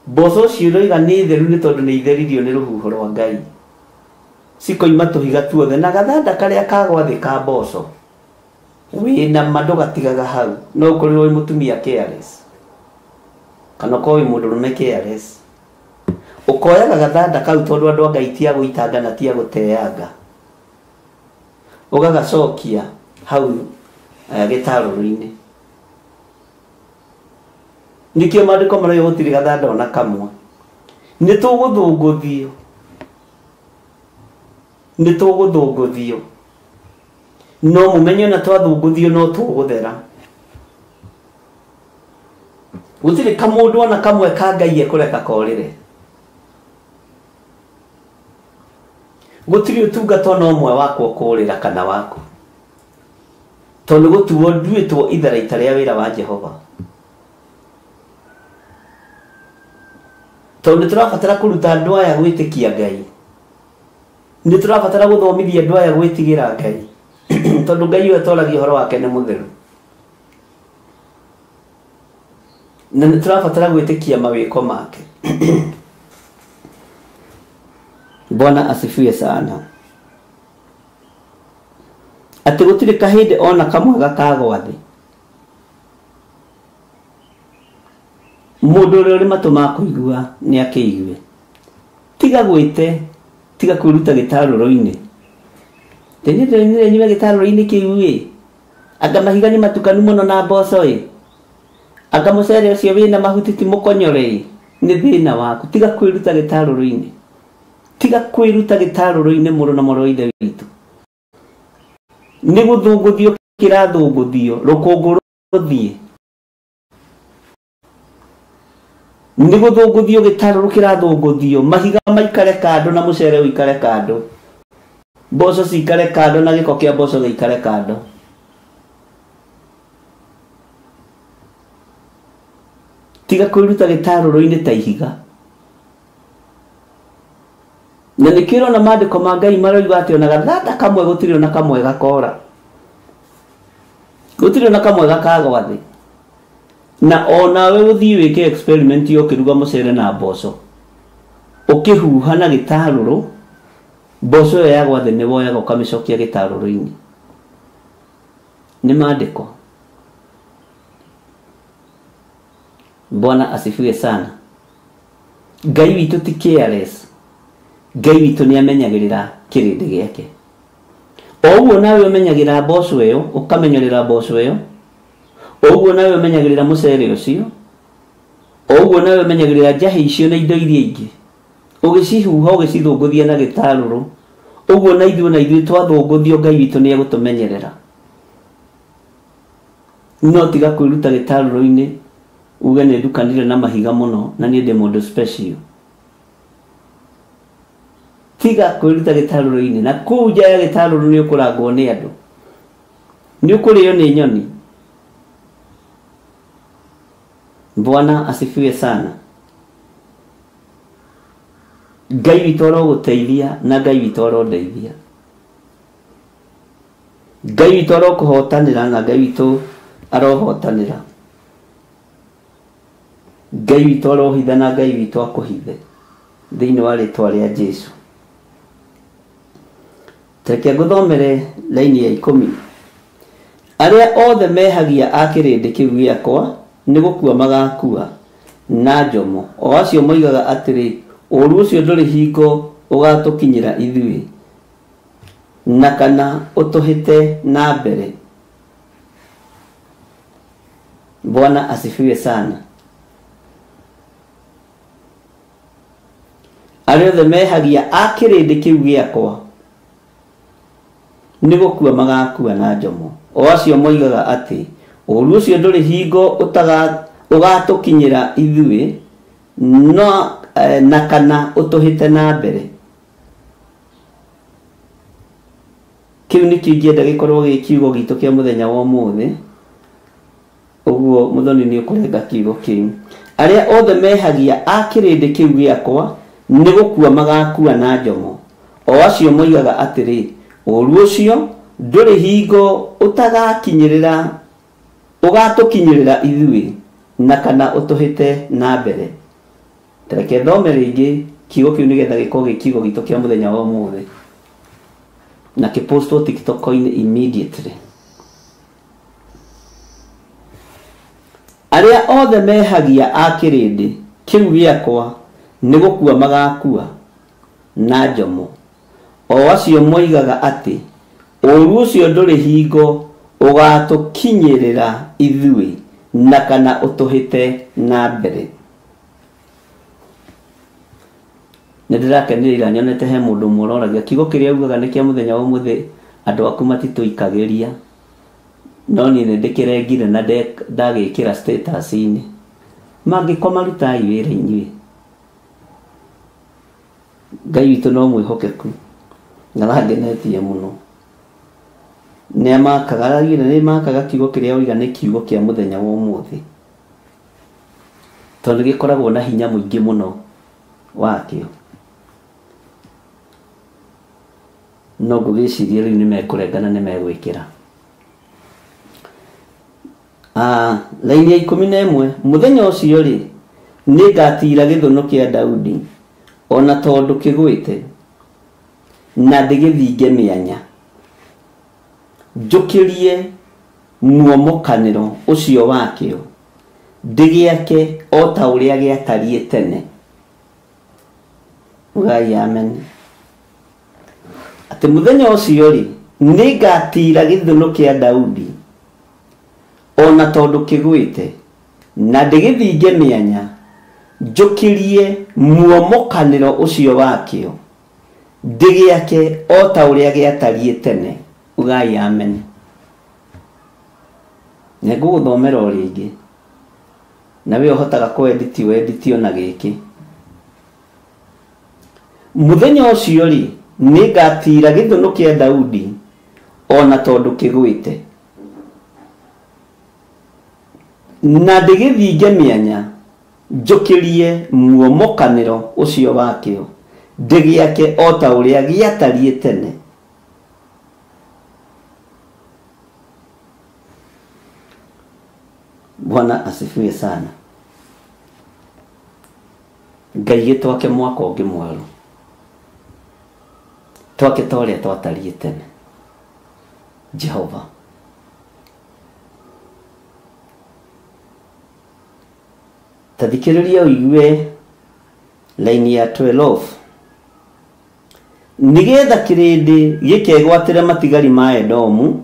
Mboco ũcio ũroiga nĩ theru nĩ tondũ nĩ itheririo nĩ rũhuho rwa Ngai, cikoima tũhiga tuothe na gathanda karĩa kagwa thĩ ka mboco wĩna ma ndũgatigaga hau. No ũkorirwo wĩ mũtumia careless kana ũkorwo wĩ mũndũrũme careless, ũkoyaga gathanda kau tondũ andũ a Ngai ti a gũitanga na ti a gũteanga, ũgagacokia hau gĩtarũrũ-inĩ. Nĩkĩo maandĩko marauga gũtirĩ gathanda ona kamwe. Nĩ tũgũthũngũthio, nĩ tũgũthũngũthio, no mũmenye ona twathũngũthio no tũgũthera. Gũtirĩ kamũndũ ona kamwe ka Ngai ekũreka korĩre. Gũtirĩ ũtungata ona ũmwe wakwa ũkũrĩra kana waku, tondũ gũtuo nduĩtwo itharaita rĩa wĩra wa Jehova. Tondũ nĩ tũrabatara kũruta andũ aya gwĩtĩkia Ngai, nĩ tũrabatara gũthomithia andũ aya gwĩtigĩra Ngai, tondũ Ngai ũyũ atwaragia ũhoro wake nĩ mũtheru, na nĩ tũrabatara gwĩtĩkia mawĩko make. Bwana asifiwe sana. Atĩ gũtirĩ kahĩndĩ ona kamwe gakagwa thĩ. Mũndũ ũrĩa ũrĩ matũ ma kũigua nĩ akĩigue. Tiga gwĩte, tiga kwĩruta gĩtarũrũ-inĩ. Tene tene nyume gĩtarũrũ-inĩ kĩu ĩ, anga mahiga nĩ matukanu mũno na mboco ĩ, anga mũcere ũcio wĩna mahuti ti mũkonyore ĩ, nĩ thĩna waku. Tiga kwĩruta gĩtarũrũ-inĩ, tiga kwĩruta gĩtarũrũ-inĩ mũrũ na mwarĩ wa Ithe witũ. Nĩ gũthũngũthio kĩrathũngũthio, rũkũngũ rũthiĩ. Nĩ gũthũngũthio gĩtarũrũ kĩrathũngũthio, mahiga maikare kando na mũcere ũikare kando, mboco cikare kando na gĩko kĩa mboco gĩikare kando. Tiga kwĩruta gĩtarũrũ-inĩ ta ihiga. Na nĩkĩo ũrona maandĩko ma Ngai maroiga atĩ ona gathanda kamwe gũtirĩ ona kamwe gakora, gũtirĩ ona kamwe gakagwa thĩ. Na onawe ũthiĩ wĩke experiment ũkĩruga mũcere na mboco, ũkĩhuha na gĩtarũrũ, mboco ĩyo yagwa thĩ nĩ woyaga ũkamĩcokia gĩtarũrũ-inĩ. Nĩ maandĩko. Bwana asifiwe sana. Ngai witũ ti careless, Ngai witũ nĩ amenyagĩrĩra kĩrĩndĩ gĩake. O ũguo nawe ũmenyagĩrĩra mboco ĩyo, ũkamenyerera mboco ĩyo, o ũguo nawe ũmenyagĩrĩra mũcere ũcio, o ũguo nawe ũmenyagĩrĩra njahĩ icio na indo iria ingĩ, ũgĩcihuha ũgĩcithũngũthia na gĩtarũrũ, ũguo na ithuĩ twathũngũthio Ngai witũ nĩ egũtũmenyerera. No tiga kwĩruta gĩtarũrũ-inĩ uge nĩ ndukanire na mahiga mũno na niĩ ndĩ mũndũ special. Tiga kwĩruta gĩtarũrũ-inĩ, na kũu nja ya gĩtarũrũ nĩ ũkũrangwo nĩ andũ, nĩ ũkũrĩo nĩ nyoni. Bwana asifiwe sana. Ngai witũ arogũteithia na Ngai witũ arondeithia. Ngai witũ arokũhotanĩra na Ngai witũ arohotanĩra. Ngai witũ arohitha na Ngai witũ akũhithe thĩinĩ wa rĩtwa rĩa Jesũ. Reke ngũthomere laini ya 10. Arĩa othe mehagia a kĩrĩndĩ kĩu gĩakwa nĩ gũkua magakua na njomo, o acio moigaga atĩrĩ, ũũru ũcio ndũrĩ hingo ũgatũkinyĩra ithuĩ, na kana ũtũhĩte na mbere. Bwana asifiwe sana. Arĩa othe mehagia a kĩrĩndĩ kĩu gĩakwa nĩ gũkua magakua na njomo, o acio moigaga atĩ ũũru ũcio ndũrĩ hingo ũgatũkinyĩra ithuĩ no na kana ũtũhĩte na mbere. Kĩu nĩkĩo ingĩenda gĩkorwo gĩ kiugo gitũ kĩa mũthenya wa ũmũthĩ. Ũguo mũthoni nĩ ũkũrenga kiugo kĩu. Arĩa othe mehagia a kĩrĩndĩ kĩu gĩakwa nĩ gũkua magakua na njomo, o acio moigaga atĩrĩ ũũru ũcio ndũrĩ hingo ũtagakinyĩrĩra ũgatũkinyĩrĩra ithuĩ na kana ũtũhĩte na mbere. Reke thome rĩngĩ kiugo kĩu nĩgetha gĩkorwo gĩ kiugo gitũ kĩa mũthenya wa ũmũthĩ na kĩpostwo TikTok-inĩ immediately. Arĩa othe mehagia a kĩrĩndĩ kĩu gĩakwa nĩ gũkua magakua na njomo, o acio moigaga atĩ ũũru ũcio ndũrĩ hingo ũgatũkinyĩrĩra ithuĩ na kana ũtũhĩte na mbere. Nĩ ndĩrakenire nyonete he mũndũ ũmwe ũroragia kiugo kĩrĩa augaga nĩ kĩa mũthenya wa ũmũthĩ, andũ aku matitũikagĩria, no niĩ nĩ ndĩkĩrengire na ndagĩkĩra status-inĩ. Mangĩkoma rutai wĩra inyuĩ. Ngai witũ no mwĩhokeku na arangenetie mũno. Nĩ amakaga, araugire nĩ makaga kiugo kĩrĩa oiga nĩ kiugo kĩa mũthenya wa ũmũthĩ, tondũ gĩkoragwo na hinya mũingĩ mũno wakĩo. No ngũgĩciria rĩu nĩ mekũrengana nĩ megwĩkĩra. Laini ya 11, mũthenya ũcio rĩ nĩ ngatira gĩthũnũ kĩa Daudi ona tondũ kĩgwĩte na ndĩgĩthinge mĩanya, njũkĩrie muomokanĩro ũcio wakĩo ndĩgĩake o ta ũrĩa gĩatariĩ tene. Ugai amen. Atĩ mũthenya ũcio rĩ nĩ ngatira gĩthũnũ kĩa Daudi ona tondũ kĩgwĩte na ndĩgĩthinge mĩanya, njũkĩrie muomokanĩro ũcio wakĩo ndĩgĩake o ta ũrĩa gĩatariĩ tene. Ugai amen. Nĩ ngũgũthomera o rĩngĩ na we ũhotaga kũedit wedit ona gĩkĩ. Mũthenya ũcio rĩ nĩ ngatira gĩthũnũ kĩa Daudi ona tondũ kĩgwĩte na ndĩgĩthinge mĩanya, njũkĩrie muomokanĩro ũcio wakĩo ndĩgĩake o ta ũrĩa gĩatariĩ tene. Bwana asifiwe sana. Ngai gĩtwake mwaka ũngĩ mwerũ, twake ta ũrĩa twatariĩ tene. Jehova ta thikĩrĩria ũigue laini ya 12, nĩgetha kĩrĩndĩ gĩkegwatĩre matigari ma Edomu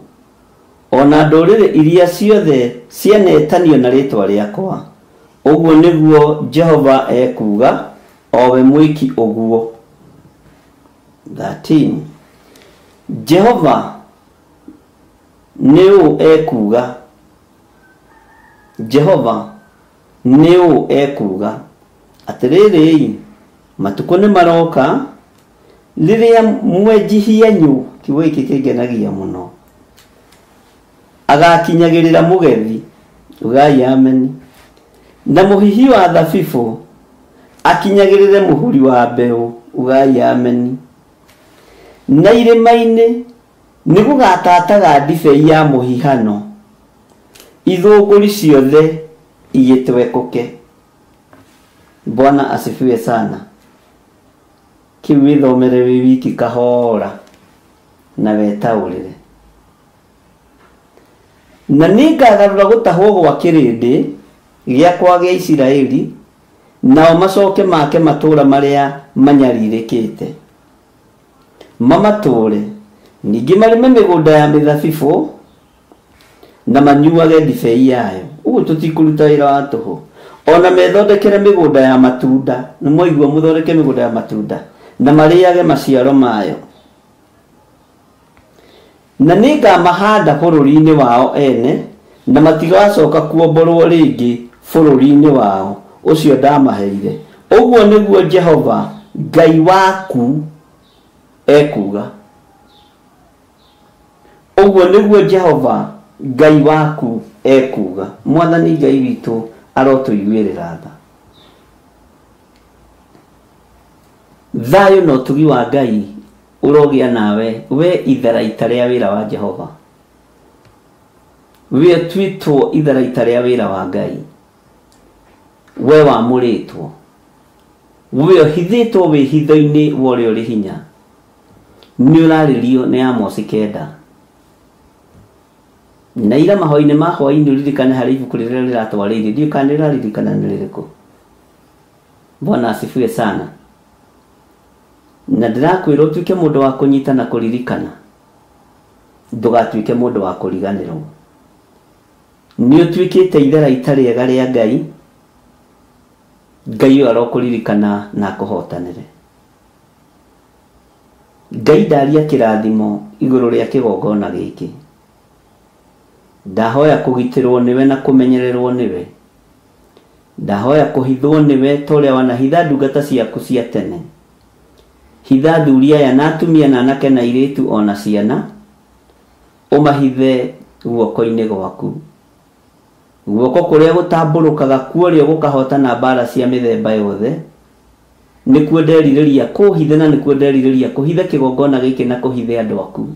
ona ndũrĩrĩ iria ciothe cianetanio na rĩtwa rĩakwa, ũguo nĩguo Jehova ekuuga, o we mwĩki ũguo. 13, Jehova nĩ ũũ ekuuga, Jehova nĩ ũũ ekuuga, atĩrĩrĩ, matukũ nĩ maroka rĩrĩa mwenji hianyũ, kiugo gĩkĩ kĩngenagia mũno, agakinyagĩrĩra mũgethi, ugai amen, na mũhihi wa thabibũ akinyagĩrĩre mũhuri wa mbeũ, ugai amen, na irĩma-inĩ nĩ gũgatataga ndibei ya mũhihano, ithũngũri ciothe igĩtwekũke. Bwana asifiwe sana. Kĩu wĩthomere wĩ wiki kahora na wetaũrĩre. Na nĩngagarũra gũtahwo gwa kĩrĩndĩ gĩakwa gĩa Isiraeli, nao macoke make matũũra marĩa manyarirĩkĩte mamatũũre, ningĩ marĩme mĩgũnda ya mĩthabibũ Na manyuage ndibei yayo. Ũguo tũtikũruta wĩra wa tũhũ. Ona methondekere mĩgũnda ya matunda, nĩ mwaigua mũthondeke mĩgũnda ya matunda na marĩage maciaro mayo. Na nĩngamahanda bũrũri-inĩ wao ene, na matigacoka kuomborwo rĩngĩ bũrũri-inĩ wao ũcio ndamaheire. Ũguo nĩguo Jehova Ngai waku ekuuga. Ũguo nĩguo Jehova Ngai waku ekuuga. Mwathani Ngai witũ arotũiguĩrĩra tha. Thayũ na ũtugi wa Ngai ũrogĩa nawe, we itharaita rĩa wĩra wa Jehova. We twitwo itharaita rĩa wĩra wa Ngai. We wamũrĩtwo, we ũhithĩtwo wĩhitho-inĩ wa ũrĩa ũrĩ hinya. Nĩ ũrarĩrio nĩ Amosi 9. Na ira mahoinĩ ma hwaĩ-inĩ ũririkane harĩ ibuku rĩrĩa rĩratwarĩirie, ndiũĩ kana nĩrĩraririkana nĩ rĩrĩkũ. Bwana asifiwe sana. Na ndĩrakwĩra ũtuĩke mũndũ wa kũnyita na kũririkana, ndũgatuĩke mũndũ wa kũriganĩrwo. Nĩ ũtuĩkĩte itharaita rĩega rĩa Ngai. Ngai ũyũ arokũririkana na akũhotanĩre. Ngai ndaria kĩrathimo igũrũ rĩa kĩgongona gĩkĩ. Ndahoya kũgitĩrwo nĩwe na kũmenyererwo nĩwe. Ndahoya kũhithwo nĩwe ta ũrĩa wanahitha ndungata ciaku cia tene. Hitha athuri aya na atumia na anake na airĩtu ona ciana, ũmahithe guoko-inĩ gwaku. Guoko kũrĩa gũtambũrũkaga kuo gũkahotana mbara cia mĩthemba yothe. Nĩkuo nderirĩria kũhithe na nĩkuo nderirĩria kũhitha kĩgongona gĩkĩ na kũhithe andũ aku.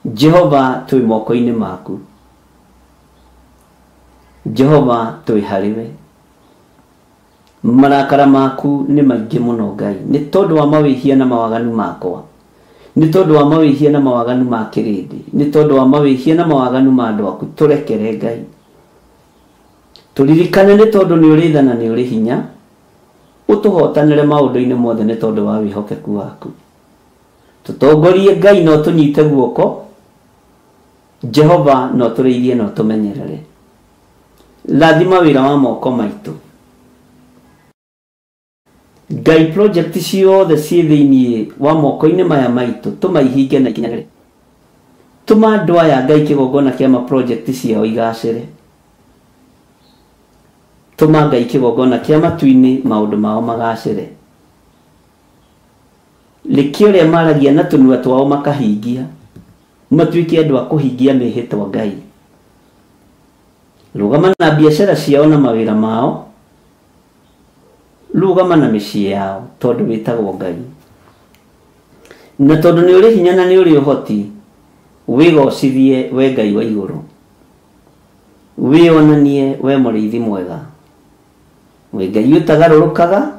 Jehova twĩ moko-inĩ maku. Jehova twĩ harĩwe. Marakara maku nĩ maingĩ mũno Ngai, nĩ tondũ wa mawĩhia na mawaganu makwa, nĩ tondũ wa mawĩhia na mawaganu ma kĩrĩndĩ, nĩ tondũ wa mawĩhia na mawaganu ma andũ aku. Tũrekere Ngai, tũririkane nĩ tondũ nĩ ũrĩ tha na nĩ ũrĩ hinya. Ũtũhotanĩre maũndũ-inĩ mothe nĩ tondũ wa wĩhokeku waku. Tũtongorie Ngai na ũtũnyite guoko. Jehova no tũrĩithie na ũtũmenyerere. Rathima wĩra wa moko maitũ. Ngai, project ciothe ciĩ thĩinĩ wa moko-inĩ maya maitũ tũmaihinge na ikinyanĩre. Tũma andũ aya Ngai kĩgongona kĩa ma project ciao igacĩre. Tũma Ngai kĩgongona kĩa matu-inĩ maũndũ mao magacĩre. Reke ũrĩa maragia na tũnua twao makahingia, matuĩke andũ a kũhingia mĩhĩtwa Ngai. Rũgama na biacara ciao na mawĩra mao, rũgama na mĩciĩ yao, tondũ wĩtagwo Ngai. Na tondũ nĩ ũrĩ hinya na nĩ ũrĩ ũhoti, wĩgocithie we Ngai wa igũrũ. Wĩonanie we mũrĩithi mwega. Wĩ Ngai ũtagarũrũkaga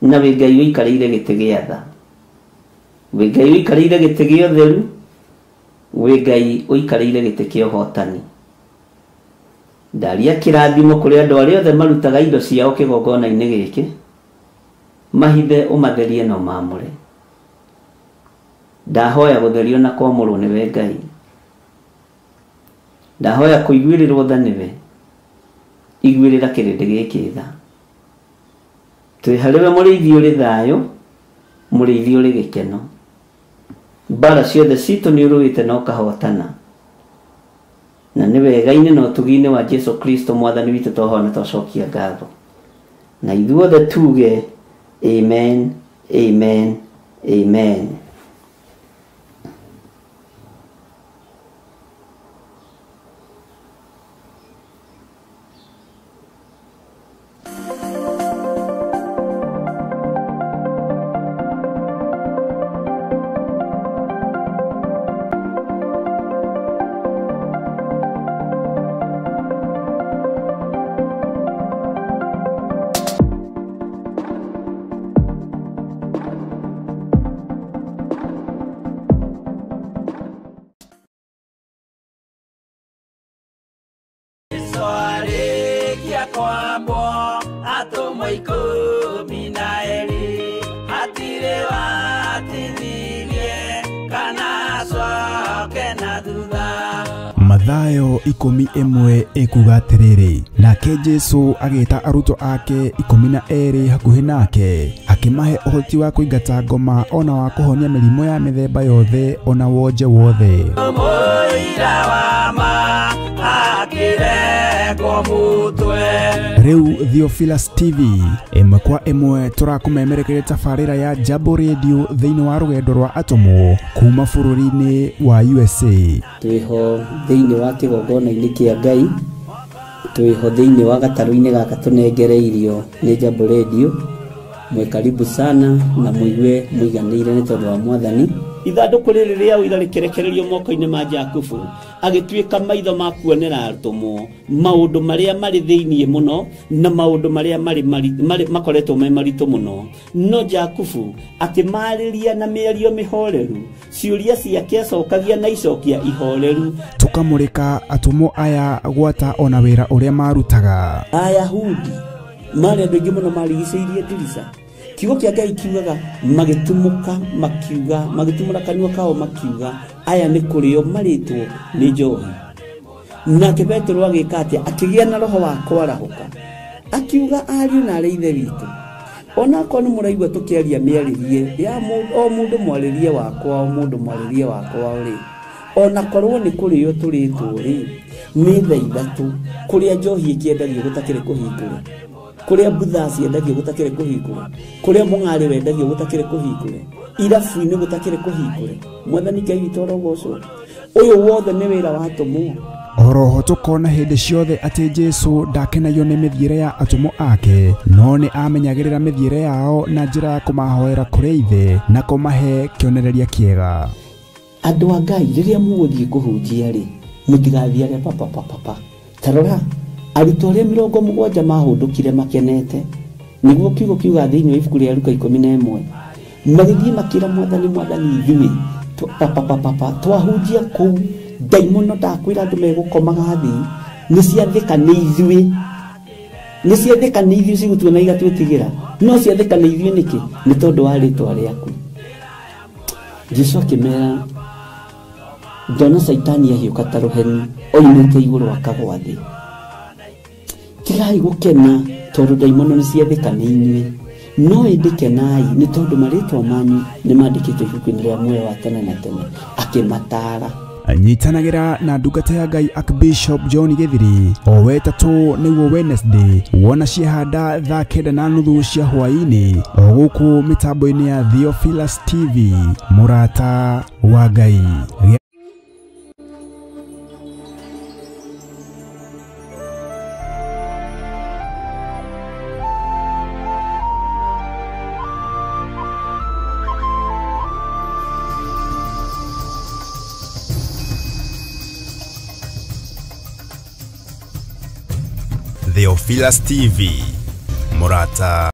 na wĩ Ngai ũikarĩire gĩtĩ gĩa tha. Wĩ Ngai ũikarĩire gĩtĩ gĩa ũtheru, wĩ Ngai ũikarĩire gĩtĩ kĩa ũhotani. Ndaria kĩrathimo kũrĩ andũ arĩa othe marutaga indo ciao kĩgongona-inĩ gĩkĩ, mahithe ũmatherie na ũmaamũre. Ndahoya gũtherio na kwamũrwo nĩwe Ngai. Ndahoya kũiguĩrĩrwo tha nĩwe. Iguĩrĩra kĩrĩndĩ gĩkĩ tha. Twĩ harĩwe mũrĩithi ũrĩ thayũ, mũrĩithi ũrĩ gĩkeno. Mbara ciothe citũ nĩ ũrũĩte na ũkahotana. Na nĩ wega-inĩ na ũtugi-inĩ wa Jesu Kristo mwathani witũ twahoya na twacokia ngatho. Na ithuothe tuge amen, amen, amen. Mathayo 11 ĩkuga atĩrĩrĩ, nake Jesu agĩta arutwo ake 12 hakuhĩ nake, akĩmahe ũhoti wa kũingata ngoma ona wa kũhonia mĩrimũ ya mĩthemba yothe ona wonje wothe. Rĩu Theophilus TV ĩmwe kwa ĩmwe tũrakũmemerekeria tabarĩra ya Jambo Radio thĩinĩ wa rũgendo rwa atũmwo kuma bũrũri-inĩ wa USA. Twĩho thĩinĩ wa kĩgongona-inĩ kĩa Ngai, twĩho thĩinĩ wa gatarũ-inĩ gaka tũnengereirio nĩ Jambo Radio. Mwe karibu sana na muigue muiganĩire nĩ tondũ wa Mwathani. Ithandũkũ rĩrĩ rĩa ũira rĩkĩrekererio moko-inĩ ma Jakubu, agĩtuĩka maitho ma kuonera atũmwo maũndũ marĩa marĩ thĩinĩ mũno na maũndũ marĩa marĩ makoretwo me maritũ mũno. No Jakubu akĩmarĩria na mĩario mĩhoreru, ciũria ciake acokagia na icokia ihoreru. Tũkamũrĩka atũmwo aya gwata ona wĩra ũrĩa marutaga. Ayahudi marĩ andũ aingĩ mũno marigicĩirie ndirica. Kiugo kĩa Ngai kiugaga magĩtumũka makiuga, magĩtumũra kanua kao makiuga, aya nĩ kũrĩo marĩtwo nĩ njohi. Nake Petero agĩka atĩa? Akĩgĩa na roho wa kwarahũka, akiuga ariũ na arĩ ithe witũ, onakorwo nĩ mũraigua tũkĩaria mĩarĩrie ya o mũndũ mwarĩrie wakwa, o mũndũ mwarĩrie wakwa rĩ, onakorwo nĩ kũrĩo tũrĩtwo rĩ, nĩ thaa ithatũ kũrĩa njohi ĩkĩendagio gũtakĩrĩ kũhingũre, kũrĩa mbutha ciendagio gũtakĩrĩ kũhingũre, kũrĩa mũng'arĩ wendagio gũtakĩrĩ kũhingũre, irabu-inĩ gũtakĩrĩ kũhingũre. Mwathani Ngai witũ arogocwo. Ũyũ wothe nĩ wĩra wa atũmwo. Oroho tũkona hĩndĩ ciothe atĩ Jesu ndakenagio nĩ mĩthiĩre ya atũmwo ake, no nĩ amenyagĩrĩra mĩthiĩre yao na njĩra ya kũmahoera kũrĩ Ithe na kũmahe kĩonereria kĩega. Andũ a Ngai, rĩrĩa mũgũthiĩ kũhunjia rĩ, mũtigathiage papapapapa. Ta rora, arutwo arĩa 70 mahũndũkire makenete, nĩguo kiugo kiuga thĩinĩ wa ibuku rĩa Luka 11, magĩthiĩ makĩra Mwathani, Mwathani ithuĩ papapapapa twahunjia kũu, ndaimono ndakwĩra andũ megũkomaga thĩ, nĩ ciathĩka nĩ ithuĩ, nĩ ciathĩka nĩ ithuĩ cigũtuona igatwĩtigĩra, no ciathĩka nĩ ithuĩ nĩkĩ? Nĩ tondũ wa rĩtwa rĩaku. Jesu akĩmera, ndona Caitani ahiũka ta rũheni oimĩte igũrũ akagwa thĩ. Tigai gũkena tondũ ndaimono nĩ ciathĩka nĩ inyuĩ, no ĩndĩ kenai nĩ tondũ marĩtwa manyu nĩ mandĩkĩtwo ibuku-inĩ rĩa muoyo wa tene na tene. Akĩmataara. Nyitanagĩra na ndungata ya Ngai Archbishop John Githiri o wetatũ nĩguo Wednesday, wona ciahanda thaa 9:30 cia hwaĩ-inĩ, o gũkũ mĩtambo-inĩ ya Theophilus TV, mũrata wa Ngai. Theophilus TV, mũrata